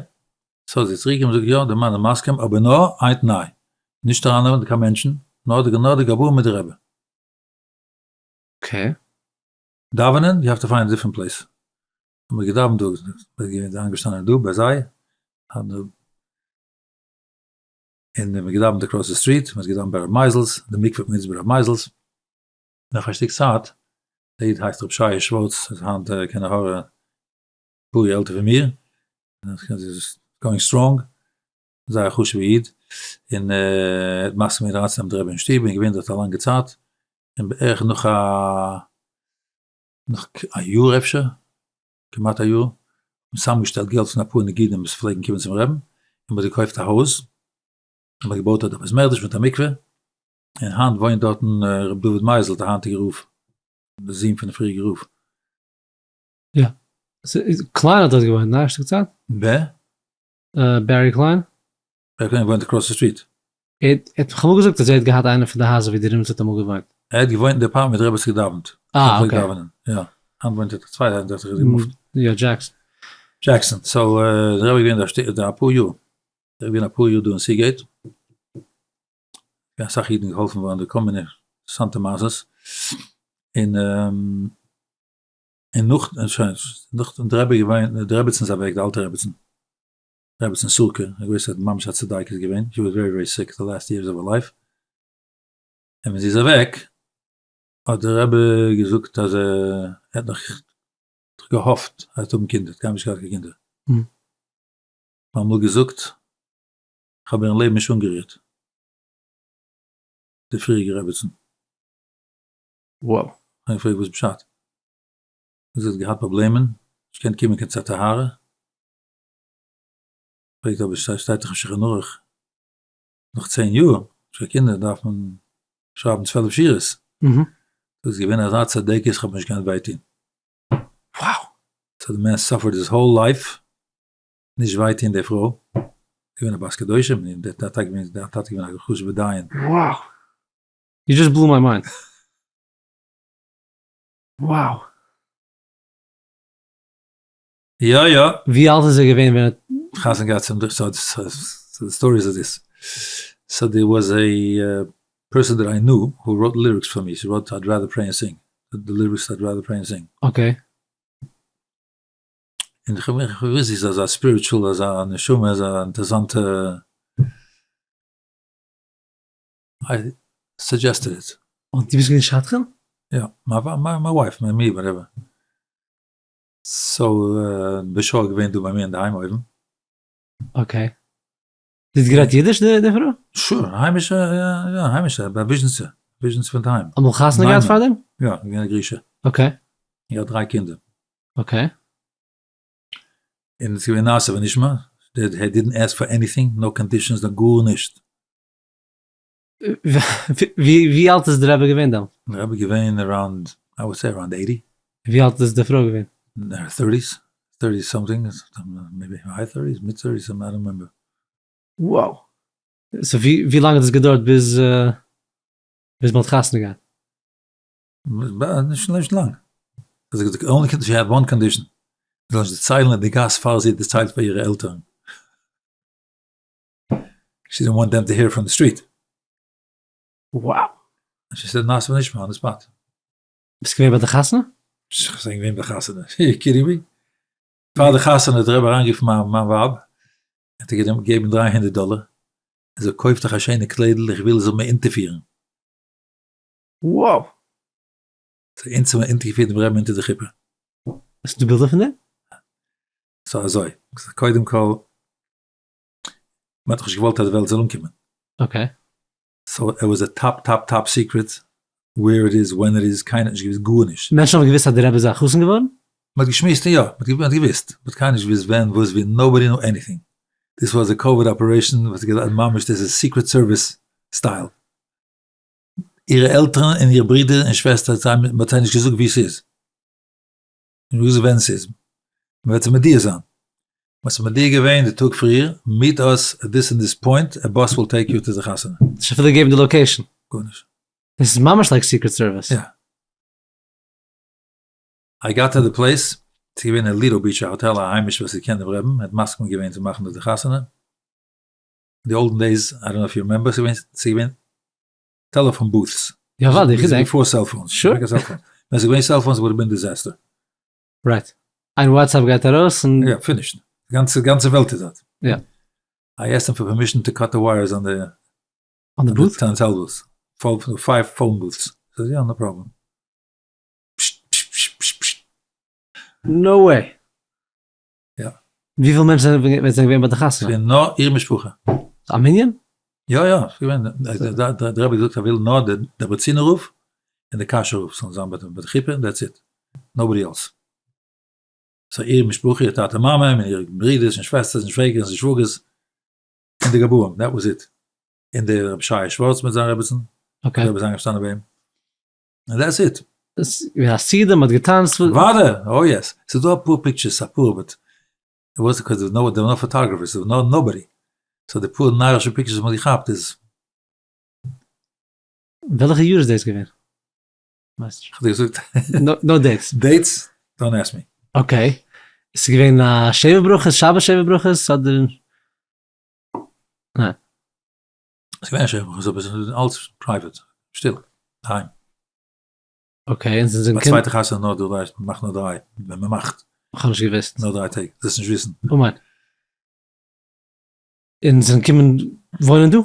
so זי איז צוריק געקומען זאגט יא דער מאן איז מסכים אבער נאר איין תנאי, נישט ארייננעמען קיין מענטשן, נאר די נאר די גבאים מיט די רבי. Okay. דאווענען, you have to find a different place. האבן מיר געדאווענט דא, מיר זענען איינגעשטאנען דא ביי זיי, און מ'האט געדאווענט across the street, מ'האט געדאווענט ביי ר' מייזעלס, די מקווה האט מען גענוצט ביי ר' מייזעלס, נאך א שטיק צייט, דער איד הייסט ר' שייע שווארץ, איז היינט קיין עין הרע אפאר יאר עלטער פון מיר, איז going strong, זייער א חשוב'ע איד, און ער האט מסכים געווען אריינצונעמען די רבי אין שטוב, און געווען דארט א לאנגע צייט, און בערך נאך א נאך א יאר אפשר, כמעט א יאר, האט מען צוזאמגעשטעלט געלט פון אפאר נגידים וואס פלעגן קומען צום רעבן, און מ'האט געקויפט א הויז, און מ'האט געבויט דארט א בית מדרש מיט א מקווה, און היינט וואוינט דארטן ר' דוד מייזעלס דער היינטיגער רב, דער זון פונעם פריעריגן רב. יא. קליין האט דארט געוואוינט, ניין? א שטיק צייט? ווער? בערי קליין. בערי קליין וואוינט across the street. ער האט מיך אמאל געזאגט אז ער האט געהאט איינע פון די הייזער ווי די רימניצער האט אמאל געוואוינט. ער האט געוואוינט אין די apartment ווי די רבי האט געדאווענט. אה okay. יא. היינט וואוינט ער צוויי הייזער האט זיך געמופט. יא דזשעקסאן. דזשעקסאן. So די רבי איז געווען דא אפאר יאר. ער איז געווען אפאר יאר דא אין סיגעיט. אסאך אידן געהאלפן געווארן דא כל מיני אינטערעסאנטע מעשות. און און נאך שוין נאך די רבי געווען די רעבעצן איז אוועק די אלטע רעבעצן. רעבעצן סורקע, א גרויסע ממש א צדיקת געווען, she was very very sick the last years of her life, און ווען זי איז אוועק האט דער רבי געזאגט אז ער האט נאך געהאפט אז ער וועט האבן קינדער, האט קיינמאל נישט געהאט קיין קינדער, האט אמאל געזאגט איך האב איר אין לעבן נישט אנגערירט, די פריעריגע רעבעצן. Wow. איך האב געפרעגט וואס פשט? זי האט געהאט פראבלעמען, נישט געקענט קומען קיין צו א טהרה, פרעגט אבער שטייט דאך אין שולחן ערוך נאך 10 יאר נישט קיין קינדער דארף מען שרייבן 12 שורות, דאס איז געווען אזא צדקת איך האב נישט געקענט וויי טון. Wow! So the man suffered his whole life, נישט וויי טון די פרוי. געווען א בת קדושים, און דער טאטע געווען, דער טאטע געווען א חשוב'ער דיין. Wow! You just blew my mind. Wow! יא יא. ווי אלט איז ער געווען ווען ער האט. חתונה געהאט צום so the story is this. So there was a person that I knew who wrote lyrics for me, she wrote I'd rather pray and sing, the lyrics I'd rather pray and sing. Okay. און איך האב געוואוסט זי איז אזא spiritual, אזא נשמה, אזא אינטערעסאנטע, I suggested it. און דו ביסט געווען שדכן? יא, מיין wife, מיין מיר, whatever. So בשעה געווען דא ביי מיר אינדערהיים אויבן. Okay. זי האט גערעדט אידיש די פרוי? Sure, היימישע, יא, היימישע, ביי וויזשניצע, וויזשניצע פון דערהיים. אמאל חתונה געהאט פארדעם? יא, געווען א גרישע. Okay. געהאט דריי קינדער. Okay. און עס איז געווען נעשה ונשמע, he didn't ask for anything, no conditions, no גארנישט. ווי אלט איז די רבי געווען דעמאלט? די רבי געווען around, I would say around 80. ווי אלט איז די פרוי געווען? In her thirties, 30 something, maybe high thirties, mid thirties, I don't remember. Wow. So ווי לאנג האט עס געדויערט ביז ביז מ'האט חתונה געהאט? נישט לאנג. Only she had one condition. זי זאל נישט דערציילן אין די גאס פאר זי האט דערציילט פאר אירע עלטערן. She didn't want them to hear from the street. Wow. And she said, נעשה ונשמע on the spot. ביסט געווען ביי די חתונה? איך בין געווען ביי די חתונה. You kidding me? פאר די חתונה האט דער רבי אריינגערופן מיין ווייב, האט ער געגעבן 300 דאלער, ער זאגט קויף דיך א שיינע קליידל, איך וויל זאל מיר אונטערפירן. Wow! So אונז האבן אונטערגעפירט דעם רבי'ן אונטער די חופה. האסט דו בילדער פון דעם? So אזוי, קודם כל, מען האט דאך נישט געוואלט אז די וועלט זאל אנקומען. Okay. So it was a top top top secret, where it is, when it is, קיינער האט נישט געוואוסט גארנישט. מענטשן האבן געוואוסט אז דער רבי איז א חתן געווארן? מען האט געשמועסט יא, מען האט געוואוסט, באט קיינער נישט געוואוסט ווען, וואס, ווי, nobody knew anything. This was a covert operation, וואס איז געווען ממש, דאס איז Secret Service style. אירע עלטערן און איר ברודער און שוועסטער, זיי, מען האט זיי נישט געזאגט וואו ס'איז. נישט געוואוסט ווען ס'איז. מען וועט זיי מודיע זיין. מען האט זיי מודיע געווען די טאג פריער, meet us at this and this point, a bus will take you to the חתונה. נישט אפילו געגעבן די location. גארנישט. דאס איז ממש like Secret Service. יא. I got to the place, ס'איז געווען אין לידא ביטש א האטעל א היימיש וואס איך קען דעם רעבן, ער האט מסכים געווען צו מאכן דארט די חתונה. אין די olden days, I don't know if you remember, ס'איז געווען, ס'איז געווען telephone booths. יא אוודאי, איך געדענק. Before cellphones. Sure. ווען ס'איז געווען cellphones וואלט געווען disaster. Right. איין WhatsApp גייט ארויס און. יא, finished. די גאנצע, גאנצע וועלט איז דארט. יא. I asked him for permission to cut the wires on the. On the booth? On the cell booths. Five phone booths. So yeah, no problem. No way. יא. וויפיל מענטשן זענען זענען געווען ביי די חתונה? ס'געווען נאר איר משפחה. א מנין? יא יא, ס'געווען, דער רבי האט געזאגט ער וויל נאר די דעברעצינער רב און די קאשוי רב זאלן זיין ביי די חופה, that's it, nobody else. So איר משפחה, איר טאטע מאמע, און איר ברידערס און שוועסטערס און שוועגערס און שוואגערס, און די גבאים, that was it. און דער רבי שייע שווארץ מיט זיין רעבעצן, Okay. דער רבי איז איינגעשטאנען ביי אים. און that's it. ווי א סעודה, מ'האט געטאנצט. וואדע! Oh yes! ס'איז דא אפאר pictures, אפאר, but it was because there were no photographers, there were no nobody. So די פאר נארישע pictures וואס מ'האט געכאפט איז. וועלכע יאר איז דאס געווען? ווייסט נישט. כ'האב דיר געזאגט. No dates. Dates? Don't ask me. Okay. ס'איז געווען א שבע ברכות, שבת שבע ברכות, אדער? ניין. ס'איז געווען א שבע ברכות, אבער ס'איז אלץ private, שטיל, דערהיים. Okay, און זיי זענען ביי צווייטע חתונה נאר דריי, מ'מאכט נאר דריי, ווען מ'מאכט. כ'האב נישט געוואוסט. נאר דריי טעג, זאלסט נישט וויסן. אמן. און זיי זענען געקומען וואוינען דא?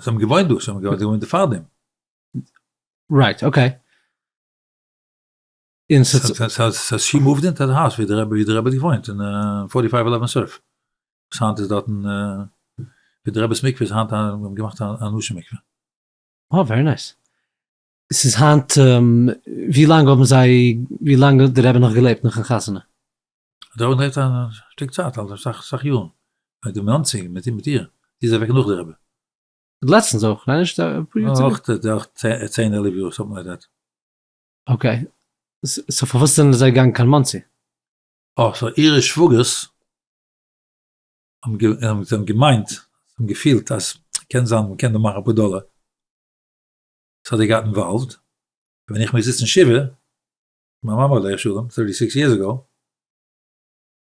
זיי האבן געוואוינט דא, זיי האבן געוואוינט דא פארדעם. Right, okay. און ס'איז. So she moved into the house ווי די רבי ווי די רבי האט געוואוינט אין forty five eleven Surf. וואס היינט איז דארטן ווי די רבי'ס מקווה איז היינט האבן געמאכט א נשים מקווה. אה, very nice. ס'איז היינט, ווי לאנג האבן זיי, ווי לאנג האט די רבי נאך געלעבט נאכן חתונה? די רבי האט געלעבט א שטיק צייט, אלס אסאך אסאך יארן, מיט די מאנסי, מיט מיט איר, זי איז אוועק נאך די רבי. לעצטנס אויך, ניין נישט אפאר יאר צוריק? אויך אויך צען עלף יאר, something like that. Okay, so פארוואס זענען זיי געגאנגען קיין מאנסי? אה, so אירע שוואגערס. האבן זיי האבן געמיינט, זיי האבן געפילט אז קען זיין מ'קען דא מאכן אפאר דאלער, so they got involved, ווען איך מוז זיצן שבעה, מיין מאמע עליה השלום, 36 years ago,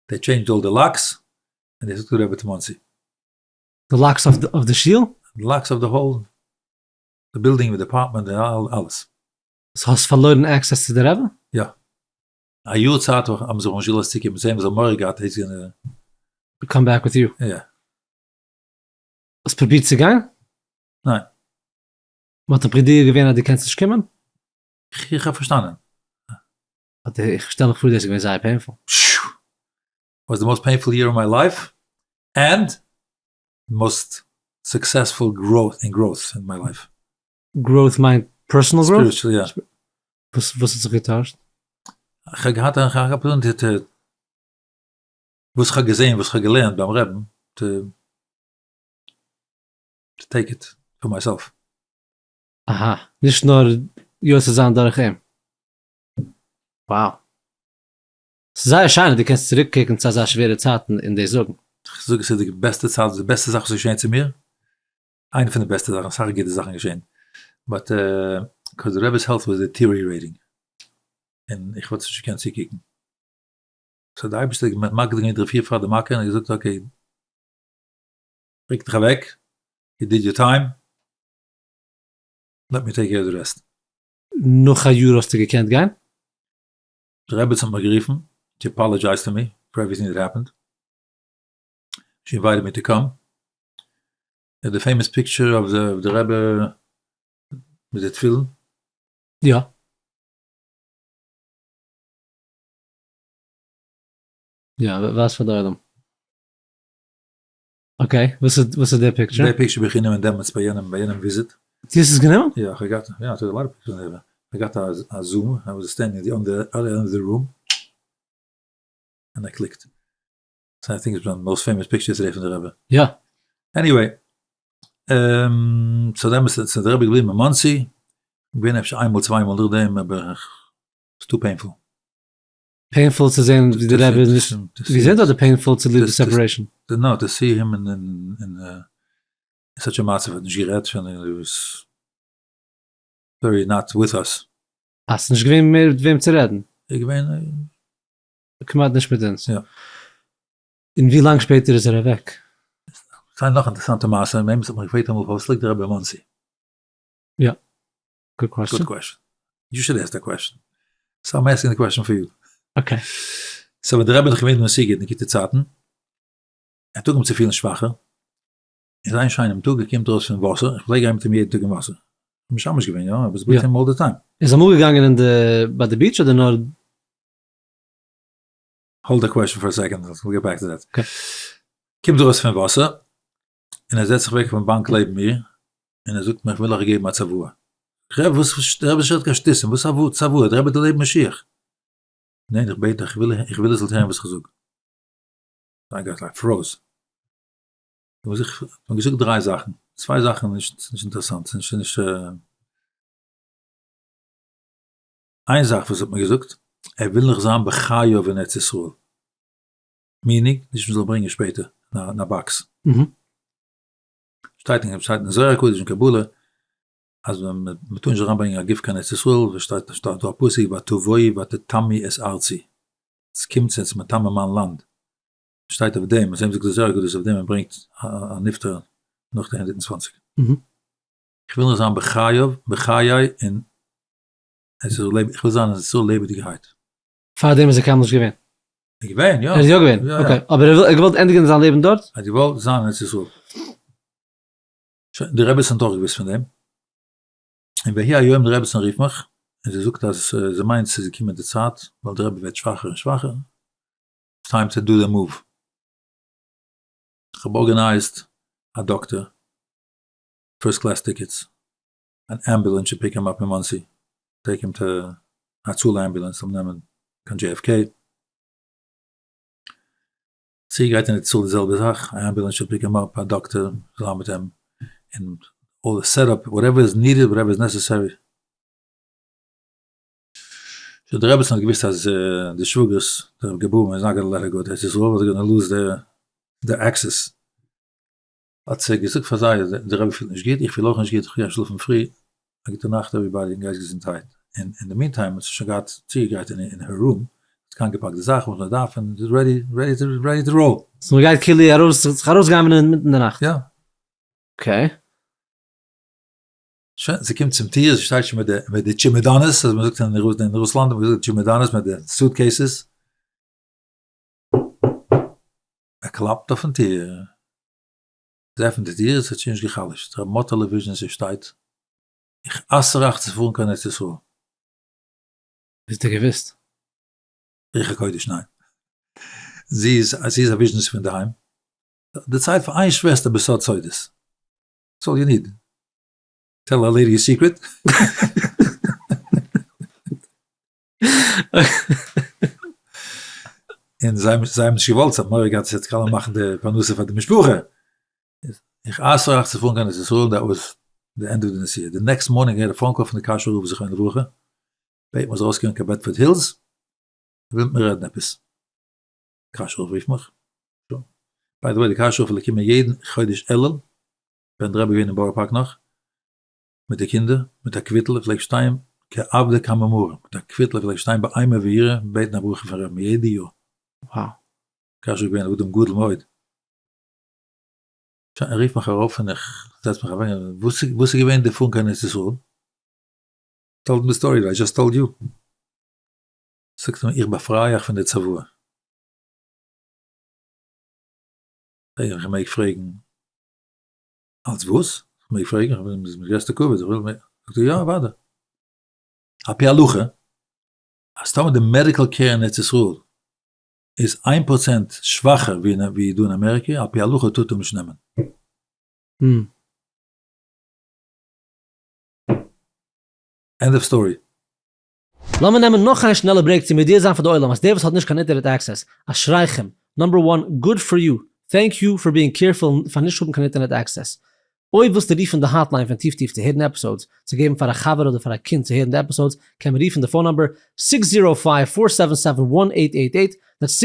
they changed all the locks, and they took the רבי to מאנסי. די locks אויף די שול? די locks אויף די whole, די בילדינג מיט די אפארטמענט און אלעס. so האסט פארלוירן access צו די רבי? יא. א יאר צייט האבן זיך נישט געלאזט צוקומען צו אים, זיי האבן מורא געהאט he's gonna. Come back with you. יא. האסט פרובירט צו גיין? ניין. מען האט דיך מודיע געווען אז דו קענסט נישט קומען? איך האב פארשטאנען. איך שטעל מיך פאר דאס איז געווען זייער painful. Was the most painful year of my life and most successful growth in growth in my life. Growth מיינט personal growth? Spiritual, יא. וואס וואס האט זיך געטוישט? איך האב געהאט א opportunity וואס איך האב געזען וואס איך האב געלערנט ביים רעבן to take it for myself. אהא, נישט נאר יוצא זיין דורך אים. Wow. ס'איז זייער שיין אז דו קענסט צוריק קוקן צו אזא שווערע צייטן און דאס זאגן. איך זאג עס איז די בעסטע צייט, די בעסטע זאך וואס איז געשען צו מיר, איינע פון די בעסטע זאכן, אסאך גוטע זאכן געשען, but 'cause די רבי'ס health was deteriorating, און איך וואלט עס נישט געקענט צוקוקן, so די אייבערשטער האט מקדים געווען די רפואה פאר די מכה און געזאגט okay, רוק דיך אוועק, you did your time, let me take care of the rest. נאך א יאר האסטו געקענט גיין? די רעבעצן האט מיך גערופן to apologize to me for everything that happened, she invited me to come, די famous picture אוו די רבי מיט די תפילין. יא. יא, ווייז פאר די עולם. Okay, וואס איז וואס איז די picture? די picture האב איך גענומען דעמאלטס ביי יענעם ביי יענעם visit. דו האסט עס גענומען? יא, איך האב געהאט, יא, איך האב א lot of pictures פון איך האב געהאט א zoom, I was standing on the other end of the room, and I clicked. So I think it's one of the most famous pictures today פון די רבי. יא. Anyway, so דעמאלטס איז די רבי געבליבן אין מאנסי, געווען אפשר איינמאל צוויי מאל נאכדעם, אבער ס'איז too painful. Painful צו זען ווי די רבי איז נישט געזונט אדער painful צוליב די separation? No, to see him in such א מצב, האט נישט גערעדט שוין, ער איז very not with us. אה, ס'איז נישט געווען מער מיט וועם צו רעדן? איז געווען. כמעט נישט מיט אונז. יא. און ווי לאנג שפעטער איז ער אוועק? ס'איז נאך אינטערעסאנטע מעשה, וועמען ס'האט מיך געפרעגט אמאל פארוואס ליגט די רבי אין מאנסי? יא. Good question. Good question. You should ask the question. So I'm asking the question for you. Okay. So ווען די רבי איז נאך געווען אין סיגוט אין גוטע צייטן, ער האט אנגעהויבן צו פילן שוואכער, אין איין שיינעם טאג ער קומט ארויס פון וואסער, איך פלעג גיין מיט אים יעדן טאג אין וואסער, איך בין משמש געווען יא, I was with him all the time. איז אמאל געגאנגען אין די ביי די beach אדער נאר? Hold the question for a second, we'll get back to that. קומט ארויס פון וואסער, און ער זעצט זיך אוועק אויפן באנק לעבן מיר, און ער זאגט מיר איך וויל אייך געבן א צוואה. רבי וואס, דער רבי שרייט קיין שטותים, וואס א צוואה, דער רבי האט דערלעבט משיח. ניין איך בעט דיך, איך וויל איר זאלט הערן וואס איך זאג. I got like froze. איך האב געזאגט דריי זאכן, צוויי זאכן נישט נישט אינטערעסאנט, נישט נישט איין זאך וואס האט מיר געזאגט, ער וויל נאך זיין בחייו אין ארץ ישראל. Meaning, נישט מ'זאל ברענגען שפעטער אין א box. שטייט אין שטייט אין זוהר הקדוש אין קבלה אז מ'טאר נישט אריינברענגען א גוף קיין ארץ ישראל, וואס שטייט שטייט דא א פסוק ותבואי ותטמאי את ארצי, עס קומט צו מטמא מיין לאנד, שטייט אויף דעם, אזוי זאגט די זוהר הקדוש אויף דעם מען ברענגט א נפטר נאך די 120. איך וויל נאך זיין בחייו, בחיי אין ארץ ישראל, איך וויל זיין אין ארץ ישראל לעבעדיגערהייט. פארדעם איז ער קיינמאל נישט געווען. איז געווען, יא. ער איז יא געווען, okay. אבער ער האט געוואלט ענדיגן זיין לעבן דארט? ער האט געוואלט זיין אין ארץ ישראל. שוין, די רעבעצן האט אויך געוואוסט פון דעם. און ויהי היום די רעבעצן רופט מיך, און זי זאגט אז זי מיינט ס'איז געקומען די צייט, ווייל די רבי ווערט שוואכער און שוואכער, it's time to do the move. איך האב organized א דאקטער, first class tickets, אן ambulance to pick him up אין מאנסי, take him to הצלה ambulance זאל אים נעמען קיין JFK. צי גייט אין הצלה די זעלבע זאך, א ambulance should pick him up, א דאקטער זאל זיין מיט אים, און all the setup, whatever is needed, whatever is necessary. So די רעבעצן האט געוויסט אז די שוואגערס, די גבאים איז not gonna let her go to ארץ ישראל, they're gonna lose their. די access. האט זי געזאגט פאר זיי אז די רבי פילט נישט גוט, איך פיל אויך נישט גוט, איך גיי שלאפן פרי, א גוטע נאכט everybody און גייטס געזונטהייט. און אין די meantime האט זי שוין געהאט צוגעגרייט אין her room, האט איינגעפאקט די זאכן וואס מען דארף און איז ready ready to ready to roll. So מען גייט כאילו ארויס זיך ארויסגנב'נען אינמיטן די נאכט? יא. Okay. שוין, זי קומט צום טיר, זי שטייט שוין מיט די מיט די טשימעדאנעס, אזוי מען זאגט אין רוסלאנד האט מען געזאגט טשימעדאנעס מיט די suitcases, ער קלאפט אויפן טיר, זי עפנט די טיר, עס האט שוין נישט גע'חלש'ט, ר' מאטעלע וויזשניצער שטייט, איך אסר אייך צו פארן קיין ארץ ישראל. ווי האט ער געוואוסט? רוח הקודש ניין. זי איז זי איז א וויזשניצער פון דערהיים. דערציילט פאר איין שוועסטער בסוד סודות. That's all you need. Tell a lady a secret. און זיי האבן נישט געוואלט, זיי האבן מורא געהאט עס וועט קאליע מאכן די פרנסה פאר די משפחה. איך אסר אייך צו פארן קיין ארץ ישראל, that was the end of די נסיעה. די next morning געהערט א phone call פון די קאשוי רב זכרונו לברכה, בעט מען זאל ארויסקומען קיין בעדפארד הילס, ער וויל מיט מיר רעדן עפעס. קאשוי רב רופט מיך. By the way, די קאשוי רב פלעגט קומען יעדן חודש אלול, ווען די רבי איז געווען אין בארא פארק נאך, מיט די קינדער, מיט א קוויטל, ער פלעגט שטיין כעבדא קמי מרא, מיט א קוויטל, ער פלעגט שטיין באימה ויראה בעטן א ברכה פון רבי'ן יעדע יאר. Wow. קאשוי איז געווען א אדם גדול מאוד. שוין, ער רופט מיך ארויף און איך זעץ מיך אוועק, וואס איז געווען די פארן קיין ארץ ישראל? Told him the story I just told you. זאגט ער מיר, איך באפריי אייך פון די צוואה. פרעג איך, איך מעג פרעגן אלס וואס? איך מעג פרעגן? איך בין מיין גרעסטע כבוד, איך וויל מער. זאגט ער, יא אוודאי. על פי הלכה, אז טאמער די medical care אין ארץ ישראל איז 1% שוואכער ווי דא אין אמעריקע, על פי הלכה טארט ער נישט נעמען. End of story. לאמיר נעמען נאך איין שנעלע break צו מודיע זיין פאר די עולם אז דער וואס האט נישט קיין אינטערנעט access, אשריכם, number one, good for you, thank you for being careful פאר נישט האבן קיין אינטערנעט access. אויב ווילסטו רופן די hotline פון טיף טיף צו הערן episodes, צו געבן פאר א חבר אדער פאר א קינד צו הערן די episodes, קען מען רופן די phone number 605-477-1888, that's 605-477-1888.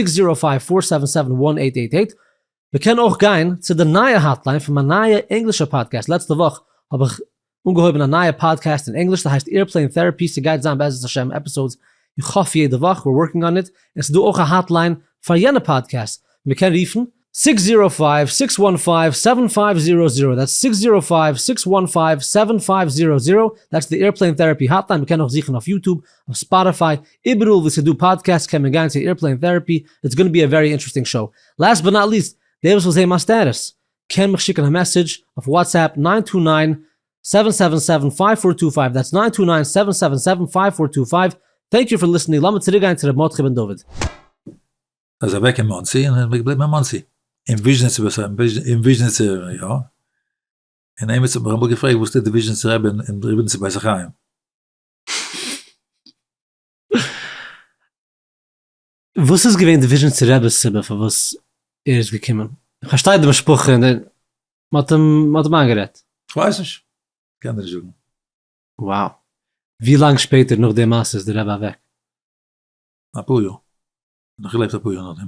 מען קען אויך גיין צו די נייע hotline פון מיין נייע ענגלישע פאדקעסט, לעצטע וואך האב איך אנגעהויבן א נייע פאדקעסט אין ענגליש ס'הייסט Airplane Therapy ס'גייט זיין בעזרת השם episodes איך האף יעדע וואך, we're working on it, און ס'דא אויך א hotline פאר יענע פאדקעסט, מען קען רופן 605-615-7500 that's 605-615-7500 that's די Airplane Therapy hotline, מען קען אויך זוכן אויף YouTube, אויף Spotify, איבעראל וואו ס'דא podcasts קען מען גיין צו Airplane Therapy, it's gonna be a very interesting show. Last but not least, דער וואס וויל זעהן מיין status, קען מיך שיקן א message אויף WhatsApp 929-777-5425, that's 929-777-5425, thank you for listening, לאמיר צוריק גיין צו ר' מרדכי בן דוד. ער איז אוועק אין מאנסי און איז געבליבן אין מאנסי, אין וויזשניצער בית אין וויזשניצער יא, און עימיצער האט מיך אמאל געפרעגט וואס טוט די וויזשניצער רבי אין ריבניצער בית החיים. וואס איז געווען די וויזשניצער רבי'ס סיבה פארוואס ער איז געקומען? איך פארשטיי די משפחה און די, מ'האט אים מ'האט אים איינגערעדט. כ'ווייס נישט, קען דיר נישט זאגן. Wow. ווי לאנג שפעטער נאך די מעשה איז די רבי אוועק? אפאר יאר. נאך געלעבט אפאר יאר נאכדעם.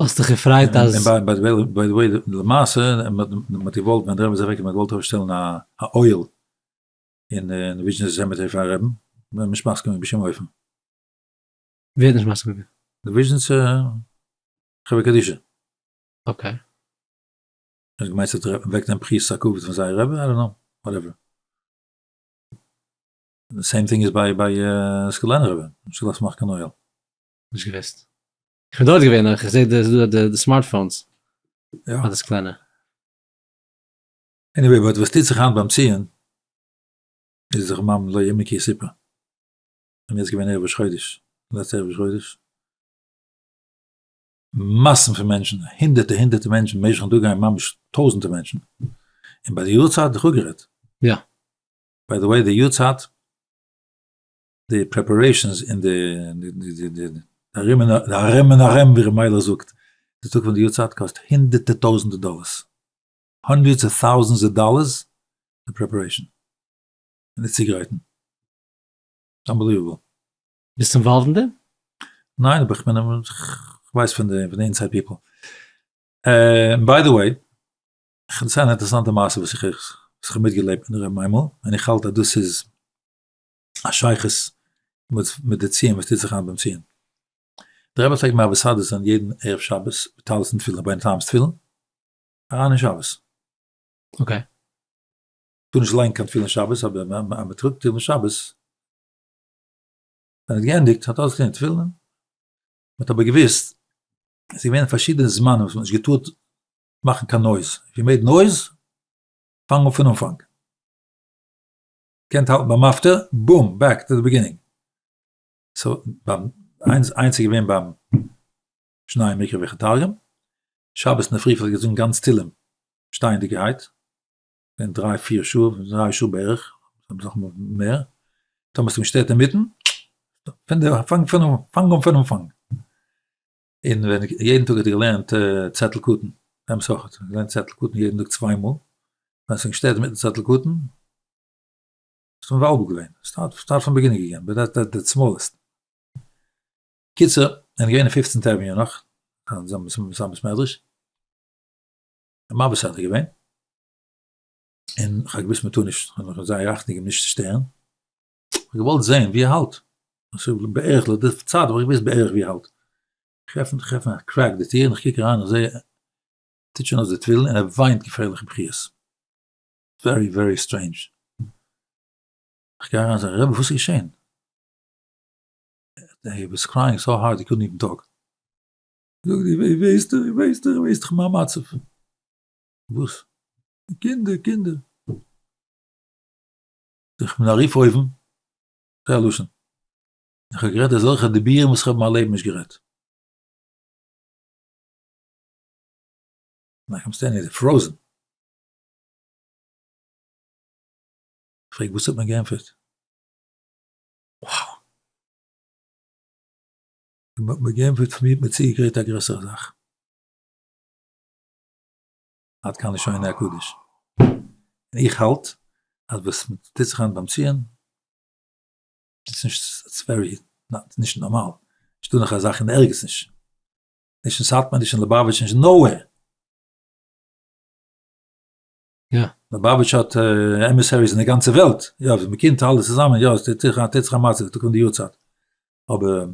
האסט דיך געפרייט אז. און by the way, למעשה, מ'האט געוואלט ווען די רבי איז אוועק האט מען געוואלט אויפשטעלן א אוהל אין וויזשניצער cemetery פארן רעבן, מ'האט נישט מסכים געווען בשום אופן. ווער האט נישט מסכים געווען? די וויזשניצער חברה קדישא. Okay. האט געמיינט ס'וועט אוועקנעמען בחירת הכבוד פון זייער רבי, I don't know, whatever. די same thing איז ביי ביי סקולענער רבי, נישט געלאזט מאכן קיין אוהל. נישט געוואוסט. איך בין דארט געווען אויך, איך זעה די smartphones ביי די סקולענער. Anyway, but וואס טוט זיך היינט ביים ציון איז דאך ממ לא יאומן כי יסופר. כ'בין יעצט געווען ערב ראש חודש, לעצטע ערב ראש חודש, מאסן פון מענטשן, הונדערטער הונדערטער מענטשן, במשך'ן טאג גייען ממש טויזענטער מענטשן, און ביי די יארצייט האב איך אפגערעדט. יא. By the way די יארצייט, די preparations און די ארום און ארום ווי ר' מיילעך זאגט, די טאג פון די יארצייט קאסט הונדערטער טויזענטער דאלערס. Hundreds of thousands of dollars די preparation און די צוגרייטן. Unbelievable. ביסט involved אין דעם? ניין אבער איך בין. כ'ווייס פון די פון די inside people. By the way, איך האב אן אינטערעסאנטע מעשה וואס איך וואס איך האב מיטגעלעבט מיט ר' איינמאל, און איך האלט אז דאס איז א שייכות מיט די ציון וואס טוט זיך היינט ביים ציון. דער רבי פלעגט מעביר סדרה זיין יעדן ערב שבת מיט טלית און תפילין, רבינו תם'ס תפילין, אריין אין שבת. Okay. טאר נישט לייגן קיין תפילין שבת, אבער אז מען טראגט תפילין שבת, ווען ער האט געענדיגט האט ער אויסגעטון תפילין, מען האט אבער געוואוסט, עס איז געווען פארשידענע זמנים וואס מען האט נישט געטארט מאכן קיין noise, if you made noise, פאנג אן פון אנפאנג. קענט האלטן ביים מפטיר, boom, back to the beginning. So ביים איינס איינס איז געווען ביים שנים מקרא ואחד תרגום, שבת אינדערפרי פלעגט ער זאגן גאנץ תהלים שטייענדיגערהייט, געווען דריי פיר שעה, דריי שעה בערך, אסאך מאל מער, טאמער האסטו געשטערט אינמיטן, פון די פאנג פון פאנג אן פון אנפאנג. און ווען יעדן טאג האט ער געלערנט צעטל קטן, אמת אויך האט ער געלערנט צעטל קטן יעדן טאג צוויי מאל, ווען עס האט געשטערט אינמיטן צעטל קטן, האסטו מבלבל געווען, start start from beginning again, but that that smallest. קיצור, זענען געווען אין Fifteenth Avenue נאך, זיין בית מדרש, מעביר סדרה געווען, און כ'האב געוואוסט מ'טאר נישט, כ'האב נאך זייער אכטונג געגעבן נישט צו שטערן, כ'האב געוואלט זען ווי ער האלט, בערך לויט די צייט האב איך געוואוסט בערך ווי ער האלט, כ'עפן כ'עפן א crack די טיר און כ'קוק אריין און זעה ער טוט שוין אויס די תפילין און ער וויינט געפערליכע בכיות, very very strange, כ'גיי אריין זאג איך רבי וואס איז געשען? He was crying so hard he couldn't even talk, זאגט ער ווייסט דאך ווייסט דאך ווייסט דאך מיין מצב, וואס? קינדער קינדער, איך בין ארויף אויבן, זה הלשון, איך האב גערעדט אזעלכע דיבורים וואס איך האב אין מיין לעבן נישט גערעדט. Like I'm standing there frozen. איך פרעג וואס האט מען געענטפערט? Wow! מען האט געענטפערט פון מיר האט מען צוגעגרייט א גרעסערע זאך. עד כאן לשונו הקדוש. און איך האלט אז וואס מען טוט זיך היינט ביים ציון איז נישט, it's very נישט נארמאל. נישטא נאך אזא זאך אין ערגעץ נישט. נישט אין סאטמאר, נישט אין ליובאוויטש, נישט nowhere. יא. ליובאוויטש האט emissaries אין די גאנצע וועלט. יא, מען קומט אלע צוזאמען, יא, עס טוט זיך א מצב, טאג פון די יארצייט. אבער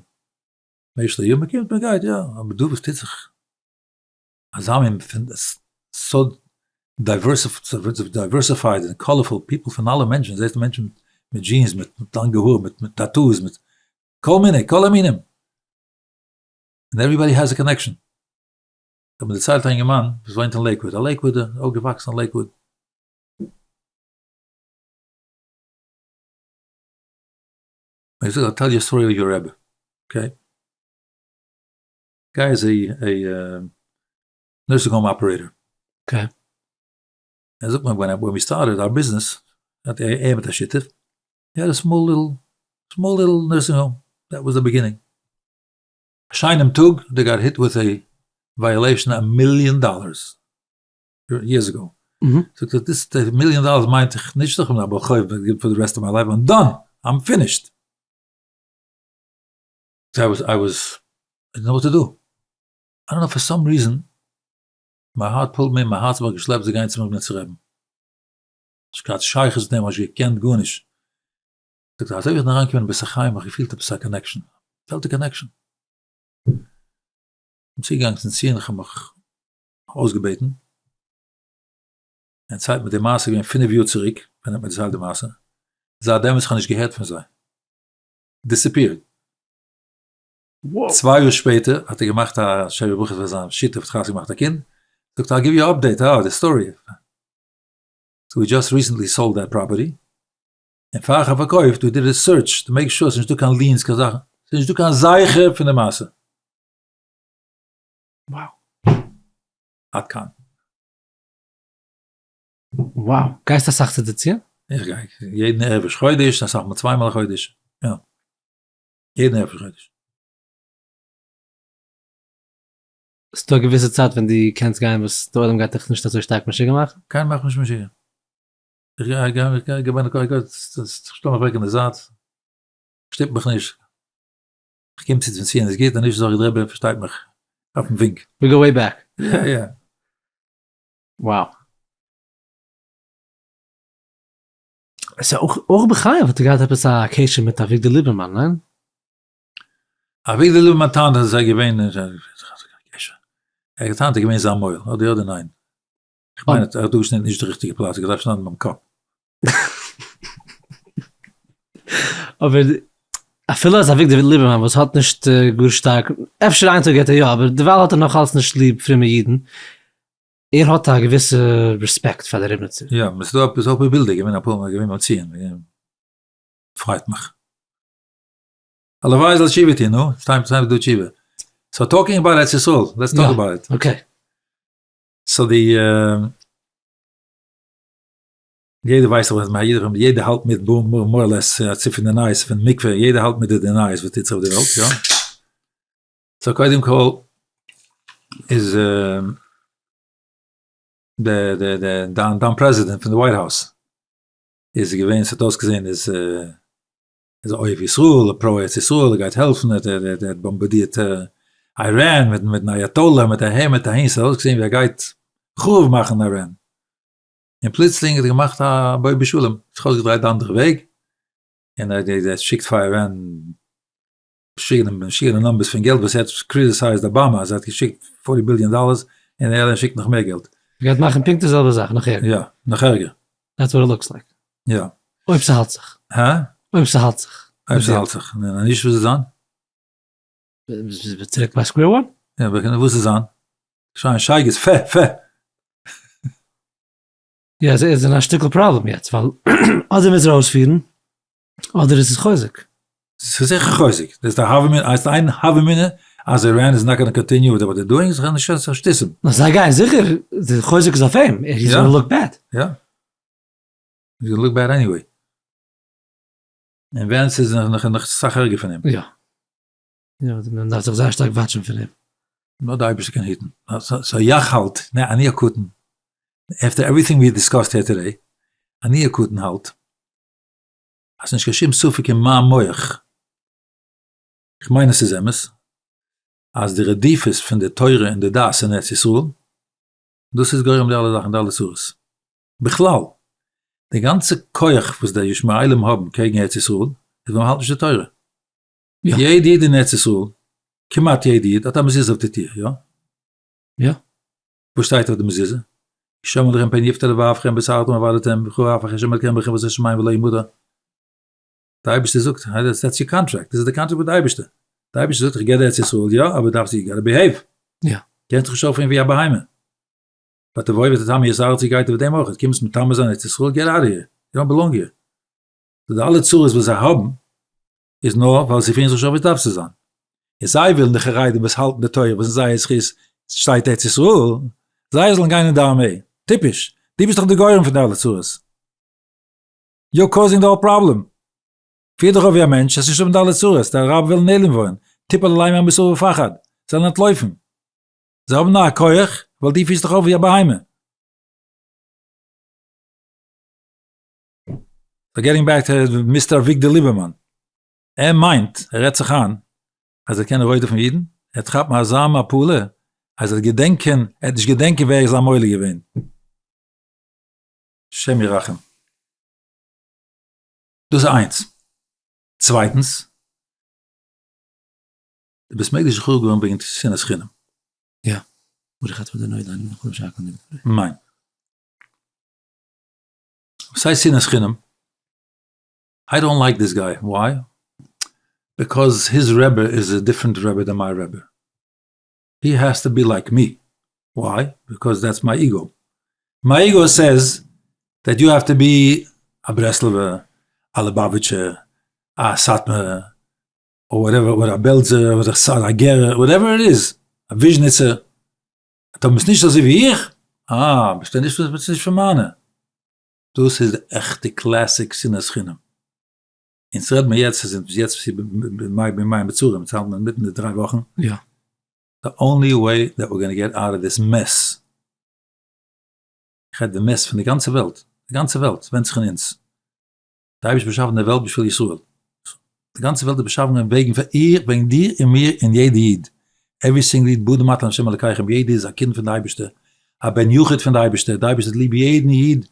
משך די יאר מען קומט מען גייט, יא, אבער דא וואס טוט זיך? אזא מין פון so diversified און colorful people פון אלע מענטשן, זעסט מענטשן מיט jeans, מיט לאנגע האר, מיט tattoos, מיט כל מיני, כל המינים, און everybody has a connection. האט מיר דערציילט א אינגערמאן וואס וואוינט אין לעיקוואד, א לעיקוואדער, אויפגעוואקסן אין לעיקוואד. ער זאגט, I'll tell you a story of your רבי, okay? Guy is a nursing home operator. Okay. ער זאגט מיר when we started our business האט ער מיט א שותף, he had a small little small little nursing home, that was the beginning. א שיינעם טאג they got hit with a violation א מיליאן dollars years ago. זאגט ער דאס די מיליאן דאלערס מיינט איך נישט איך בין א בעל חוב for the rest of my life, I'm done, I'm finished. I was I was I didn't know what to do. I don't know for some reason my heart pulled me, מיין הארץ האט מיך געשלעפט צו גיין צום ריבניצער רעבן. נישט געהאט שייכות מיט אים, נישט געקענט גארנישט. זאגט ער אזוי ווי איך בין אריינגעקומען אין בית החיים האב איך געפילט עפעס א connection, felt a connection. כ'בין צוגעגאנגען צום ציון איך האב מיך אויסגעבעטן. און צייט מיט די מעשה געווען פינף יאר צוריק ווען ער האט מיר דערציילט די מעשה. זייט דעמאלטס איך האב נישט געהערט פון זיי. Disappeared. צוויי יאר שפעטער האט ער געמאכט א שבע ברכות פאר זיין שותף האט חתונה געמאכט א קינד, זאגט ער I'll give you update אה די story, so we just recently sold that property, און פאר איך האב פארקויפט we did a search to make sure ס'נישט דא קיין liens קיין זאכן, ס'נישט דא קיין זכר פון די מעשה. Wow. עד כאן. Wow. גייסט אסאך צו די ציון? איך גיי יעדן ערב ראש חודש, אסאך מאל צוויי מאל א חודש, יא. יעדן ערב ראש חודש. ס'דא א געוויסע צייט ווען דו קענסט גיין וואס די עולם גייט דיך נישט אזוי שטארק משוגע מאכן? קיינער מאכט מיך נישט משוגע. איך גיי איך גיי איך גיי איך גיי איך שטעל מיך אוועק אין די זייט, שטופ מיך נישט. איך קום צו צום ציון איז גוט, און נישט זאג איך דער רבי פארשטייט מיך. אויפן ווינק. We go way back. יא יא. Wow. עס איז אויך אויך בחייו האט ער געהאט עפעס א קשר מיט אביגדור ליבערמאן, ניין? אביגדור ליבערמאן טענה'ט אז ער איז געווען קשר. ער האט געטענה'ט ער איז געווען זיין מוהל, אדער יא אדער ניין. איך מיין ער האט דא געשניטן נישט די ריכטיגע פלאץ, ער האט געדארפט שניידן ביים קאפ. אבער אפילו אז אביגדור ליבערמאן וואס האט נישט גאר שטארק, אפשר איין טאג געט ער יא, אבער דערווייל האט ער נאך אלץ נישט ליב פרומע אידן, ער האט א געוויסע רעספעקט פאר די ריבניצער. יא, ס'איז דא עפעס אויך בילדער, געווען אפאר מאל געווען ביים ציון, פרייט מיך. הלוואי זאל תשובה טון, נו, time time to do תשובה. So talking about ארץ ישראל, let's talk about it. Okay. So די יעדער ווייסט דאך וואס יעדער יעדער האלט מיט more or less צו פון די נייעס פון מקווה יעדער האלט מיט די נייעס וואס טוט זיך אויף די וועלט יא so קודם כל איז די די די דיין דיין פרעזידענט פון די White House איז געווען ס'האט אויסגעזען איז איז א אוהב ישראל, א פרא ארץ ישראל, ער גייט העלפן, ער האט באמבארדירט איראן מיט מיטן אייאטאלא, מיט אהער מיט אהין, ס'האט אויסגעזען ווי ער גייט חרוב מאכן איראן, און פלוצלינג האט ער געמאכט א בואי בשלום, זיך אויסגעדרייט די אנדערע וועג, און ער האט שיקט פאר איראן משוגענע numbers פון געלט וואס ער האט criticized אבאמא אז ער האט געשיקט 40 ביליאן דאללערס, און ער שיקט נאך מער געלט. ער גייט מאכן פונקט די זעלבע זאך, נאך ערגער. יא, נאך ערגער. That's what it looks like. יא. אויב ס'האלט זיך. הא? אויב ס'האלט זיך. אויב ס'האלט זיך. ניין, נישט וואס איז זיין? צוריק ביי square one? יא, אבער וואס איז זיין? שרייען שייגעץ, פע! פע! יא, עס איז אין א שטיקל פראבלעם יעצט, ווייל אדער מוז ער אויספירן, אדער איז עס חוזק. ס'איז זיכער חוזק. דאס איז די הוה אמינא, הייסט איין הוה אמינא אז איראן איז not gonna continue with what they're doing, איז נישט קיין שטותים. נאר זיי גייען זיכער, די חוזק איז אויף אים, he's gonna look bad. יא. He's gonna look bad anyway. און ווענס איז נאך נאך סאך ערגער פון אים. יא. יא, מען דארף זיך זייער שטארק וואטשן פון אים. נאר די אייבערשטער קען היטן. So יאך האלט, נע אני הקטן, after everything we discussed here today, אני הקטן האלט, אז נישט קיין שום ספק אין מיין מח, איך מיין עס איז אמת, אז די רדיפות פון די תורה און די דת אין ארץ ישראל, דאס איז גורם די אלע זאכן, די אלע צרות. בכלל, די גאנצע כח וואס די ישמעאלים האבן קעגן ארץ ישראל, איז ווייל מען האלט נישט די תורה. יעדע איד אין ארץ ישראל, כמעט יעדע איד, האט א מזוזה אויף די טיר, יא? יא. וואס שטייט אויף די מזוזה? השמר לכם פן יפתה לבבכם בסרתם עבדתם וכו' אף השם אלקיכם בכם וואס השמים ולא ימודה. די אייבערשטער זאגט, that's your contract, דאס איז די קאנטראקט מיט די אייבערשטער. די אייבערשטער זאגט איך געב דיר ארץ ישראל, יא, אבער דארפסט you gotta behave. יא. קענסט דיך נישט אויפפירן ווי א בהמה. ותבואו ותטמאו את ארצי גייט אויף דעם אויך, קומסט מטמא זיין ארץ ישראל, get out here, you don't belong here. די אלע צרות וואס זיי האבן איז נאר ווייל זיי פירן זיך נישט אויף ווי עס דארף צו זיין. און זיי ווילן די חרדים וואס האלטן די תורה וואס אין זייער זכות שטייט ארץ ישראל, זיי זאלן גיין אין די ארמעי. טיפש! דו ביסט דאך די גורם פון די אלע צרות. You're causing the whole problem. פיר דיך אויף ווי א מענטש, וועסט נישט האבן די אלע צרות, די אראבער וועלן נעלם ווערן, תפול עליהם אימת ופחד, זיי וועלן אנטלויפן. זיי האבן נאר א כח ווייל דו פירסט דיך אויף ווי א בהמה. So getting back to Mister אביגדור ליבערמאן, ער מיינט, ער רעדט זיך איין, אז ער קען רודף'ן אידן, ער וועט כאפן אזא מפלה, אז ער וועט געדענקען, ער וועט נישט געדענקען ווער איז זיין מוהל געווען. השם ירחם. דאס איז איינס. צווייטנס, די בית מקדש איז חרוב געווארן וועגן שנאת חינם. יא. ברוך אתה אדוני אלוהינו מלך העולם שהכל נהיה בדברו. ניין. וואס הייסט שנאת חינם? I don't like this guy, why? Because his רבי is a different רבי than my רבי. He has to be like me. Why? Because that's my ego. My ego says that you have to be א ברסלב'ער, א ליבאוויטשער, א סאטמארער, or whatever, אדער א בעלזער, אדער א גערער, whatever it is, א וויזשניצער. דו ביסט נישט אזוי ווי איך? אה, ביסטו נישט, ביסט נישט פון מיינע. דאס איז די עכטע classic שנאת חינם. אונז רעד מיר יעצט, עס איז יעצט בימי המצרים, אונז האלטן אינמיטן די דריי וואכן. יא. The only way that we're gonna get out of this mess, איך רעד די mess פון די גאנצע וועלט, די גאנצע וועלט ווענדט זיך אין אונז. די אייבערשטער באשאפן די וועלט בשביל ישראל. די גאנצע וועלט איז באשאפן געווארן וועגן פאר איר, וועגן דיר און מיר און יעדע איד. Every single איד בנים אתם להשם אלקיכם, יעדער איז א קינד פון די אייבערשטער, א בן יחיד פון די אייבערשטער, די אייבערשטער האט ליב יעדן איד,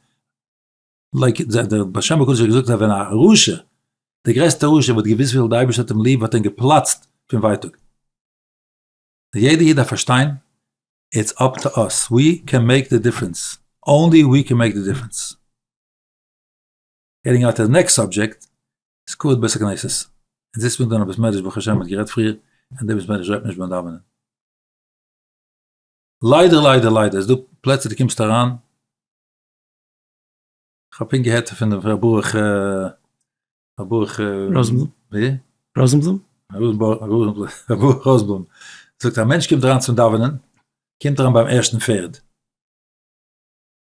like דער בעל שם הקדוש האט געזאגט אז ווען א רשע, דער גרעסטער רשע וואלט געוואוסט וויפיל די אייבערשטער האט אים ליב וואלט אים געפלאצט פון ווייטאג. יעדער איד דארף פארשטיין, it's up to us, we can make the difference, only we can make the difference. Getting out to the next subject, איז כבוד בית הכנסת. אונז זיצט מיר דא אין א בית מדרש ברוך השם מ'האט גערעדט פריער, און דער בית מדרש רעדט מען נישט ביים דאווענען. ליידער ליידער ליידער איז דא פלעצער דו קומסט אריין, כ'האב פונקט געהערט פון דעם ר' ברוך ר' ברוך ראזנבלום? ווי? ראזנבלום? ר' ברוך ראזנבלום זאגט א מענטש קומט אריין צום דאווענען, קומט אריין ביים ערשטן פערד,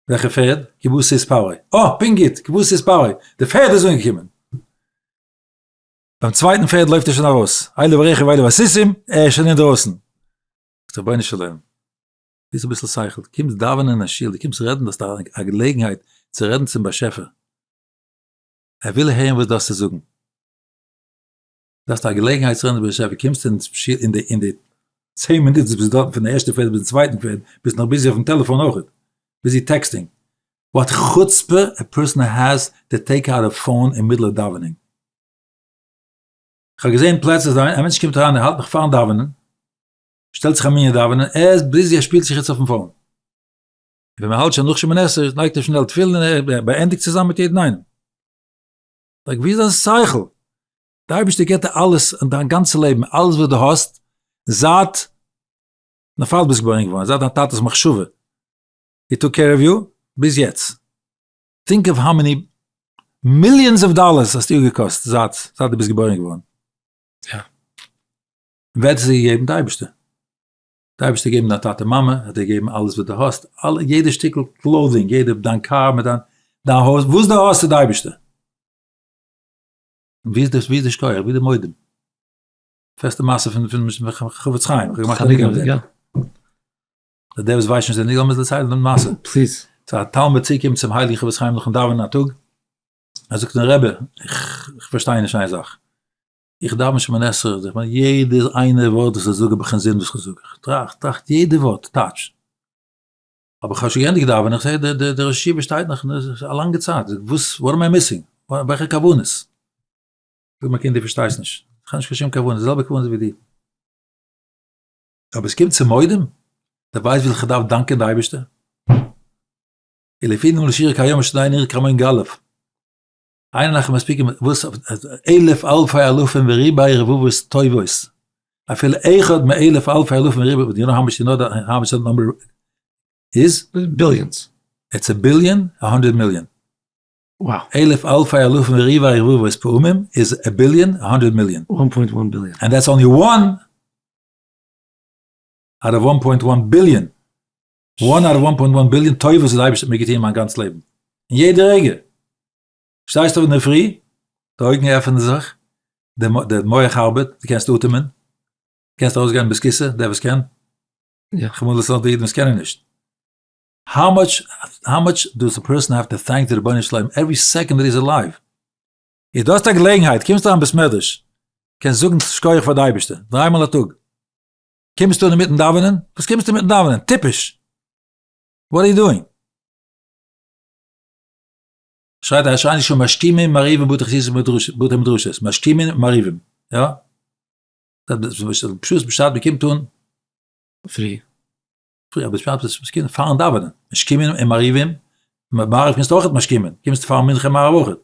וועלכע פערד? כי בא סוס פרעה. אה, פונקט גוט, כי בא סוס פרעה, די פערד איז אנגעקומען. ביים צווייטן פערד לויפט ער שוין ארויס, אלו ברכב ואלו בסוסים, ער איז שוין אינדרויסן. זאגט רבונו של עולם, ביסט אביסל שכל, דו קומסט דאווענען אין א שול, דו קומסט רעדן, דו האסט א געלעגנהייט צו רעדן צום באשעפער, ער וויל הערן וואס דו האסט צו זאגן. דו האסט א געלעגנהייט צו רעדן צום באשעפער, קומסט אין שול אין די אין די צען מינוט וואס ביסט דארטן פון די ערשטע פערד ביזן צווייטן פערד, ביסט נאך busy אויפן טעלעפאן אויכעט, busy texting. What חוצפה a person has to take out a phone אין middle of davening. כ'האב געזען פלעצער אז א מענטש קומט אריין ער האלט נאך פארן דאווענען, שטעלט זיך א מנין דאווענען, ער איז busy ער שפילט זיך יעצט אויפן phone. ווען מען האלט שוין נאך שמונה עשרה לייגט ער שנעל תפילין און ער באענדיגט צוזאמען מיט יעדן איינעם. Like ווי איז דיין שכל? די אייבערשטער געבט דיר אלעס אין דיין גאנצע לעבן, אלעס וואס דו האסט, זייט נאך פאר דו ביסט געבוירן געווארן, זייט דיין טאטע'ס מחשבה, he took care of you, ביז יעצט. Think of how many millions of dollars האסטו געקאסט זייט זייט דו ביסט געבוירן געווארן. יא. ווער האט עס דיר געגעבן? די אייבערשטער. די אייבערשטער געגעבן דיין טאטע מאמע, האט דיר געגעבן אלעס וואס דו האסט, אלע יעדע שטיקל clothing, יעדע דיין קאר מיט דיין דיין הויז, וואס דו האסט איז די אייבערשטער. און ווי איז די ווי איז די שכוח, ווי איז די מודים? פעסטע מעשה פון פון חפץ חיים, איך האב געמאכט א ניגון אויף דעם. דער וואס ווייסט נישט די ניגון מוז דערציילן די מעשה. Please. ס'איז א תלמיד צוגעקומען צום הייליגן חפץ חיים נאכן דאווענען א טאג, ער זאגט אים רבי, איך פארשטיי נישט איין זאך, איך דאווען שמונה עשרה, איך מיין יעדע איינע ווארט וואס איך זאג האב איך אינזין וואס איך זאג, איך טראכט טראכט יעדע ווארט טייטש, אבער איך האב שוין געענדיגט דאווענען, איך זע די די ראש ישיבה שטייט נאך א לאנגע צייט, וואס what am I missing, וועלכע כוונות? זאג מיין קינד דו פארשטייסט נישט, איך האב נישט קיין שום כוונות, די זעלבע כוונות ווי דיר. אבער עס קומט צו מודים, דו ווייסט וויפיל איך דארף דאנקען די אייבערשטער? ולפי נאמר לשיר כיום שדי נראה כרמון גלף. אין אנחנו מספיקים וואס אלף אלפי אלפים וריבאי רבבות טובות אפילו אחד מאלף אלפי אלפים וריבאי you know how much you know that how much that number is? Billions. It's a billion a hundred million. Wow. אלף אלפי אלפים וריבאי רבבות פעמים איז a billion a hundred million. One point one billion. And that's only one out of one point one billion. One out of one point one billion טובות וואס די אייבערשטער האט מיר געטון אין מיין גאנץ לעבן. אין יעדע רגע. שטייסט אויף אינדערפרי, די אויגן עפענען זיך, די מח ארבעט, דו קענסט אטעמען, קענסט ארויסגיין בית כסא, דער וואס קען, רחמנא לצלן די אידן וואס קענען נישט. How much, how much does a person have to thank the רבונו של עולם every second that he's alive? איז דו האסט א געלעגנהייט, קומסט אריין בית מדרש, קענסט זאגן שכוח פאר די אייבערשטער, דריי מאל א טאג. קומסטו אינמיטן דאווענען? וואס קומסטו אינמיטן דאווענען? טיפש! What are you doing? שרייט א שריי נישט משכימים מעריבים בתי כסאות בתי מדרשות, משכימים מעריבים, יא? פשוט בשעת מען קומט אן פרי. פרי, אבער בשעת מען קומט פארן דאווענען, משכימים און מעריבים, מעריב קומסטו אויכעט משכימים, קומסט פאר מנחה מעריב אויכעט,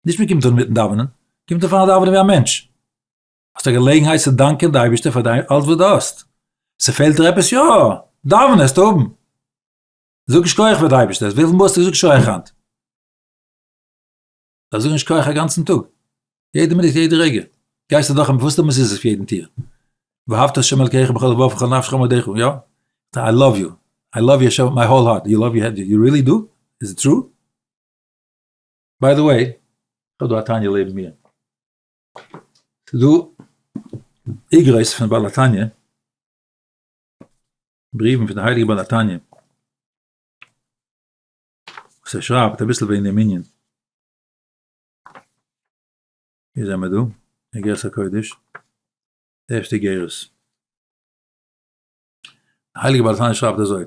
נישט מען קומט אן אינמיטן דאווענען, קומט אן פארן דאווענען ווי א מענטש, האסט א געלעגנהייט צו דאנקען די אייבערשטער פאר דיין אלץ וואס דו האסט, ס'פעלט דיר עפעס? יא! דאווען וועסטו האבן. זאג שכוח פאר די אייבערשטער, וויפיל מאל האסטו געזאגט שכוח היינט? דארפסט זאגן שכוח א גאנצן טאג, יעדע מינוט יעדע רגע, גייסט אדורך א וואס דעמאלטס איז עס אויף יעדן טיר, ואהבת את ה' אלקיך בכל לבבך ובכל נפשך ומאודך, יא? I love you, I love you השם my whole heart, you love you, you really do? Is it true? By the way, איך האב דא א תניא לעבן מיר, ס'איז דא איגרות פון בעל התניא, בריוון פון די הייליגע בעל התניא, וואס ער שרייבט אביסל וועגן דעם ענין. ווי זעמער דא? אגרת הקודש, די ערשטע איגרת. הייליגער בעל התניא שרייבט אזוי,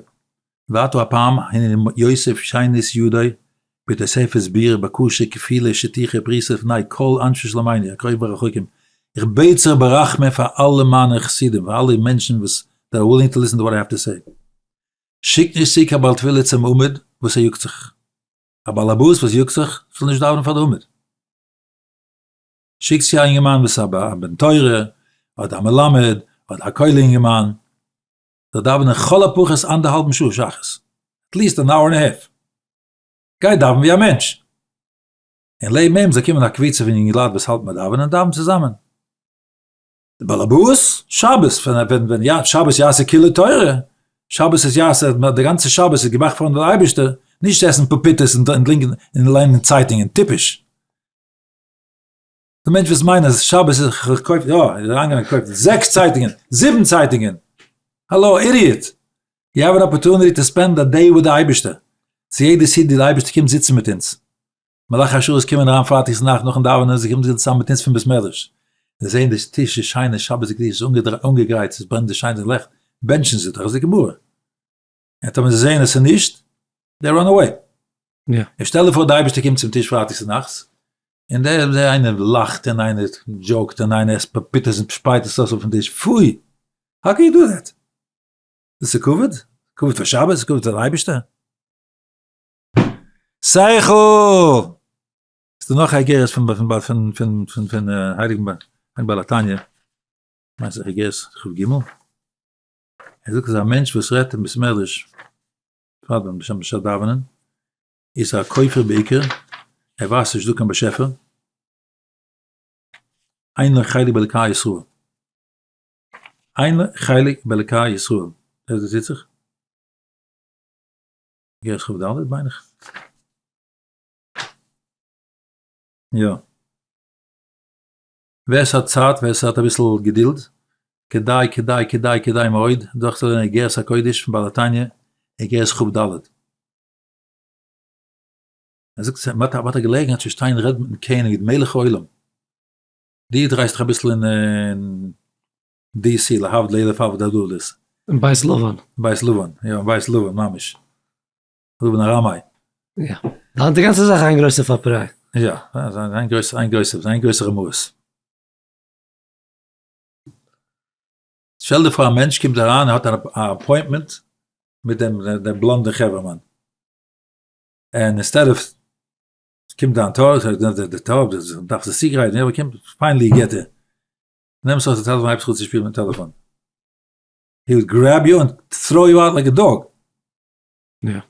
ועתה הפעם הנה יוסף שיינית ידו בתוספת ביר בקשה כפילה שטיחה פריסה לפני כל אנשי שלומינו הקרובים והרחוקים, איך בעט זיך ברחמים פאר אלע מיינע חסידים, פאר אלע מענטשן וואס they are willing to listen to what I have to say, שיק נישט צו קיין בעל תפילה צום עמוד וואס ער יאגט זיך, א בעל הבית וואס יאגט זיך זאל נישט דאווענען פאר די עמוד. שיק צו א אינגערמאן וואס איז א בן תורה, אדער א מלמד, אדער א כולל אינגערמאן, זאל דאווענען לכל הפחות אנדערהאלבן שעה שחרית, at least an hour and half, גיי דאווען ווי א מענטש, און לעבן אים זאל קומען א קבוצה פון יונגעלייט וואס האלטן ביי דאווענען און דאווען צוזאמען. די באלעבאס, שבת, ווען ווען שבת יעשה כולו תורה, שבת איז יעשה, די גאנצע שבת איז געמאכט פארן אייבערשטער, נישט עסן פאפיטעס און און ליינען צייטונגען, טיפש. די מענטש וואס מיינט אז שבת איז איך קויף יא איז אריינגעגאנגען געקויפט זעקס צייטונגען זיבן צייטונגען hello idiot you have an opportunity to spend a day with די אייבערשטער צו יעדע סידי די אייבערשטער קומט זיצן מיט אונז מלאכי השרת קומען אריין פרייטאג נאכט נאכן דאווענען זיי קומען זיצן צוזאמען מיט אונז פון בית מדרש זיי זעען די טיש איז שיינע שבת'דיג טיש איז אנגעגרייט עס ברענט די שיינע לעכט בענטשן זיי דאך איז די גמרא און טאמער זיי זעען עס איז נישט, they run away. און שטעל דיר פאר די אייבערשטער קומט צום טיש פרייטאג צונאכטס, און דער דער איינער לאכט און איינער joke ט און איינער עסט פאפיטעס און שפייט עס אויס אויפן טיש, פוי! how can you do that? דאס איז כבוד? כבוד פאר שבת? כבוד פאר די אייבערשטער? שכל! ס'דא נאך א איגרת פון פון פון פון פון פון הייליגן בעל התניא, מיינט זיך איגרת כ"ג? ער זאגט אז א מענטש וואס רעדט אין בית מדרש פאר דעם בשעת דאווענען איז ער א כופר בעיקר, ער ווייסט נישט דא קיין באשעפער, אין לו חלק באלקי ישראל, אין לו חלק באלקי ישראל, הערסט וואס טוט זיך? איגרת כ"ד מיין איך. יא. ווער ס'האט צייט, ווער ס'האט אביסל געדולד, כדאי כדאי כדאי כדאי מאוד דורכצולערנען אגרת הקודש פון בעל התניא, אגרת כ"ד. ער זאגט מען האט א געלעגנהייט צו שטיין רעדן מיטן קעניג מלך העולם, דו דרייסט דיך אביסל אין DC להבדיל אלף אלפי הבדלות. אין בית לבן. בית לבן, יא אין בית לבן ממש. לבן ארמאי. יא. די די גאנצע זאך איין גרויסע פאפעריי. יא, איין גרויסע, איין גרויסע, איין גרויסע רמאות. שטעל דיר פאר א מענטש קומט אריין ער האט א appointment מיט דעם דעם בלאנדע חברה'מאן. און instead of קומט דיין תור, די תור, דארף זיך צוגרייטן, יא, קומט, finally get ער. נעמסט אויס די טעלעפאן הייבסט אן צו שפילן מיטן טעלעפאן. He would grab you and throw you out like a dog. יא.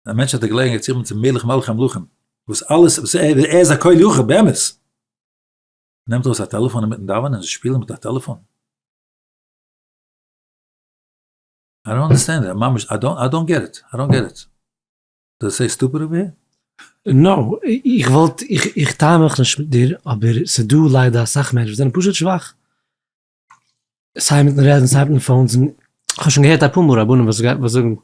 א מענטש האט די געלעגנהייט צו קומען צום מלך מלכי המלכים, וואס אלעס, וואס ער איז א כל יכול באמת, נעמט ארויס א טעלעפאן אינמיטן דאווענען און זיך שפילן מיט א טעלעפאן. I don't understand it, ממש, I don't, I don't get it, I don't get it. Does it say stupid over here? No, איך וואלט, איך טענה מיך נישט מיט דיר, אבער ס'דא ליידער אסאך מענטשן וואס זענען פשוט שוואך. סיי מיטן רעדן סיי מיטן phones, און כ'האב שוין געהערט אפאר מאל רבנים וואס וואס זאגן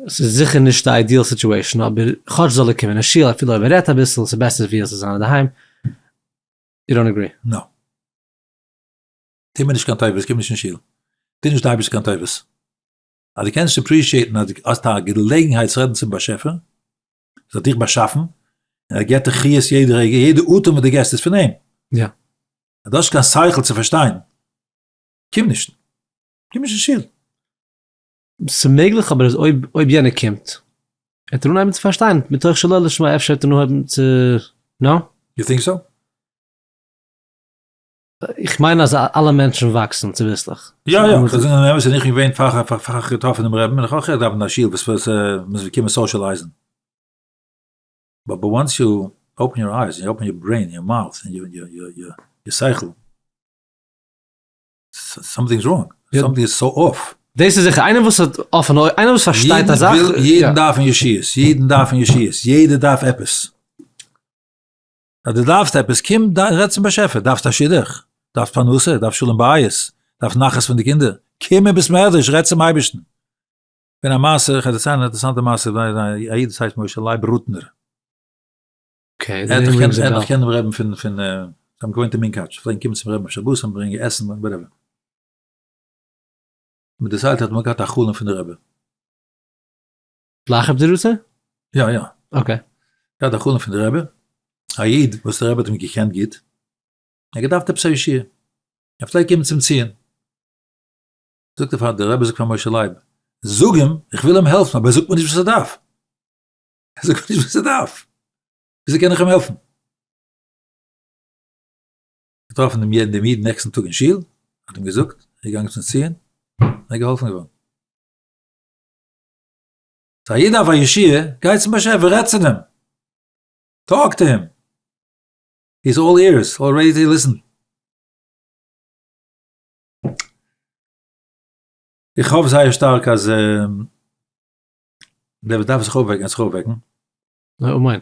ס'איז זיכער נישט די ideal situation אבער כאטש זאל ער קומען אין שול אפילו אויב ער רעדט אביסל ס'איז בעסער ווי ער זאל זיין אינדערהיים. You don't agree? No. טו מיר נישט קיין טובות, קום נישט אין שול. טו נישט די אייבערשטער קיין טובות. אז דו קענסט נישט appreciate ן אז דו האסט א געלעגנהייט צו רעדן צום באשעפער, וואס האט דיך באשאפן, און ער געבט דיך חיות יעדע רגע, יעדע אטעם וואס דו געבסט איז פון אים. יא. אז דו האסט נישט קיין שכל צו פארשטיין, קום נישט. קום נישט אין שול. ס'מעגליך אבער אז אויב אויב יענער קומט, וועט ער אנהייבן צו פארשטיין, מתוך שלא לשמה אפשר וועט ער אנהויבן צו, no? You think so? איך מיין אז אלע מענטשן וואקסן צוביסלעך. יא יא, כ'זאג נאר אמת, איך געווען פאר פאר איך געטראפן דעם רעבן, איך אויך געדאווענט אין א שול וואס וואס מ'איז געקומען socialize ן. But but once you open your eyes, you open your brain, your mouth, and your your your your שכל, something is wrong, something is so off. דאס איז זיכער, איינער וואס האט אפענע אויגן, איינער וואס פארשטייט א זאך. יעדן דארפן ישועות, יעדן דארפן ישועות, יעדער דארף עפעס. אז דו דארפסט עפעס, קום רעד צום באשעפער, דארפסט א שידוך, דארפסט פרנסה, דארפסט שלום בית, דארפסט נחת פון די קינדער, קום אין בית מדרש, רעד צום אייבערשטן. געווען א מעשה, איך וועל דערציילן א אינטערעסאנטע מעשה, א איד וואס הייסט משה לייב רוטנער. ער האט נאך געקענט דעם רעבן פון, פון, זיי האבן געוואוינט אין מונקאטש, פלעגן קומען צום רעבן אויף שבתים, ברענגען עסן, whatever. מען דערציילט האט מען געהאט א חלום פון די רבי. גלייך אויף די רצה? יא יא. okay. געהאט א חלום פון די רבי, א איד וואס די רבי האט אים געקענט גוט, ער האט געדארפט עפעס א ישועה, ער פלעגט קומען צום ציון, זאגט ער פאר די רבי זאגט פאר משה לייב, זאג אים איך וויל אים העלפן אבער ער זאגט מיר נישט וואס ער דארף, ער זאגט מיר נישט וואס ער דארף, וויאזוי קען איך אים העלפן? געטראפן דעם יעדן דעם איד נעקסטן טאג אין שול, האט אים געזאגט, ער איז געגאנגען צום ציון, און ער איז געהאלפן געווארן. so א איד דארף א ישועה, גיי צום באשעפער, רעד צו דעם, talk to him, he is all ears, all ready to listen. איך האף זייער שטארק אז דער וואס דארף זיך אויפוועקן, וועט זיך אויפוועקן. אמן.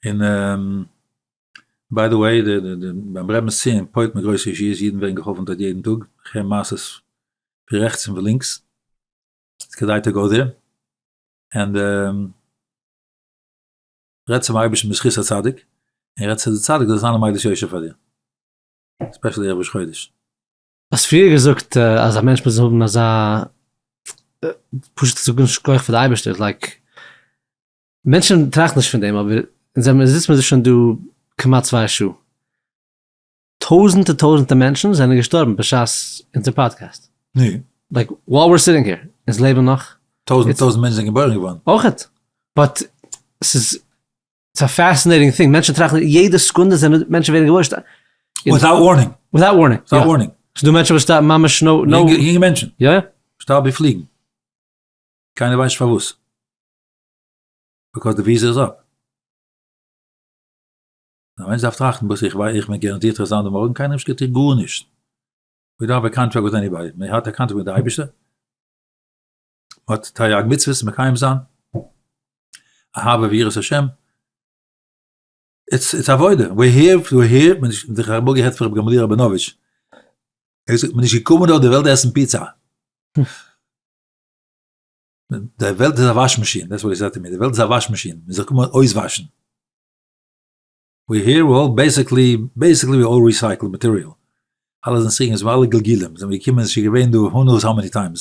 און by the way, ביים רבינ'ס ציון פועל'ט מען גרויסע ישועות, אידן ווערן געהאלפן דארט יעדן טאג, איך הער מעשות פון רעכטס און פון לינקס, ס'איז כדאי to go there, and רעד צום אייבערשטן בזכות הצדיק, און רעד צו די צדיק זאל זיין א מליץ יושר פאר דיר, especially ערב ראש חודש. האסט פריער געזאגט אז א מענטש מוז האבן אזא פשוט זאגן שכוח פאר די אייבערשטער, like מענטשן טראכטן נישט פון דעם אבער אונז זעמיר זיצן מיר שוין דא כמעט צוויי שעה, טויזענטער טויזענטער מענטשן זענען געשטארבן בשעת אונזער פאדקעסט, נו. like while we're sitting here, אונז לעבן נאך. טויזענט טויזענט מענטשן זענען געבוירן געווארן. אויכעט, but ס'איז ס'איז א fascinating thing, מענטשן טראכטן יעדע סעקונדע זענען מענטשן ווערן געבוירן. without warning. without warning. without warning. ס'דא מענטשן וואס שטארבן ממש no no. יונגע מענטשן. יא יא. שטארבן ווי פליגן. קיינער ווייסט נישט פארוואס. because די visa איז אפ. א מענטש דארף טראכטן וואס איך ווייס איך בין גאראנטירט איך זיין דא מארגן קיינער נישט געטון גארנישט. we don't have a contract with anybody. מען האט א קאנטראקט מיט די אייבערשטער. מען האט תרי"ג מצוות מקיים זיין. אהבה ויראת השם. it's it's עבודה. we here we here מען איז איך האב אמאל געהערט פון רבי גמליאל ראבינאוויטש. ער האט געזאגט מען איז נישט געקומען אויף די וועלט עסן פיצא. די וועלט איז א וואש מאשין, that's what he said to me, די וועלט איז א וואש מאשין, מען זאל קומען אויסוואשן. we here we all basically, basically we all recycled material. אלע זענען צוריק, זענען אלע גלגולים, זענען געקומען, עס איז געווען דא who knows how many times.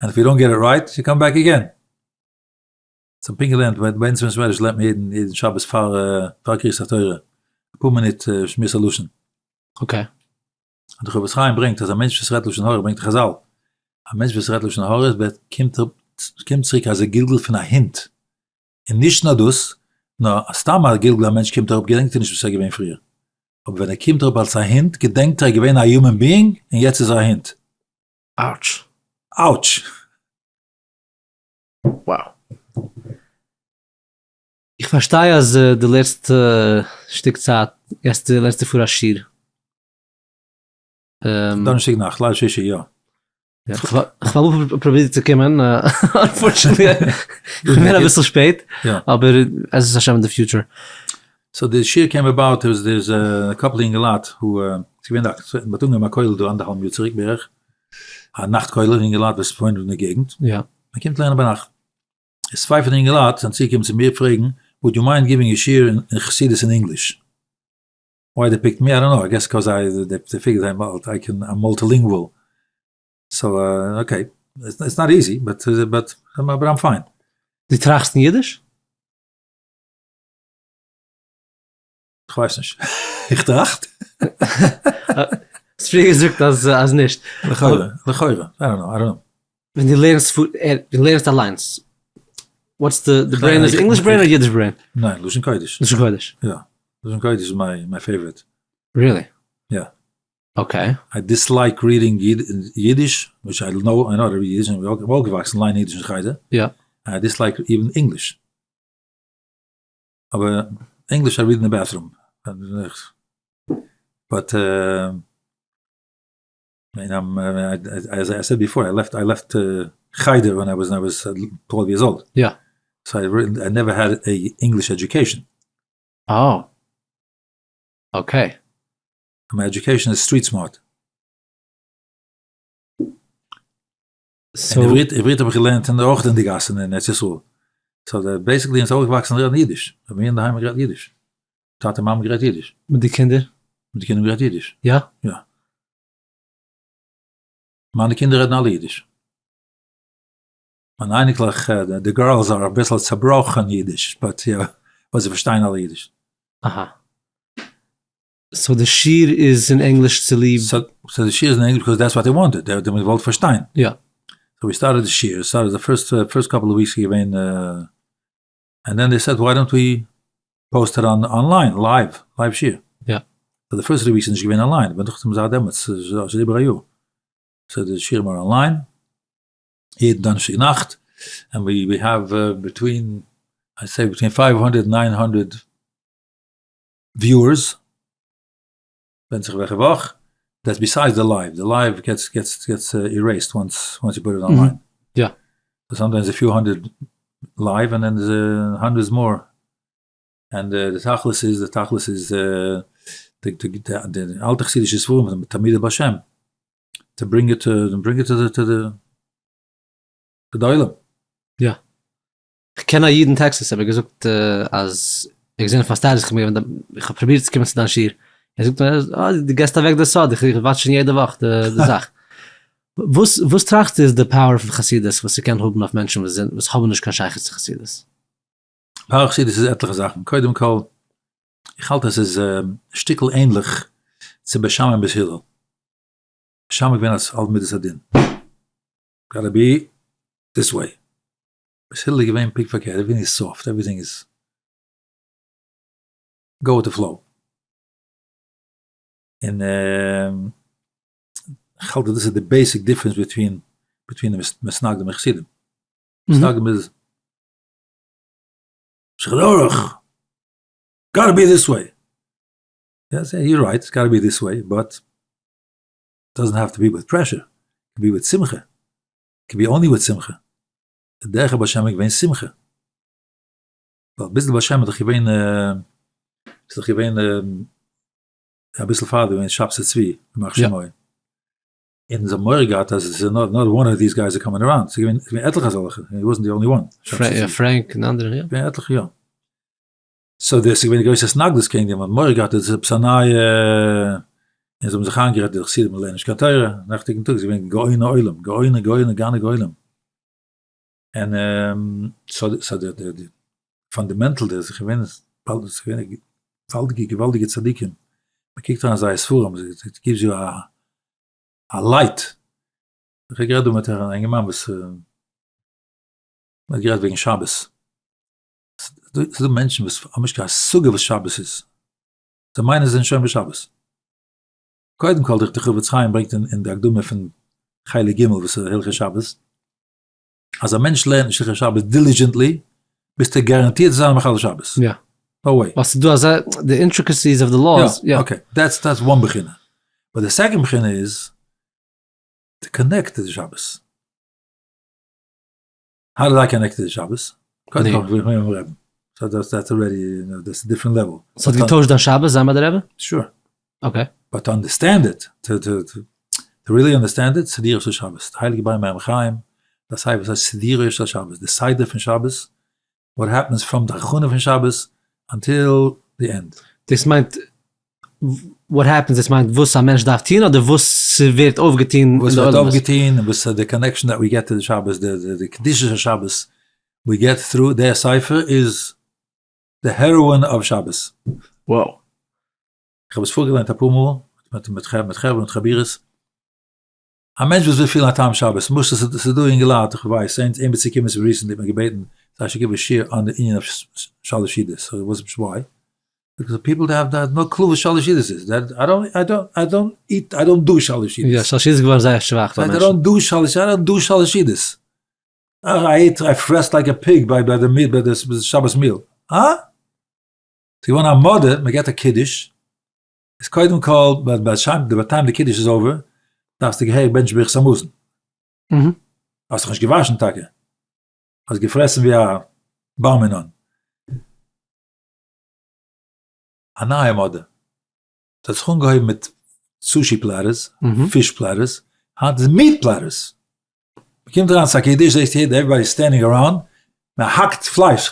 and if you don't get it right, you come back again. צום פונקט געלערנט, ביי אונז אין בית מדרש לערנט מען יעדן יעדן שבת פאר פאר קריאת התורה, אפאר מינוט שמירת הלשון. okay. און דער חפץ חיים ברענגט אז א מענטש וואס רעדט לשון הרע ברענגט חזל, א מענטש וואס רעדט לשון הרע ווערט קומט קומט צוריק אז א גלגול פון א הונט, און נישט נאר דאס, נאר סתם א גלגול א מענטש קומט אראפ געדענקט ער נישט וואס ער איז געווען פריער, אבער ווען ער קומט אראפ אלס א הונט געדענקט ער ער איז געווען א human being און יעצט איז ער א הונט. אוטש. אוטש. Wow. איך פארשטיי אז די לעצטע שטיק צייט געסטו לערנסטו פאר א שיעור. דאנערשטאג נאכט, ליל שישי, יא. איך האב אמאל פרובירט צו קומען, unfortunately איך בין אביסל שפעט, אבער בעזרת השם אין די future. so די שיעור came about איז דער איז א couple אינגעלייט who ס'איז געווען דא מ'האט אנגעהויבן א כולל דא אנדערהאלבן יאר צוריק בערך, א נאכט כולל אינגעלייט וואס וואוינען אין די געגנט, מ'קומט לערנען ביינאכט. איז צוויי פון די אינגעלייט זענען צוגעקומען צו מיר פרעגן would you mind giving a שיעור אין חסידות אין English? why they picked me I don't know, I guess 'cause I they figured I'm I can I'm multilingual, so okay, it's not easy but but but I'm fine. דו טראכסט אין אידיש? כ'ווייס נישט. איך טראכט? האסט פריער געזאגט אז אז נישט. לכאורה, לכאורה, I don't know, I don't know. ווען דו לערנסט פאר, דו לערנסט אליינס, what's the the brain איז English brain אדער אידיש brain? ניין, לשון קודש. לשון קודש. יא. לשון קודש איז my my favorite. really? יא. okay. I dislike reading אידיש, which I know, I know how to read אידיש, איך בין אויפגעוואקסן ליינען אידיש אין חדר. יא. I dislike even English. אבער ענגליש I read אין די bathroom. but as I said before I left I left חדר ווען I was I was twelve years old. יא. so I never had a English education. אה. okay. my education איז street smart. און עברית, עברית האב איך געלערנט אין אויך אין די גאסן אין ארץ ישראל. so basically אונז אויפגעוואקסן רעדן אידיש. האבן מיר אינדערהיים גערעדט אידיש. טאטע מאמע גערעדט אידיש. מיט די קינדער? מיט די קינדער גערעדט אידיש. יא? יא. מיינע קינדער רעדן אלע אידיש. מיינע אייניקלעך, די girls are אביסל צעבראכן אידיש, but יא, but זיי פארשטייען אלע אידיש. אהא. so די שיעור איז אין ענגליש צוליב. so די שיעור איז אין ענגליש because that's what they wanted, זיי האבן געוואלט פארשטיין. יא. so we started די שיעור, started די first first couple of weeks איז געווען, and then they said why don't we post it on online, live, live שיעור. יא. so די first three weeks איז נישט געווען אנליין, אבער נאכדעם זייט דעמאלטס, ס'איז איבער א יאר. so די שיעורים are online, יעדן דאנערשטאג נאכט, and we we have between, I say between 500 900 viewers, ווענדט זיך וועלכע וואך, that's besides די live, די live gets gets gets erased once once you put it online. יא. so sometimes a few hundred live and then hundreds more. און די תכלית איז, די תכלית איז די אלטע חסידישע ספרים פון תלמידי בעל שם, to bring it to bring it to the to the עולם. יא. כ'קען א איד אין טעקסעס, ער האט מיר געזאגט אז ער האט געזען אויף א status, איך האב פרובירט צו קומען צו דיין שיעור, ער זאגט מיר אז אה דו געסט אוועק די סוד, איך watch שוין יעדע וואך די זאך. וואס וואס טראכסטו איז די power פון חסידות וואס ס'קען האבן אויף מענטשן וואס זענען וואס האבן נישט קיין שייכות צו חסידות? power חסידות איז עטליכע זאכן, קודם כל איך האלט אז ס'איז שטיקל ענליך צו בית שמאי און בית הלל, בית שמאי איז געווען אלס אלט מידת הדין, gotta be this way, בית הלל איז געווען פונקט פארקערט, everything איז soft, everything איז go with the flow, און איך האלט אז דאס איז די basic difference between between די מתנגדים און חסידים, מתנגדים איז שולחן ערוך, gotta be this way, יא you're right, gotta be this way, but doesn't have to be with pressure, can be with שמחה, can be only with שמחה, די דרך הבעל שם איז געווען שמחה, ווייל ביז די בעל שם איז דאך געווען, איז דאך געווען אביסל פאר דעם געווען שבתי צבי, ימח שמו, און זיי האבן מורא געהאט אז עס איז not not one of these guys are coming around, ס'איז געווען עטליכע אזעלכע, he wasn't the only one. פרענק און אנדערע, יא. געווען עטליכע יא. so דאס איז געווען די גרויסע התנגדות קעגן דעם, מ'האט מורא געהאט אז עס איז עפעס א נייע, און זיי האבן זיך איינגערעדט די חסידים לערנען נישט קיין תורה, נעכטיגן טאג איז געווען גאוני עולם, גאוני גאוני גאוני גאונים. און so so די די fundamental די איז געווען איז געווען געוואלדיגע געוואלדיגע צדיקים, מ'קוקט אריין זייער ספרים, it gives you a a light. איך האב גערעדט דא מיט א אינגערמאן וואס מ'האט גערעדט וועגן שבת, ס'איז דא מענטשן וואס האבן נישט קיין השגה וואס שבת איז, זיי מיינען זיי זענען שומר שבת. קודם כל די חפץ חיים ברענגט אין די הקדמה פון חלק ג' וואס איז הלכות שבת, אז א מענטש לערנט נישט הלכות שבת diligently, ביסטו גאראנטירט צו זיין א מחלל שבת. יא. no way. ווייל ס'איז דא אזא, די intricacies of the laws. יא, okay. that's that's one בחינה. but די second בחינה איז, to connect to די שבת. how did I connect to די שבת? קודם כל איך בין ביים רעבן. so that's that's already, that's a different level. ס'האט געטוישט דיין שבת זיין ביי די רבי? sure. okay. but to understand it, to to to really understand it, סידורו של שבת, די הייליגע באר מים חיים, דאס הייסט וואס הייסט סידורו של שבת, די סדר פון שבת, what happens from די הכנה פון שבת until the end. דאס מיינט what happens, דאס מיינט וואס א מענטש דארף טון אדער וואס ס'ווערט אויפגעטון אין וואס די ווערט עולמות? אויפגעטון און וואס די connection that we get to די שבת, די קדושת השבת we get through דער ספר איז די heroin of שבת. Wow. איך האב עס פארגעליינט אפאר מאל, מיט מיט מיט חברה מיט חבירות. א מענטש וואס וויל פילן א טעם שבת, למשל ס'איז דא אינגעלייט, איך ווייס, איין ביצה קומען צו recently האט מיר געבעטן זיי should give a שיעור on די ענין of שלש סעודות, so וואס why? because people they have no clue וואס שלש סעודות איז, I don't I don't I don't eat I don't do שלש סעודות. יא, שלש סעודות איז געווארן זייער שוואך ביי מענטשן. I don't do שלש I don't do שלש סעודות. I eat I פרעס like a pig ביי ביי די ביי די שבת meal. הא? ס'איז געווארן א מאדע, מען געבט א קידוש, איז קודם כל ביי די time די קידוש איז over, דארפסטו געהעריג בענטשן ברכת המזון. האסט זיך נישט געוואשן טאקע, האסט געפרעסן ווי א בר מינן. א נייע מאדע. ס'האט זיך אנגעהויבן מיט sushi platters, fish platters, היינט איז meat platters. מ'קומט אריין צו א קידוש זעסטו יעדער everybody standing around, מ'האקט פלייש,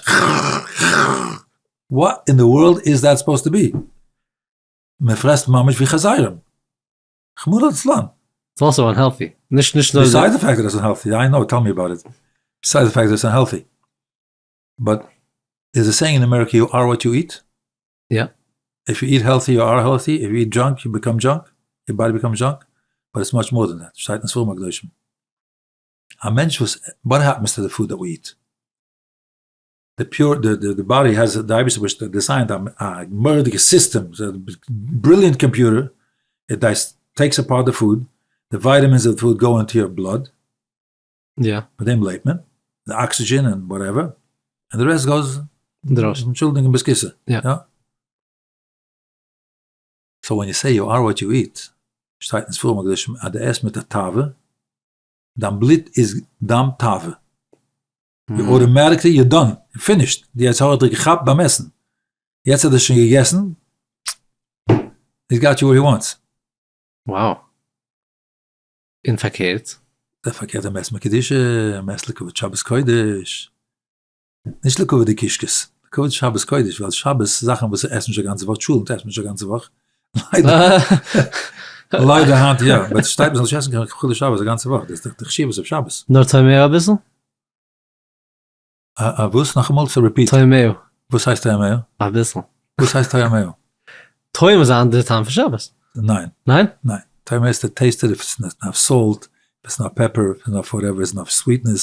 what in the world is that supposed to be? מ'פרעסט ממש ווי חזירים, רחמנא לצלן. It's also unhealthy. נישט נישט נאר. Beside the fact that it's unhealthy, I know, tell me about it. Beside the fact that it's unhealthy. But there's a saying in America, you are what you eat. יא. If you eat healthy, you are healthy. If you eat junk, you become junk. Your body becomes junk. But it's much more than that. שטייט אין ספרים הקדושים. א מענטש וואס, what happens to the food that we eat? The pure, the body has, די אייבערשטער וואס designed א מורא'דיגע סיסטעם, brilliant computer, it takes apart the food, the vitamins of the food go into your blood, יא. מיט דעם לעבט מען, די oxygen און whatever, און די rest goes אינדרויסן. אנטשולדיגונג בית הכסא. יא. יא. So when you say you are what you eat, שטייט אין ספרים הקדושים אז דו עסט מיט א תאווה, דיין בלוט איז דם תאווה. You automatically you done, you finished, די יצר הרע האט דיך געכאפט ביים עסן, יעצט האט ער שוין געגעסן, he's got you where he wants. Wow. און פארקערט? דער פארקערט אז מ'עסט מיט קדושה, מ'עסט לכבוד שבת קודש, נישט לכבוד די קישקעס, לכבוד שבת קודש, ווייל שבת זאכן וואס עסט נישט א גאנצע וואך, טשולענט עסט מען נישט א גאנצע וואך, ליידער ליידער היינט יא, but שטייט מ'זאל נישט עסן קיין חילול שבת א גאנצע וואך, דאס איז דאך די חשיבות אויף שבת. נאר טועמיה אביסל? א וואס? נאכאמאל צו repeat. טועמיה. וואס הייסט טועמיה? אביסל. וואס הייסט טועמיה? טועם איז א אנדערע טעם פון שבת. ניין. ניין? ניין. טועמיה איז to taste it if it's not enough salt, if it's not pepper, if it's not whatever, it's enough sweetness.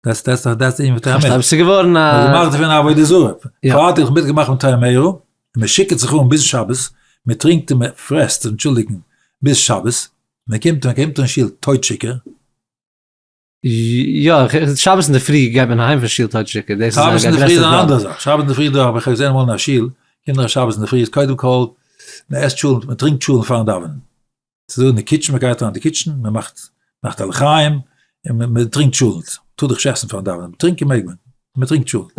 That's that's that's די ענין פון טועמיה. פארשטיי ביסטו געווארן א. מ'האט געמאכט דערפון א עבודה זרה. יא. פאר האט איך מיטגעמאכט מיט טועמיה, און מען שיקערט זיך אן ביז שבת, מען טרינקט און מען פרעסט, אנטשולדיגן, ביז שבת, מען קומט מען קומט אין שול טויט שיכור. יא, שבת אינדערפרי גייט מען אהיים פון שול טויט שיכור, דאס איז שבת אינדערפרי איז אן אנדערע זאך, שבת אינדערפרי דא האב איך געזען אמאל אין א שול, קומט נאך שבת אינדערפרי איז קודם כל מען עסט טשולענט, מען טרינקט טשולענט פארן דאווענען, ס'איז דא אין די kitchen, מען גייט אריין אין די kitchen, מען מאכט מאכט א לחיים, און מען טרינקט טשולענט, טאר דאך נישט עסן פארן דאווענען, טרינקען מעג מען, מען טרינקט טשולענט.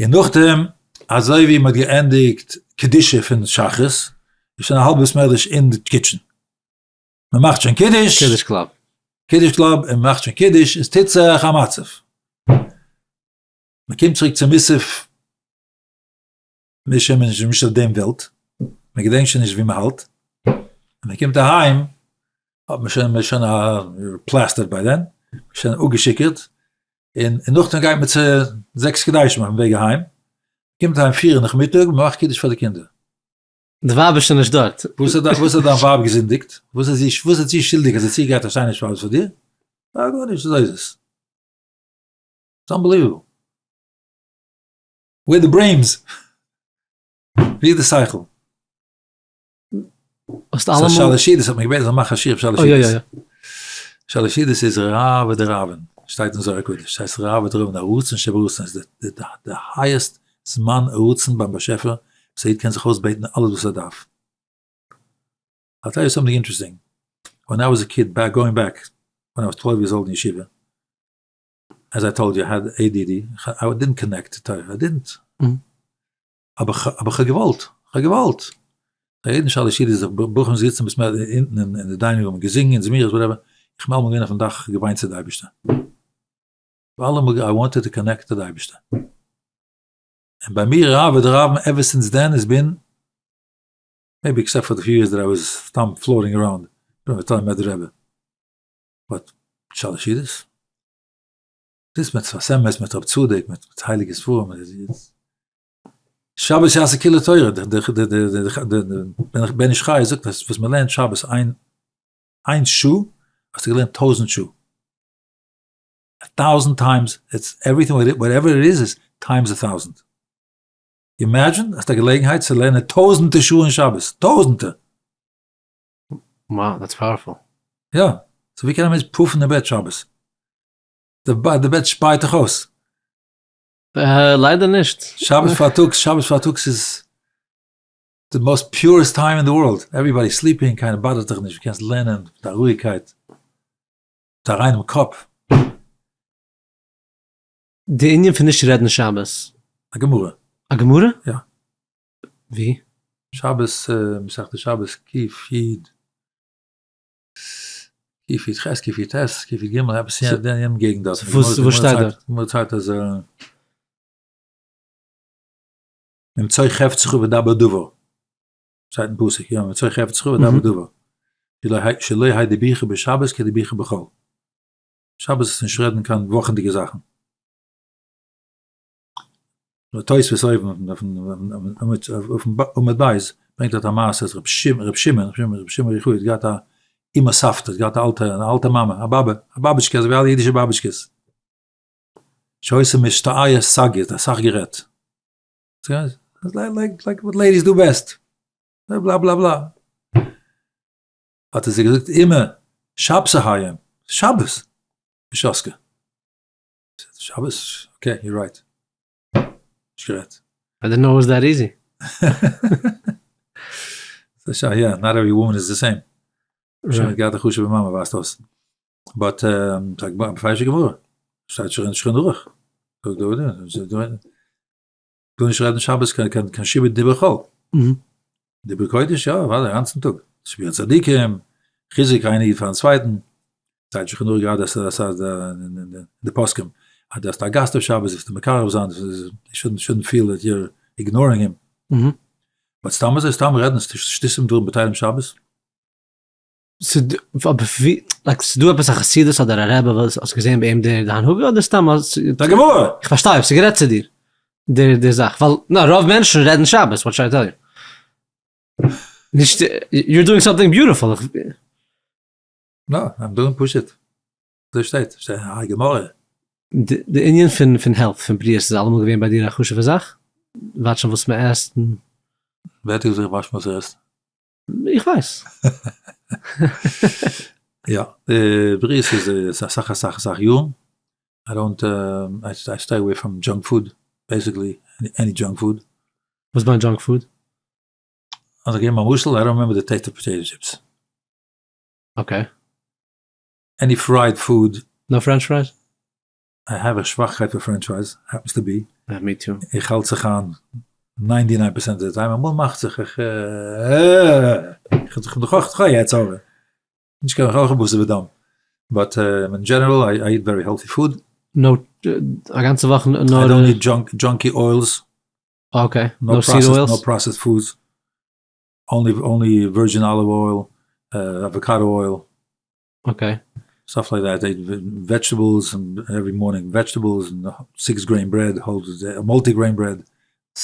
און נאכדעם אזוי ווי מען האט געענדיגט קדושה פון שחרית, איז שוין א האלב בית מדרש אין די kitchen. מען מאכט שוין קידוש, קידוש club, קידוש club, און מען מאכט שוין קידוש, עס טוט זיך א מצב, מען קומט צוריק צו מוסף, מען איז שוין נישט אויף דעם וועלט, מען געדענקט שוין נישט ווי מען האלט, און מען קומט אהיים, האט מען שוין, מען איז שוין plastered by then, מען איז שוין אפגעשיקערט, און נאכדעם גייט מען צו זעקס קדשים אויפן וועג אהיים, מען קומט אהיים פיר נאכמיטאג, מען מאכט קידוש פאר די קינדער. די ווייב איז שוין נישט דארט. וואס האט וואס האט דיין ווייב געזינדיגט? וואס איז זי וואס איז זי שולדיג אז זי צוגעגרייט א שיינע שבת פאר דיר? אה גארנישט אזוי איז עס. It's unbelievable. Where the brains? ווי איז די שכל? האסט אלעמאל. שלש סעודות האט מען געבעטן זאל מאכן א שיעור אויף שלש סעודות. שלש סעודות איז רעוא דרעוין, שטייט אין זוהר הקדוש, ס'הייסט רעוא דרעוין, א רצון שברצון, איז די highest זמן רצון ביים באשעפער, וואס א איד קען זיך אויסבעטן אלעס וואס ער דארף. I'll tell you something interesting, when I was a kid back going back when I was 12 years old in ישיבה, as I told you I had ADD, I didn't connect to תורה, I didn't. אבער כ'האב געוואלט, כ'האב געוואלט. ביי יעדן שלש סעודות איז זיך בחורים זיצן ביז מער אונטן אין די dining room און געזינגען זמירות whatever, איך בין אלעמאל געווען אויפן דאך געוויינט צו די אייבערשטער. אלעמאל I wanted to connect to די אייבערשטער. און ביי מיר רעוא דרעוין ever since then איז been, maybe except for the few years that I was סתם floating around, מיט די רבי. But שלש סעודות? זיצט מיט שפת אמת, מיט רב צדוק, מיט הייליגע ספרים, שבת יעשה כולו תורה, דער בן איש חי זאגט אז וואס מען לערנט שבת איין איין שעה, האסטו געלערנט טויזנט שעה, א thousand times, it's everything whatever it is is times a thousand, imagine האסט א געלעגנהייט צו לערנען טויזנטער שעה אין שבת, טויזנטער! Wow, that's powerful. יא, so ווי קען א מענטש פאפן אין בעט שבת? די בעט שפייט דיך אויס. ליידער נישט. שבת פארטאגס, שבת פארטאגס איז די most purest time in the world, everybody sleeping, קיינער באדערט דיך נישט, דו קענסט לערנען מיט א רואיגקייט, מיט א ריינעם קאפ. די ענין פון נישט רעדן שבת. א גמרא. א גמרא? יא. ווי? שבת, מסכת שבת, קיף י. קיף י ח, קיף י ט, קיף י ג, עפעס אין יענעם געגנט דארט. וואס שטייט דארט? די גמרא ציילט אז ממצוא חפצך ודבר דבר, שטייט אין פסוק, יא, ממצוא חפצך ודבר דבר. שלא יהא דיבורך בשבת כדיבורך בחול. שבת איז נישט רעדן קיין וואכענדיגע זאכן. תוספות אויבן אויפן עמוד בית ברענגט דארט א מעשה אז רבי שמעון, רבי שמעון בר יוחאי האט געהאט א אמא סבתא, האט געהאט א אלטע, אן אלטע מאמע, א באבע, א באבעטשקע אזוי ווי אלע אידישע באבעטשקעס. שהיתה משתעיא סגי, האט אסאך גערעדט. like what ladies do best. בלא בלא בלא. האט ער זיי געזאגט, אמא, שבתא היום, שבת, ושתקה. שבת, okay, you're right. נישט גערעדט. I didn't know it was that easy. יא, not every woman is the same. שוין האט געהאט א חשוב'ע מאמע ווייזט אויס. but ס'איז א מפורש'ע גמרא. שטייט שוין אין שולחן ערוך. טאר נישט רעדן שבת קיין קיין קיין שום דיבור חול. דיבור קודש יא אוודאי א גאנצן טאג. סיפורי צדיקים, חיזוק איין איד פארן צווייטן. שטייט שולחן ערוך גראדע אז אז די פוסקים אז דו האסט א גאסט אויף שבת זאלסטו מקרב זיין, you shouldn't feel that you're ignoring him. but סתם אזוי סתם רעדן שטותים דברים בטלים שבת? ס'דא עפעס א חסידות אדער א רבי וואס האסט געזען ביי אים די הנהגה אדער סתם אז. די גמרא! איך פארשטיי אבער ס'גערעדט צו דיר די זאך ווייל נא רוב מענטשן רעדן שבת what should I tell you נישט you're doing something beautiful. נא, I'm doing פשוט. אזוי שטייט, שטייט אין א גמרא. די ענין פון פון health פון בריאות איז אלעמאל געווען ביי דיר א חשוב'ע זאך? וואטשן וואס מ'עסט און. ווער האט דיר געזאגט וואטשן וואס ער עסט? איך ווייס. יא, די בריאות איז אסאך אסאך אסאך יארן, I don't, I stay away from junk food, basically any junk food. וואס מיינט junk food? אז איך געב א משל, I don't remember the taste of potato chips. okay. Any fried food. No french fries? I have א שוואכקייט פאר french fries, happens to be. Me too. איך האלט זיך איין ninety nine percent of די time, אמאל מאכט זיך איך איך האב דאך אויך א יצר הרע, נישט קיין אויך א בשר ודם, but in general I eat very healthy food. No, א גאנצע וואך נאר. I don't eat junky oils. Okay, no seed oils? No processed foods, only virgin olive oil, avocado oil. Okay. Stuff like that, vegetables every morning, vegetables און six grain bread, multi grain bread,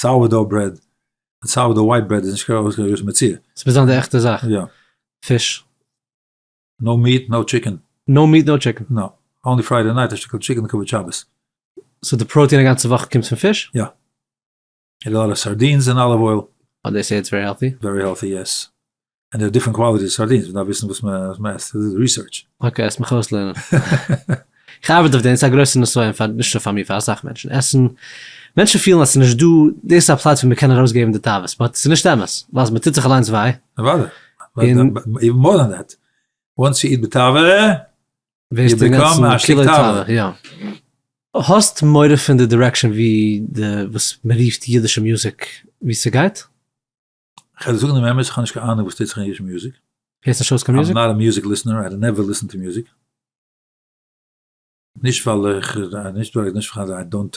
sourdough bread, sourdough white bread איז נישט קיין גרויסע מציאה. ס'מוז זיין די עכטע זאך. יא. פיש. No meat no chicken. No meat no chicken? No. Only Friday night א שטיקל chicken לכבוד שבת. So די protein א גאנצע וואך קומט פון פיש? יא. A lot of sardines and olive oil. Oh they say it's very healthy? Very healthy yes. And there different qualities sardines, מ'דארף וויסן וואס מ'עסט, דאס איז research. Okay, עסט מיך אויסלערנען. איך ארבעט אויף דעם, ס'איז א גרויסע נסיון פאר, נישט נאר פאר מיר, פאר אסאך מענטשן. עסן, מענטשן פילן אז ס'איז נישט דא, דאס איז א פלאץ ווי מ'קען ארויסגעבן די תאוות, but ס'איז נישט אמת, ווייל מ'טוט זיך אליינס וויי. אוודאי. Even more than that, once you eat בתאווה, ווערסטו אינגאנצן כולו תאווה, יא. האסט מורא פון די direction ווי די וואס מ'רופט אידישע מוזיק ווי ס'גייט? כ'וועל דיר זאגן דעם אמת, איך האב נישט קיין אהנונג וואס טוט זיך אין אידישע מוזיק. הערסט נישט אויס קיין מוזיק? I'm not a music listener, I never listen to music. נישט ווייל איך, נישט ווייל נישט ווייל I don't,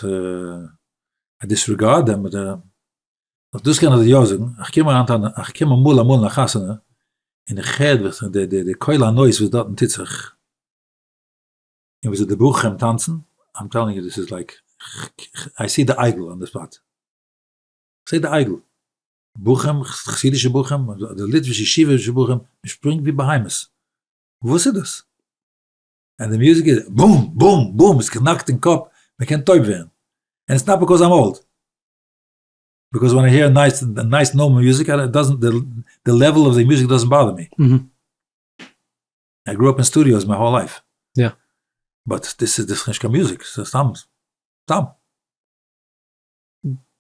I disregard them, אדער, נאר דאס קען איך דיר יא זאגן, איך קום אריין טאן, איך קום אמאל אמאל אין א חתונה, און איך הער די די די קול ענות וואס דארטן טוט זיך, און וויאזוי די בחורים טאנצן, I'm telling you this is like, I see די עגל on the spot. כ'זע די עגל. בחורים, חסידישע בחורים, אדער ליטווישע ישיבישע בחורים, מען שפרינגט ווי בהמות. וואס איז דאס? און די מוזיק איז בום בום בום, עס קנאקט אין קאפ, מען קען טויב ווערן. And it's not because I'm old. Because when I hear nice nice normal music, it doesn't, the level of the music doesn't bother me. I grew up in studios my whole life. יא. But דאס איז דאס נישט קיין מוזיק, ס'איז סתם סתם.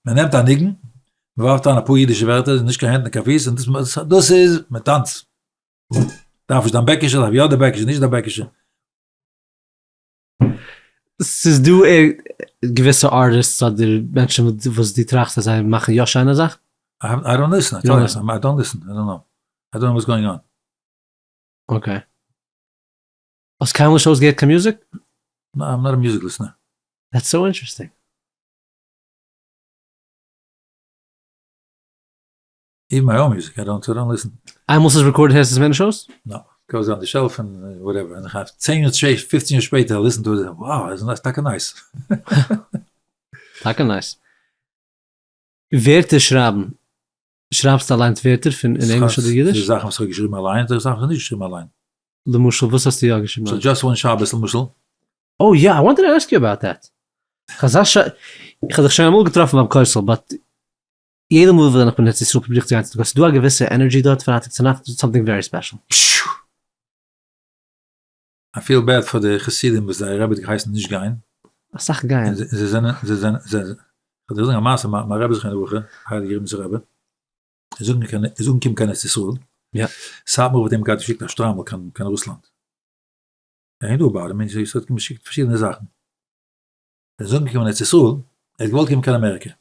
מען נעמט א ניגון, מען ווארפט אריין אפאר אידישע ווערטער, נישט קיין הענט און קיין פיס, און דאס דאס איז, מען טאנצט. דארף נישט דיין בעקישע, דארף יא די בעקישע, נישט די בעקישע. ס'איז דא געוויסע artists אדער מענטשן וואס דו טראכסט אז זיי מאכן יא שיינע זאכן? I don't listen, I don't listen, I don't know, I don't know what's going on. Okay. האסט קיינמאל נישט אויסגעהערט קיין מוזיק? No, I'm not a music listener. That's so interesting. Even my own music, I don't, I don't listen. איינמאל ס'איז recorded הערסטו עס מער נישט אויס? No, goes on the shelf און whatever, און איך האב 10 יאר, 15 יאר שפעטער I listen to it, wow, איז דאס טאקע nice. טאקע nice. ווערטער שרייבן, שרייבסטו אליינס ווערטער פון אין ענגליש אדער אידיש? ס'איז זאכן וואס איך האב געשריבן אליין, ס'איז זאכן וואס איך האב נישט געשריבן אליין. למשל וואס האסטו יא געשריבן אליין? So just one שבת למשל. Oh יא, I wanted to ask you about that. איך האב דיך שוין אמאל געטראפן ביים כותל, but יעדע מאל ווען איך בין אין ארץ ישראל פרוביר איך צו גיין צו די כותל, ס'איז דא א געוויסע energy דארט פרייטאג צונאכטס, something very special. I feel bad פאר די חסידים וואס זייער רבי האט געהייסן נישט גיין. אסאך גייען. זיי זענען, זיי זענען, זיי, כ'וועל דיר זאגן א מעשה, מיין רבי זכרונו לברכה, הייליגער ריבניצער רבי, איז אנגעקומען קיין ארץ ישראל, סאטמאר האט אים געהאט געשיקט א שטריימל קיין רוסלאנד, ער הענגט דא ביי די מענטשן, האט אים געשיקט פארשידענע זאכן, ער איז אנגעקומען אין ארץ ישראל, ער האט געוואלט קומען קיין אמעריקע,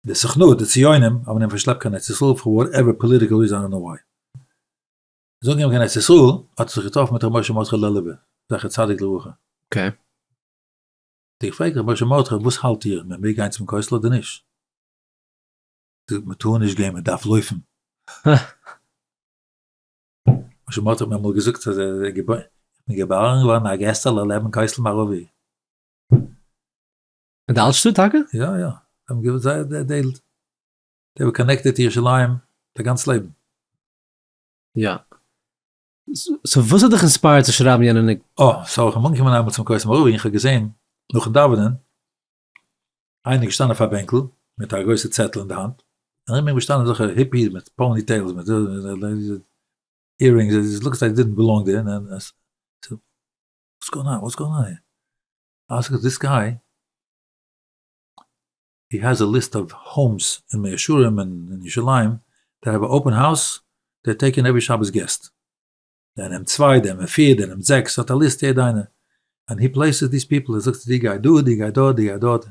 די סוכנות, די ציונים, האבן אים פארשלעפט קיין ארץ ישראל for whatever political reason, I don't know why. איז אנגעקומען קיין ארץ ישראל, האט ער זיך געטראפן מיט ר' משה מרדכי לעלובער, זכר צדיק לברכה. Okay. האט ער געפרעגט ר' משה מרדכי, וואס האלט איר, מען מעג גיין צום כותל אדער נישט? זאגט, מען טאר נישט גיין, מען דארף לויפן. משה מרדכי האט מיר אמאל געזאגט אז ער איז איך בין געבארן געווארן אין א געסעלע לעבן כותל מערבי. אין די אלט שטאט טאקע? יא יא, זיי האבן געוואוסט זייער they were connected to ירושלים די גאנץ לעבן. יא. So וואס האט דיך inspired צו שרייבן יענע ניגון? אה, so איך בין אנגעקומען איינמאל צום כותל מערבי און איך האב געזען נאכן דאווענען איינער געשטאנען אויף א בענקל מיט א גרויסע צעטל אין די האנט, און ארום אים געשטאנען אזעלכע hippies מיט pony tails מיט earrings, it looks like didn't belong there, און what's going on, what's going on here? I ask this guy, he has a list of homes אין מאה שערים און אין ירושלים, they have a open house, they taking every שבת guest. דער נעמט צוויי, דער נעמט פיר, דער נעמט זעקס, האט א ליסט יעדע איינער. And he places these people, ער זאגט די גיי דא, די גיי דארט, די גיי דארט.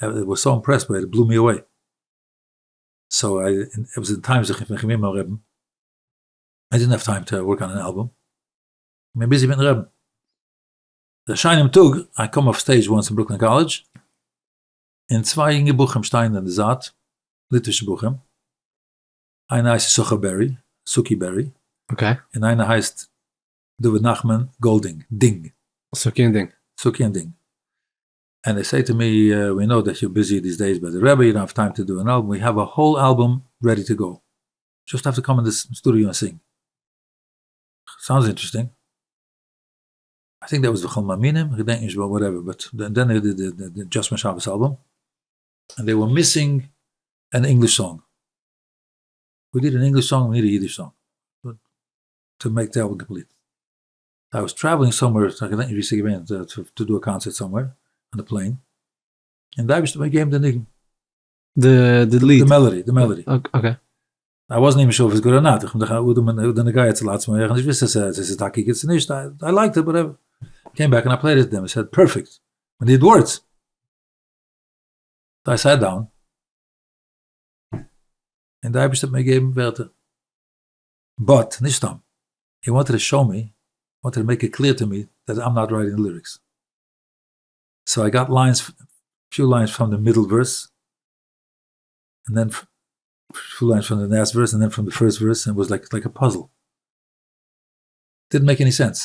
I was so impressed by it, blew me away. So I, it was in times איך בין געווען ביים רעבן, I didn't have time to work on an album, כ'בין busy מיטן רעבן. א שיינעם טאג, I come off stage once אין Brooklyn College, און צוויי יונגע בחורים שטייען אין די זייט, ליטווישע בחורים, איינער הייסט יששכר בערי, סוקי בערי, און איינער הייסט דוד נחמן גאלדינג, דינג. סוקי און דינג. סוקי און דינג. And they say to me, we know that you're busy these days by the Rebbe, you don't have time to do an album, we have a whole album ready to go. Just have to come in the studio and sing. Sounds interesting. I think that was וכל מאמינים, איך געדענק נישט, whatever, but then they did the Just One Shabbos album, and they were missing an English song. We need an English song, we need a Yiddish song to make the album complete. I was traveling somewhere, איך געדענק נישט ווי ס'איז געווען, to do a concert somewhere, on the plane, און די אייבערשטער האט מיר געגעבן די ניגון. די ליד? די melody, די melody. Okay. I wasn't even sure if it's good or not, איך בין דאך א אדם הנוגע לעצמו, איך האב נישט געוואוסט צו ס'איז טאקע גוט צו נישט, I liked it, whatever. Came back and I played it to them, said perfect, we need words. I sat down, און די אייבערשטער האט מיר געגעבן ווערטער. But, נישט סתם, he wanted to show me, wanted to make it clear to me that I'm not writing the lyrics. So I got lines, few lines from the middle verse, and then few lines from the last verse, and then from the first verse, and it was like, like a puzzle. Didn't make any sense.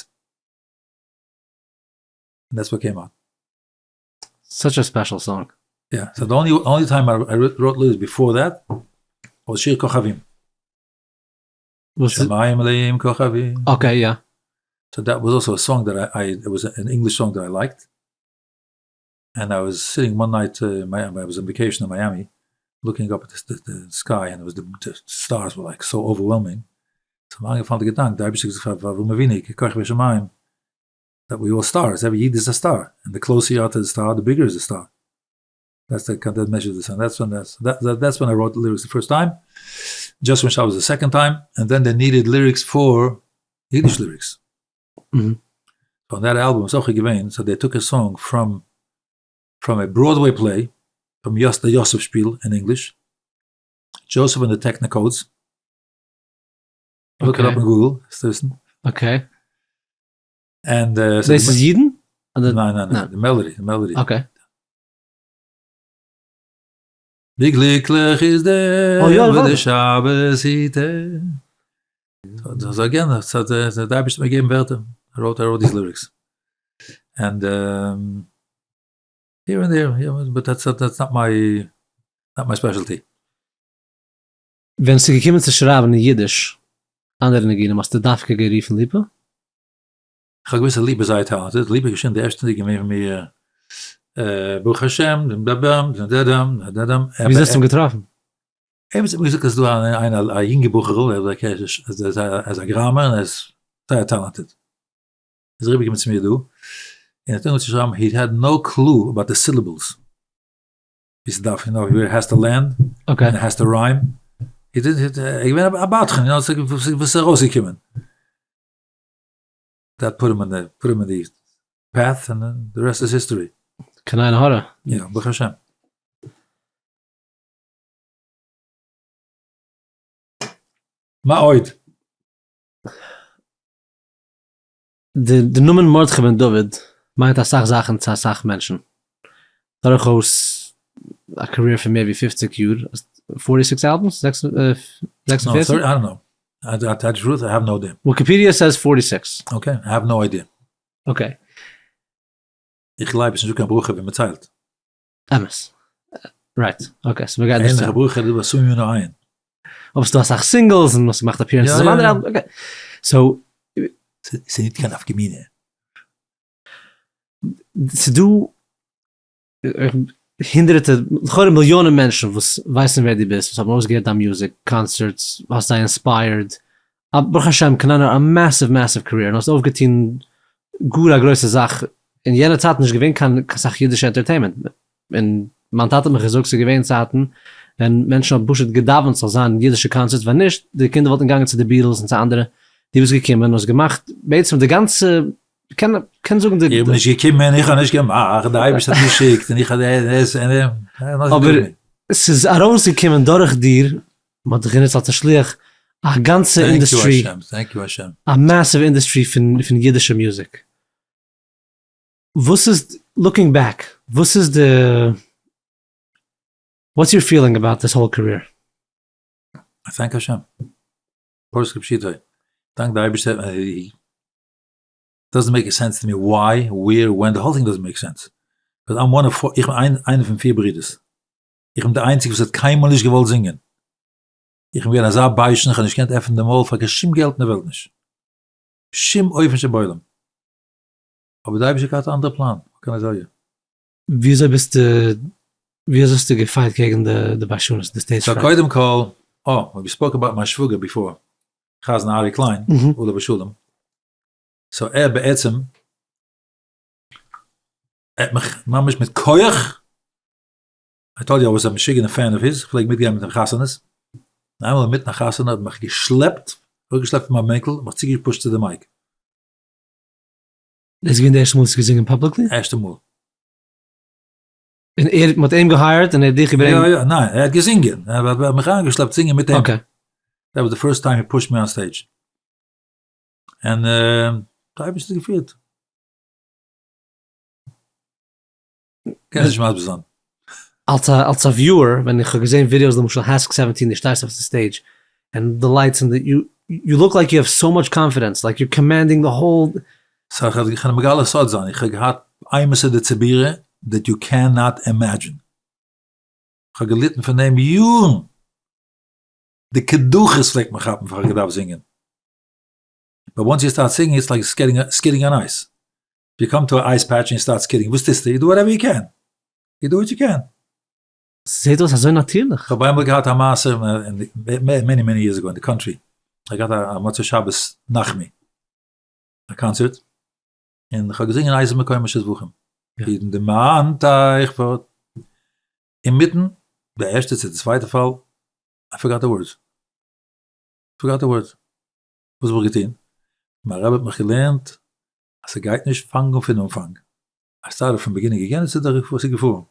And that's what came out. Such a special song. Yeah. So the only only time I, I wrote lyrics before that was שיר כוכבים. שמים מלאים כוכבים. Okay, yeah. So that was also a song that I, I it was an English song that I liked. And I was sitting one night, uh, in Miami, I was on vacation in Miami, looking up at the, the, the sky, and it was the, the stars were like so overwhelming. So I'm אנגעפאלן די געדאנק, די אייבערשטער האט געזאגט פאר אברהם אבינו, ככוכבי השמים, that we all stars, every Yid is a star, and the closer you are to the star, the bigger is the star. That's the that measures the sun. That's when that's that, that, that's when I wrote the lyrics the first time. Just when Shabbos the second time, and then they needed lyrics for Yiddish lyrics. Mm-hmm. On that album, Sochi Gewein, so they took a song from from a Broadway play, from Yos, the Yosef Spiel in English, Joseph and the Technicodes. Look it up Okay. on Google, Thurston. Okay. And uh, so דאס the, איז אידן? אדער no, no, no, No. the melody, the melody. Okay. ווי גליקליך איז דער וואס די שבת היט ער. So again, ס'האט די אייבערשטער מיר געגעבן ווערטער, I wrote, I wrote these lyrics. And here and there, but that's not my, not my specialty. ווען ס'איז געקומען צו שרייבן אין אידיש אנדערע ניגונים האסטו דווקא גערופן ליפא? כ'האב געוואוסט אז ליפא איז זייער talented, ליפא איז געשריבן די ערשטע ניגון געווען פון מיר ברוך השם, דעם דעם דעם דעם דעם דעם. וויאזוי האסטו אים געטראפן? ער האט מיר געזאגט אז ס'איז דא איינער א יונגע בחור'ל ער איז א גראמער און ער איז זייער talented. איז אריבערגעקומען צו מיר דא און האט אנגעהויבן צו שרייבן he had no clue about the syllables. ווי ס'דארף, you know, where it has to land, okay. And has to rhyme. ער איז געווען א בדחן, you know, וואס איז ארויסגעקומען. That put him in the, put him in the path and the rest is history. קיין עין הרע. יא, ברוך השם. מה עוד? די נאמען מרדכי בן דוד מיינט אסאך זאכן צו אסאך מענטשן. דורכאויס א career פון מער ווי 50 יאר, 46 albums? 46? I don't know. I have no idea. Wikipedia says 46. Okay, I have no idea. Okay. איך גלייב עס איז נישטא קיין ברכה ווען מען ציילט. אמת. Right. Okay, so מ'גייט נישט אין לך ברכה אלא בשמים ממנו עין. אבער ס'דא אסאך singles און האסט געמאכט appearances אויף אנדערע albums. Okay. So. ס'איז נישט קיין נפקא מינה. ס'דא הונדערטער, לכאורה מיליאנען מענטשן וואס ווייסן ווער דו ביסט, וואס האבן אויסגעהערט דיין מוזיק, concerts, האסט זיי inspired, ברוך השם כנראה א massive massive career, און האסט אויפגעטון גאר א גרויסע זאך, אין יענע צייטן נישט געווען קיין סאך אידישע entertainment, און מיין טאטע האט מיך געזאגט ס'איז געווען צייטן ווען מענטשן האבן פשוט געדאווענט ס'זאל זיין אידישע concerts, ווען נישט, די קינדער וואלטן געגאנגען צו די ביטלס און צו אנדערע, דו ביסט געקומען און האסט געמאכט בעצם די גאנצע קען קען זאגן די. איך בין נישט געקומען, איך האב נישט געמאכט, די אייבערשטער האט געשיקט און איך האב עס און אבער ס'איז ארויסגעקומען דורך דיר, מ'האט דיך גענוצט אלס א שליח, א גאנצע industry, thank you השם, א massive industry פון פון אידישע מוזיק. וואס איז, looking back, וואס איז די, what's your feeling about this whole career? I thank השם. פשוט כפשוטו. דאנק די אייבערשטער. Doesn't make sense to me why, where, when, the whole thing doesn't make sense. But I'm one of four, איך בין איין, איינער פון פיר ברידערס. איך בין דער איינציגער וואס האט קיינמאל נישט געוואלט זינגען. איך בין געווען אזא ביישן, איך האב נישט געקענט עפענען די מויל פאר קיין שום געלט אין די וועלט נישט. שום אופן שבעולם. אבער די אייבערשטער האט געהאט א אנדערע פלאן, what can I tell you. וויאזוי ביסטו, וויאזוי האסטו גע fight קעגן די ביישנות, די stage fright? So קודם כל, אה, we spoke about מיין שוואגער before, חזן ארי קליין, עליו השלום. So ער בעצם ער האט מיך ממש מיט כח, I told you I was א משוגענע fan of his, כ'פלעג מיטגיין מיט אים חתונות, און איינמאל אינמיטן א חתונה האט ער מיך געשלעפט, אראפגעשלעפט פון מיין בענקל און מיך צוגע push ט צו די mic. דאס איז געווען די ערשטע מאל האסט געזינגען publicly? ערשטע מאל. און ער, מ'האט אים גע hire ט און ער האט דיך געברענגט? יא יא, ניין, ער האט געזינגען, ער האט מיך אריינגעשלעפט זינגען מיט אים. Okay. That was the first time he pushed me on stage. און די אייבערשטער האט געפירט. קענסט נישט מסביר זיין. אלס א אלס א viewer ווען איך האב געזען ווידיאוס למשל HASC seventeen די שטייסט אויף די stage און די lights און די you you look like you have so much confidence like you commanding the whole. So איך קען מגלה סוד זיין איך האב געהאט אימתא דציבורא that you can not imagine. איך האב געליטן פון דעם יארן. די קדחות פלעגט מען כאפן פאר איך האב געדארפט זינגען. But once you start singing it's like skidding on ice. You come to a ice patch and you start skidding, וואס טוסטו? You do whatever you can. You do what you can. ס'זעט אויס אזוי נאטירליך. כ'האב איינמאל געהאט א מעשה many many years ago אין די country, כ'האב געהאט א מוצאי שבת נחמי, א קאנצערט, און כ'האב געזינגען איזה מקום יש זבחים, אידן דערמאנט אייך פאר, אינמיטן די ערשטע צו די צווייטע פאל, I forgot the words, forgot the words, וואס האב איך געטון? מיין רבי האט מיך געלערנט אז ס'גייט נישט פאנג אן פון אנפאנג, I started from beginning again און ס'איז דורך געפארן.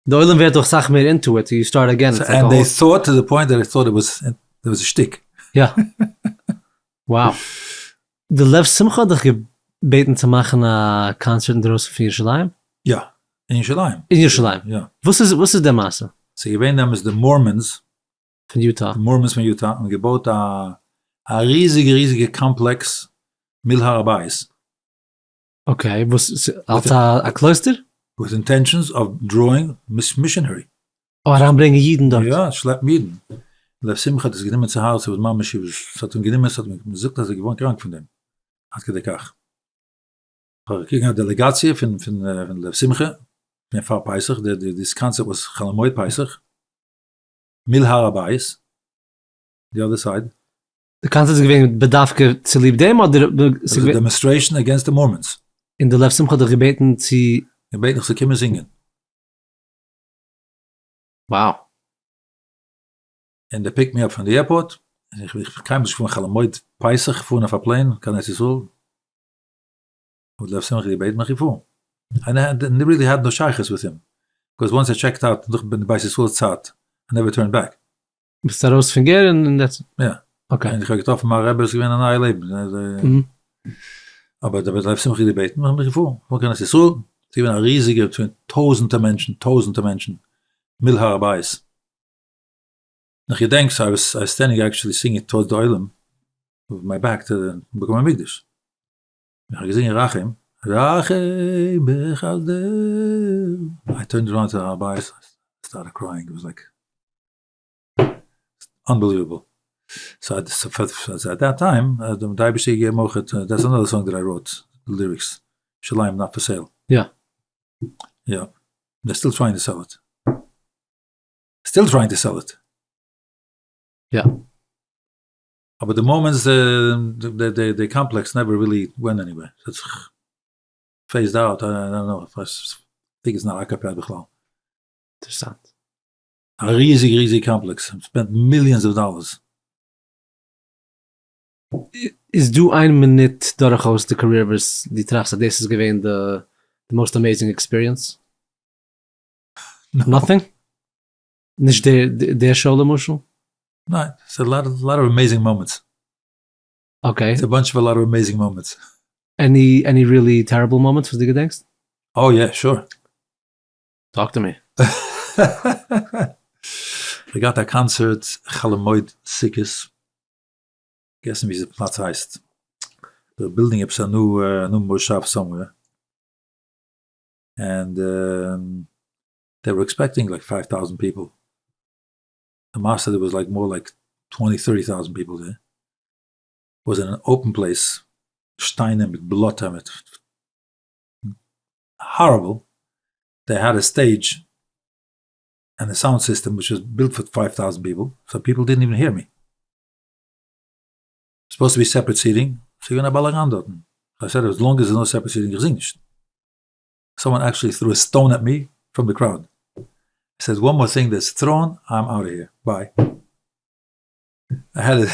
די עולם ווערט דאך סאך מער into it, you start again. And they thought to the point that they thought it was it was א שטיק. יא. Wow. די לב שמחה האט דיך געבעטן צו מאכן א קאנצערט אינדרויסן פון ירושלים? יא, אין ירושלים. אין ירושלים. יא. וואס איז וואס איז די מעשה? ס'איז געווען דעמאלטס די Mormons. פון יוטא. די Mormons פון יוטא האבן געבויט א א ריזיגע ריזיגע קאמפלעקס מול הר הבית. okay, וואס אלס א קלויסטער? With intentions of drawing missionary. אה, אריינברענגען אידן דארט. יא, שלעפן אידן. לב שמחה האט עס גענומען צו הארץ, ס'וואס ממש ס'האט אים גענומען, ס'האט אים, מ'זאגט אז ער איז געווארן קראנק פון דעם, עד כדי כך. פארגעקומען א דעלעגאציע פון פון לב שמחה, פון פאר פסח, די די this concert was חול המועד פסח, מול הר הבית, the other side. די קאנצערט איז געווען בדווקא צוליב דעם אדער ס'איז א demonstration against the Mormons. און די לב שמחה האט דיך געבעטן צו. געבעטן איך זאל קומען זינגען. Wow. און they picked me up פון די airport, און איך בין קיינמאל נישט געפארן חול המועד פסח פארן אויף א plane קיין ארץ ישראל, האט לב שמחה געבעטן מיך געפארן, and I really had no שייכות with him, because once I checked out נאך בית ישראל צייט, I never turned back. ביסט ארויס פון גער און that's it. יא. okay. און איך האב געטראפן מיין רבי, עס איז געווען א נייע לעבן. אבער דער לב שמחה געבעטן, איך בין געפארן, געפארן קיין ארץ ישראל, עס איז געווען א ריזיגע, טויזענטער מענטשן, טויזענטער מענטשן, מול הר הבית. און איך געדענק, so I was standing actually singing towards די עולם, with my back to the מקום המקדש. איך האב געזינגען רחם, רחם בחסדך, I turned around to הר הבית, started crying, it was like unbelievable. So at that time, האט די אייבערשטער געגעבן אויך, that's another song that I wrote, די lyrics, ירושלים not for sale. יא. יא. They're still trying to sell it. Still trying to sell it. יא. אבער די Mormons, די קאמפלעקס never really went anywhere. ס'האט זיך phased out, I don't know, I think it's not occupied בכלל. אינטערעסאנט. א ריזיג ריזיג קאמפלעקס, spent millions of dollars. איז דא איין מינוט דורכאויס די קאריער וואס דו טראכסט אז דאס איז געווען די most amazing experience? Nothing? נישט די show למשל? ניין, ס'איז a lot of amazing moments. Okay. ס'איז א bunch of a lot of amazing moments. Any any really terrible moments וואס דו געדענקסט? Oh yeah, sure. Talk to me. כ'האב געהאט א קאנצערט חול המועד סוכות, פארגעסן ווי די פלאץ הייסט, די building עפעס א new מושב somewhere, and they were expecting like 5000 people, למעשה there was like more like twenty thirty thousand people there, was in an open place, שטיינער מיט בלאטע מיט horrible, they had a stage and a sound system which was built for 5000 people, so people didn't even hear me. Supposed to be separate seating, ס'איז געווען א באלאגאן דארטן. I said as long as no separate seating איך זינג נישט. Someone actually threw a stone at me from the crowd. I said one more thing that's thrown, I'm out of here, bye. I had a,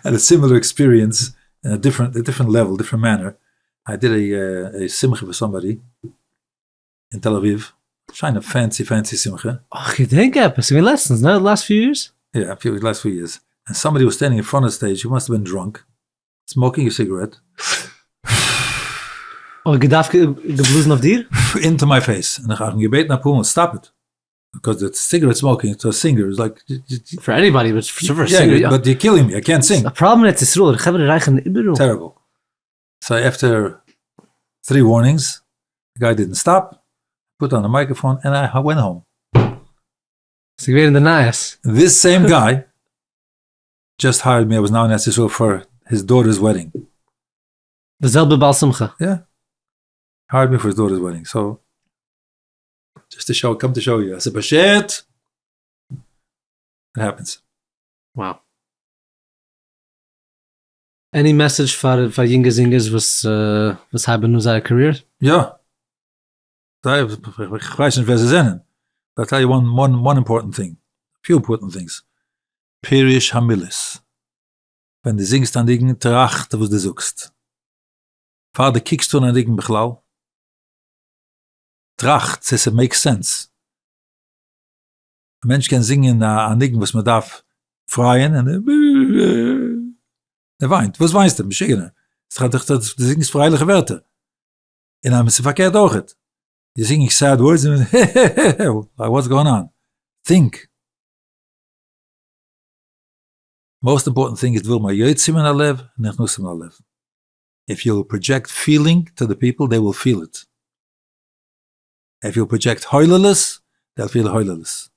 had a similar experience in a different, a different level, different manner. I did a, uh, a simcha for somebody in Tel Aviv. שיינע fancy fancy שמחה. אך, געדענק עפעס, ס'געווען לעצטנס, נע? Last few years? Yeah, a few, last few years. And somebody was standing in front of the stage, he must have been drunk, smoking a cigarette. אוי, געדארפט געבלאזן אויף דיר? Into my face. און איך האב אים געבעטן אפאר מאל, stop it. Because the cigarette smoking to a singer is like... For anybody, but for a singer, יא. But you're killing me, I can't sing. א פראבלעם אין ארץ ישראל, חברה רייכערן איבעראל. Terrible. So after three warnings, the guy didn't stop, put on the microphone and I went home. ס'איז געווען אין די נייעס. This same guy just hired me, I was now in ארץ ישראל for his daughter's wedding. די זעלבע בעל שמחה? יא. Hired me for his daughter's wedding, so just to show, come to show you, אז ס'באשערט, it happens. Wow. Any message פאר פאר יונגע זינגערס וואס וואס הייבן אן זייער קאריער? יא. זיי, איך ווייס נישט ווער זיי זענען, but I tell you one one one important thing, few important things, פירוש המילות, ווען דו זינגסט א ניגון טראכט וואס דו זאגסט, פאר דו קוקסט אן א ניגון בכלל, טראכט צו ס' make sense. א מענטש קען זינגען א ניגון וואס מען דארף פרייען און ער וויינט, וואס וויינסטו משוגענער, דו זינגסט פרייליכע ווערטער, און אז ס'איז פארקערט אויכעט. You singing sad words, what's going on? Think. Most important thing איז דברים היוצאים מן הלב נכנסים ללב. If you project feeling to the people they will feel it. If you project הוללות they'll feel הוללות.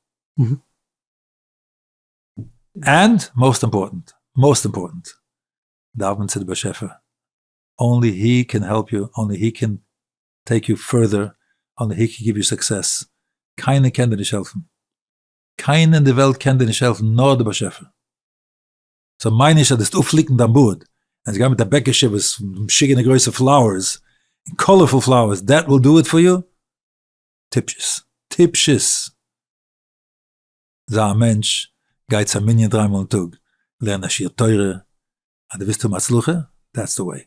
And most important, most important, דאווען צו די באשעפער. Only he can help you, only he can take you further, only he can give you success. קיינער קען דיר נישט העלפן. קיינער אין די וועלט קען דיר נישט העלפן נאר די באשעפער. So מיין נישט אז דו וועסט אויפפליקן דיין בארד און זיך גיין מיט א בעקעשע וואס משוגענע גרויסע flowers און colorful flowers, that will do it for you? טיפשות. טיפשות. זיי א מענטש, גיי צו א מנין דריי מאל אין טאג, לערן א שיעור תורה, אז דו ווילסט האבן הצלחה, that's the way.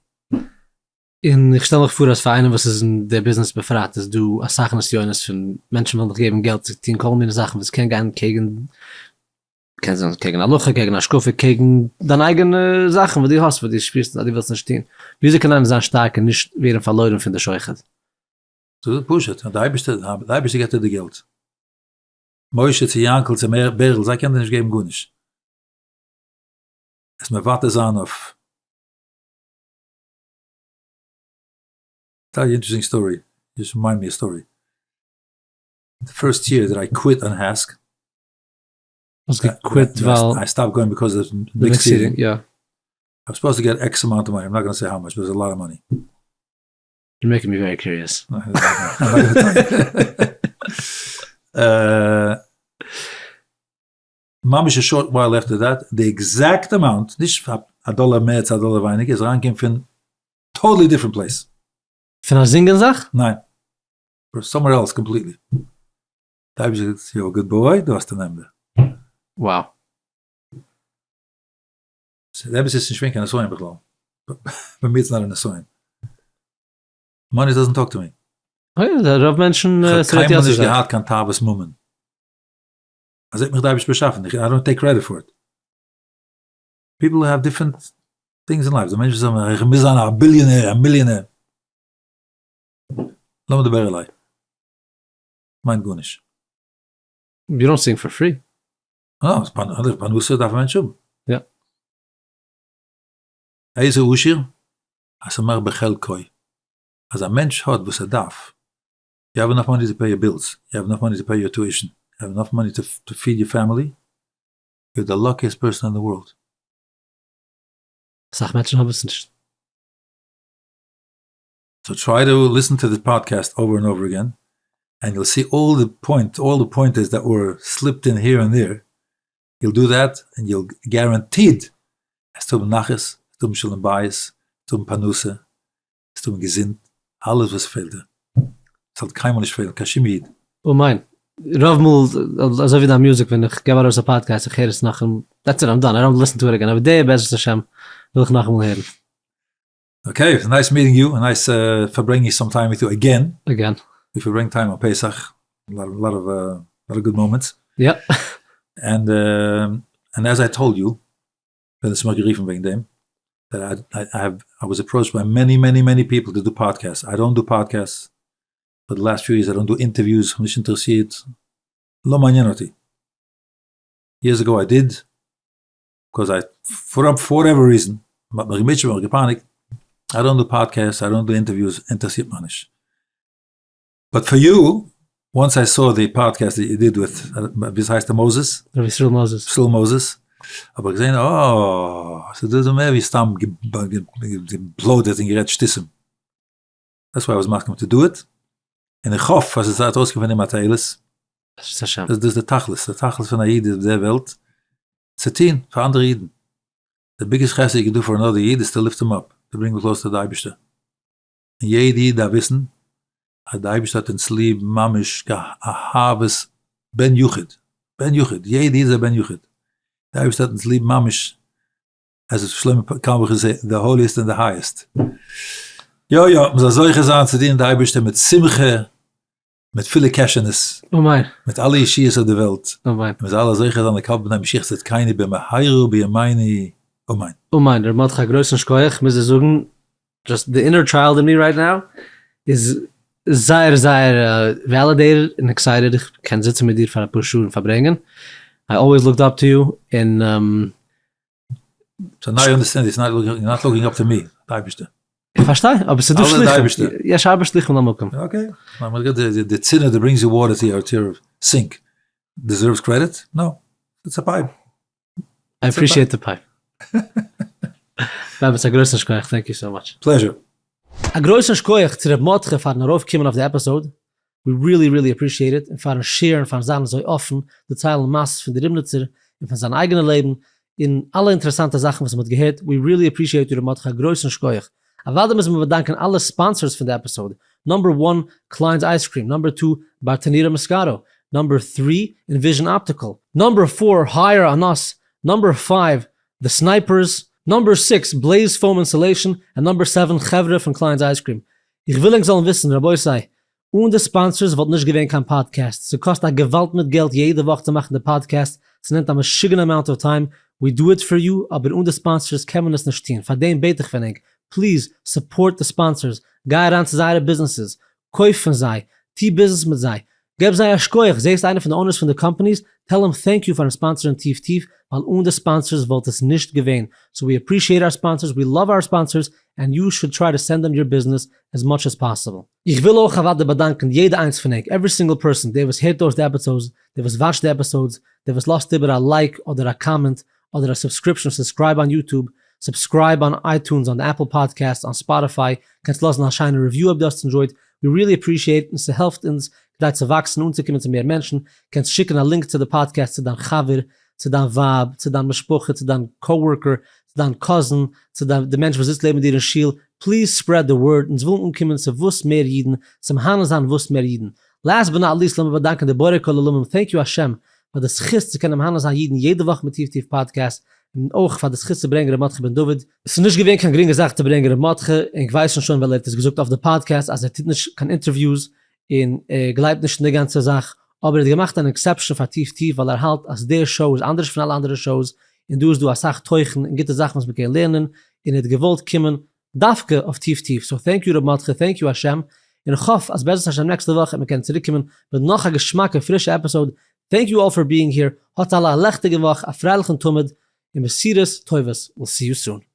און איך שטעל מיך פאר אז פאר איינעם וואס איז אין די ביזנעס בפרט איז דא אסאך נסיונות פון מענטשן ווילן דיך געבן געלט צו טון כל מיני זאכן וואס קען גיין קעגן, קען זיין קעגן הלכה, קעגן השקפה, קעגן דיין אייגענע זאכן וואס דו האסט וואס דו שפירסט אז דו ווילסט נישט טון. וויאזוי קען איינער זיין שטארק און נישט ווערן פארלוירן פון די שוחד? ס'איז פשוט, די אייבערשטער די אייבערשטער געבט דיר די געלט. משה צו יענקל צו בערל זיי קענען דיר נישט געבן גארנישט. עס מוותר זיין אויף. Tell you interesting story, just remind me a story. The first year that I quit on HASC. האסט גע quit ווייל. I stopped going because of mixed seating. יא. I was supposed to get X amount of money, I'm not gonna say how much, but it's a lot of money. You're making me very curious. ממש a short while after that, די exact amount, נישט א דאלער מער צו א דאלער ווייניגער, איז אריינגעקומען פון totally different place. פון א זינגען זאך? ניין. From somewhere else completely. די אייבערשטער האט געזאגט, you good boy, דו האסט א נעמבער. Wow. ס'איז עפעס איז נישט געווען קיין נסיון בכלל. ביי מיר איז נאר א נסיון. Money doesn't talk to me. אוי, רוב מענטשן איך האב קיינמאל נישט געהאט קיין תאוות ממון. אזוי האט מיך די אייבערשטער באשאפן, איך I don't take credit for it. People have different things in life, די מענטשן זאגן איך מוז זיין א ביליאנער, א מיליאנער. למה דבר אליי? מיינט גארנישט. You don't sing for free. אה, פרנסה דארף א מענטש האבן. יא. איזה עשיר? השמח בחלקו. אז א מענטש האט וואס ער דארף, you have enough money to pay your bills, you have enough money to pay your tuition, you have enough money to feed your family, you're the luckiest person in the world. אסאך מענטשן האבן עס נישט. So try to listen to this podcast over and over again, and you'll see all the point, all the pointers that were slipped in here and there. You'll do that, and you'll guaranteed עס האבן נחת, עס האבן שלום בית, עס האבן פרנסה, עס האבן געזונט, אלעס וואס פעלט דיר. עס זאל קיינמאל נישט פעלן, קיין שום איד. אמן. רוב מאל, אזוי ווי דיין מוזיק, ווען איך געב ארויס א פאדקעסט, איך הער עס נאך און that's it, I'm done, I don't listen to it again, אבער די בעזרת השם וויל איך נאכאמאל הערן. Okay, it's nice meeting you, nice פארברענגינג some time with you again. Again. We פארברענגט time on פסח, a lot of lot of good moments. יא. And and as I told you, ווען עס האט מיך גערופן וועגן דעם, that I have I was approached by many many many people to do podcasts, I don't do podcasts, for the last few years I don't do interviews, כ'בין נישט אינטערעסירט, לא מעניין אותי. Years ago I did, because I for for whatever reason, מ'האט מיך געמוטשעט, מ'האט מיך געפייניגט, I don't do podcasts, I don't do interviews, אינטערעסירט מיך נישט. But for you, once I saw the podcast that you did with, וויאזוי הייסט ער, מאזעס? רבי ישראל מאזעס. ישראל מאזעס, האב איך געזען, אה, ס'איז דא מער ווי סתם געפלוידערט און גערעדט שטותים. That's why I was מסכים to do it, און איך האף אז עס וועט ארויסקומען פון דעם א תועלת. בעזרת השם. דאס איז די תכלית, די תכלית פון א איד אויף דער וועלט, צו טון פאר אנדערע אידן. The biggest חסד you can do for another איד איז to lift him up, to bring him close to די אייבערשטער. און יעדע איד דארף וויסן אז די אייבערשטער האט אונז ליב ממש כאהבת בן יחיד, בן יחיד, יעדע איד איז א בן יחיד, די אייבערשטער האט אונז ליב ממש as שלמה קארלבאך איז the holiest and the highest. יא יא, מ'זאל זוכה זיין צו דינען די אייבערשטער מיט שמחה, מיט פילע קעשענעס, אמן. מיט אלע ישועות אויף די וועלט, אמן. און מ'זאל אלע זוכה זיין לקבל פני משיח צדקינו במהרה בימינו, אמן. אמן, ר' מרדכי א גרויסן שכוח, מוז איך זאגן, just the inner child in me right now איז. זייער זייער validated און excited איך קען זיצן מיט דיר פאר אפאר שעה און פארברענגען. I always looked up to you און. So now you understand it's not looking, not looking up to me, די אייבערשטער. איך פארשטיי, אבער ס'איז דא שליחים, יש הרבה שליחים למקום. Okay, די צינור that brings you water to your to your sink deserves credit? No, it's a pipe. I appreciate the pipe. באמת א גרויסן שכוח, thank you so much. Pleasure. א גרויסן שכוח צו ר' מרדכי פארן ארויף קומען אויף די episode, we really really appreciate it, און פארן share ן פארן זיין אזוי אפן, דערציילן מעשות פון די רימניצער, און פון זיין אייגענע לעבן, און אלע אינטערעסאנטע זאכן וואס מען האט געהערט, we really appreciate you ר' מרדכי א גרויסן שכוח. אוודאי מוז מען באדאנקען אלע sponsors פון די episode, number one Klein's Ice Cream, number two Bartenura Moscato, number three Envision Optical, number four Hire On Us, number five The Snipers, number six Blaze Foam Insulation, און number seven חברה פון Klein's Ice Cream. איך וויל ענק זאלן וויסן רבותי, אן די sponsors וואלט נישט געווען קיין פאדקעסט, ס'קאסט א געוואלד מיט געלט יעדע וואך צו מאכן די פאדקעסט, ס'נעמט א משוגענע amount of time, we do it for you, אבער אן די sponsors קען מען עס נישט טון, פארדעם בעט איך פון ענק, please support די sponsors, גיי אריין צו זייערע ביזנעסעס, קויף פון זיי, טו ביזנעס מיט זיי, געב זיי א שכוח, זעסט איינער פון די owners פון די companies, tell אים thank you פארן sponsor ן טיף טיף, ווייל אן די sponsors וואלט עס נישט געווען, so we appreciate our sponsors, we love our sponsors, and you should try to send them your business as much as possible. איך וויל אויך אוודאי באדאנקען יעדע איינס פון ענק, every single person, דער וואס הערט אויס די episodes, דער וואס watch ט די episodes, דער וואס לאזט איבער א like אדער א comment, אדער א subscription, subscribe on YouTube, subscribe on iTunes, on די Apple Podcast, on Spotify, קענסט לאזן א שיינע review אויב דו האסט enjoyed, we really appreciate און ס'העלפט אונז כדי צו וואקסן אנצוקומען צו מער מענטשן, קענסט שיקן א link צו די פאדקעסט צו דיין חבר, צו דיין ווייב, צו דיין משפחה, צו דיין coworker, צו דיין cousin, צו די מענטש וואס זיצט לעבן דיר אין שול, please spread the word, אונז ווילן אנקומען צו וואס מער אידן, צו מהנה זיין וואס מער אידן. Last but not least לאמיר באדאנקען די בורא כל עולמים, thank you השם פאר די זכות צו קענען מהנה זיין אידן יעדע וואך מיט טיף טיף פאדקעסט, און אויך פאר די זכות צו ברענגען ר' מרדכי בן דוד. ס'איז נישט געווען קיין גרינגע זאך צו ברענגען ר' מרדכי, און כ'ווייס שוין שוין ווייל ער האט עס געזאגט אויף די פאדקעסט אז ער טוט נישט קיין interviews און ער גלייבט נישט אין די גאנצע זאך, אבער ער האט געמאכט אן exception פאר טיף טיף ווייל ער האלט אז די show איז אנדערש פון אלע אנדערע shows און דא איז דא אסאך תוכן און גוטע זאכן וואס מ'קען לערנען און ער האט געוואלט קומען דווקא אויף טיף טיף, so thank you ר' מרדכי, thank you השם, און כ'האף אז בעזרת השם נעקסטע וואך וועט מען קענען צוריק קומען מיט נאך א געשמאקע פרישע episode, thank you all for being here, האטס אלע א לעכטיגע וואך, א פרייליכן תמיד, און בשורות טובות, we'll see you soon.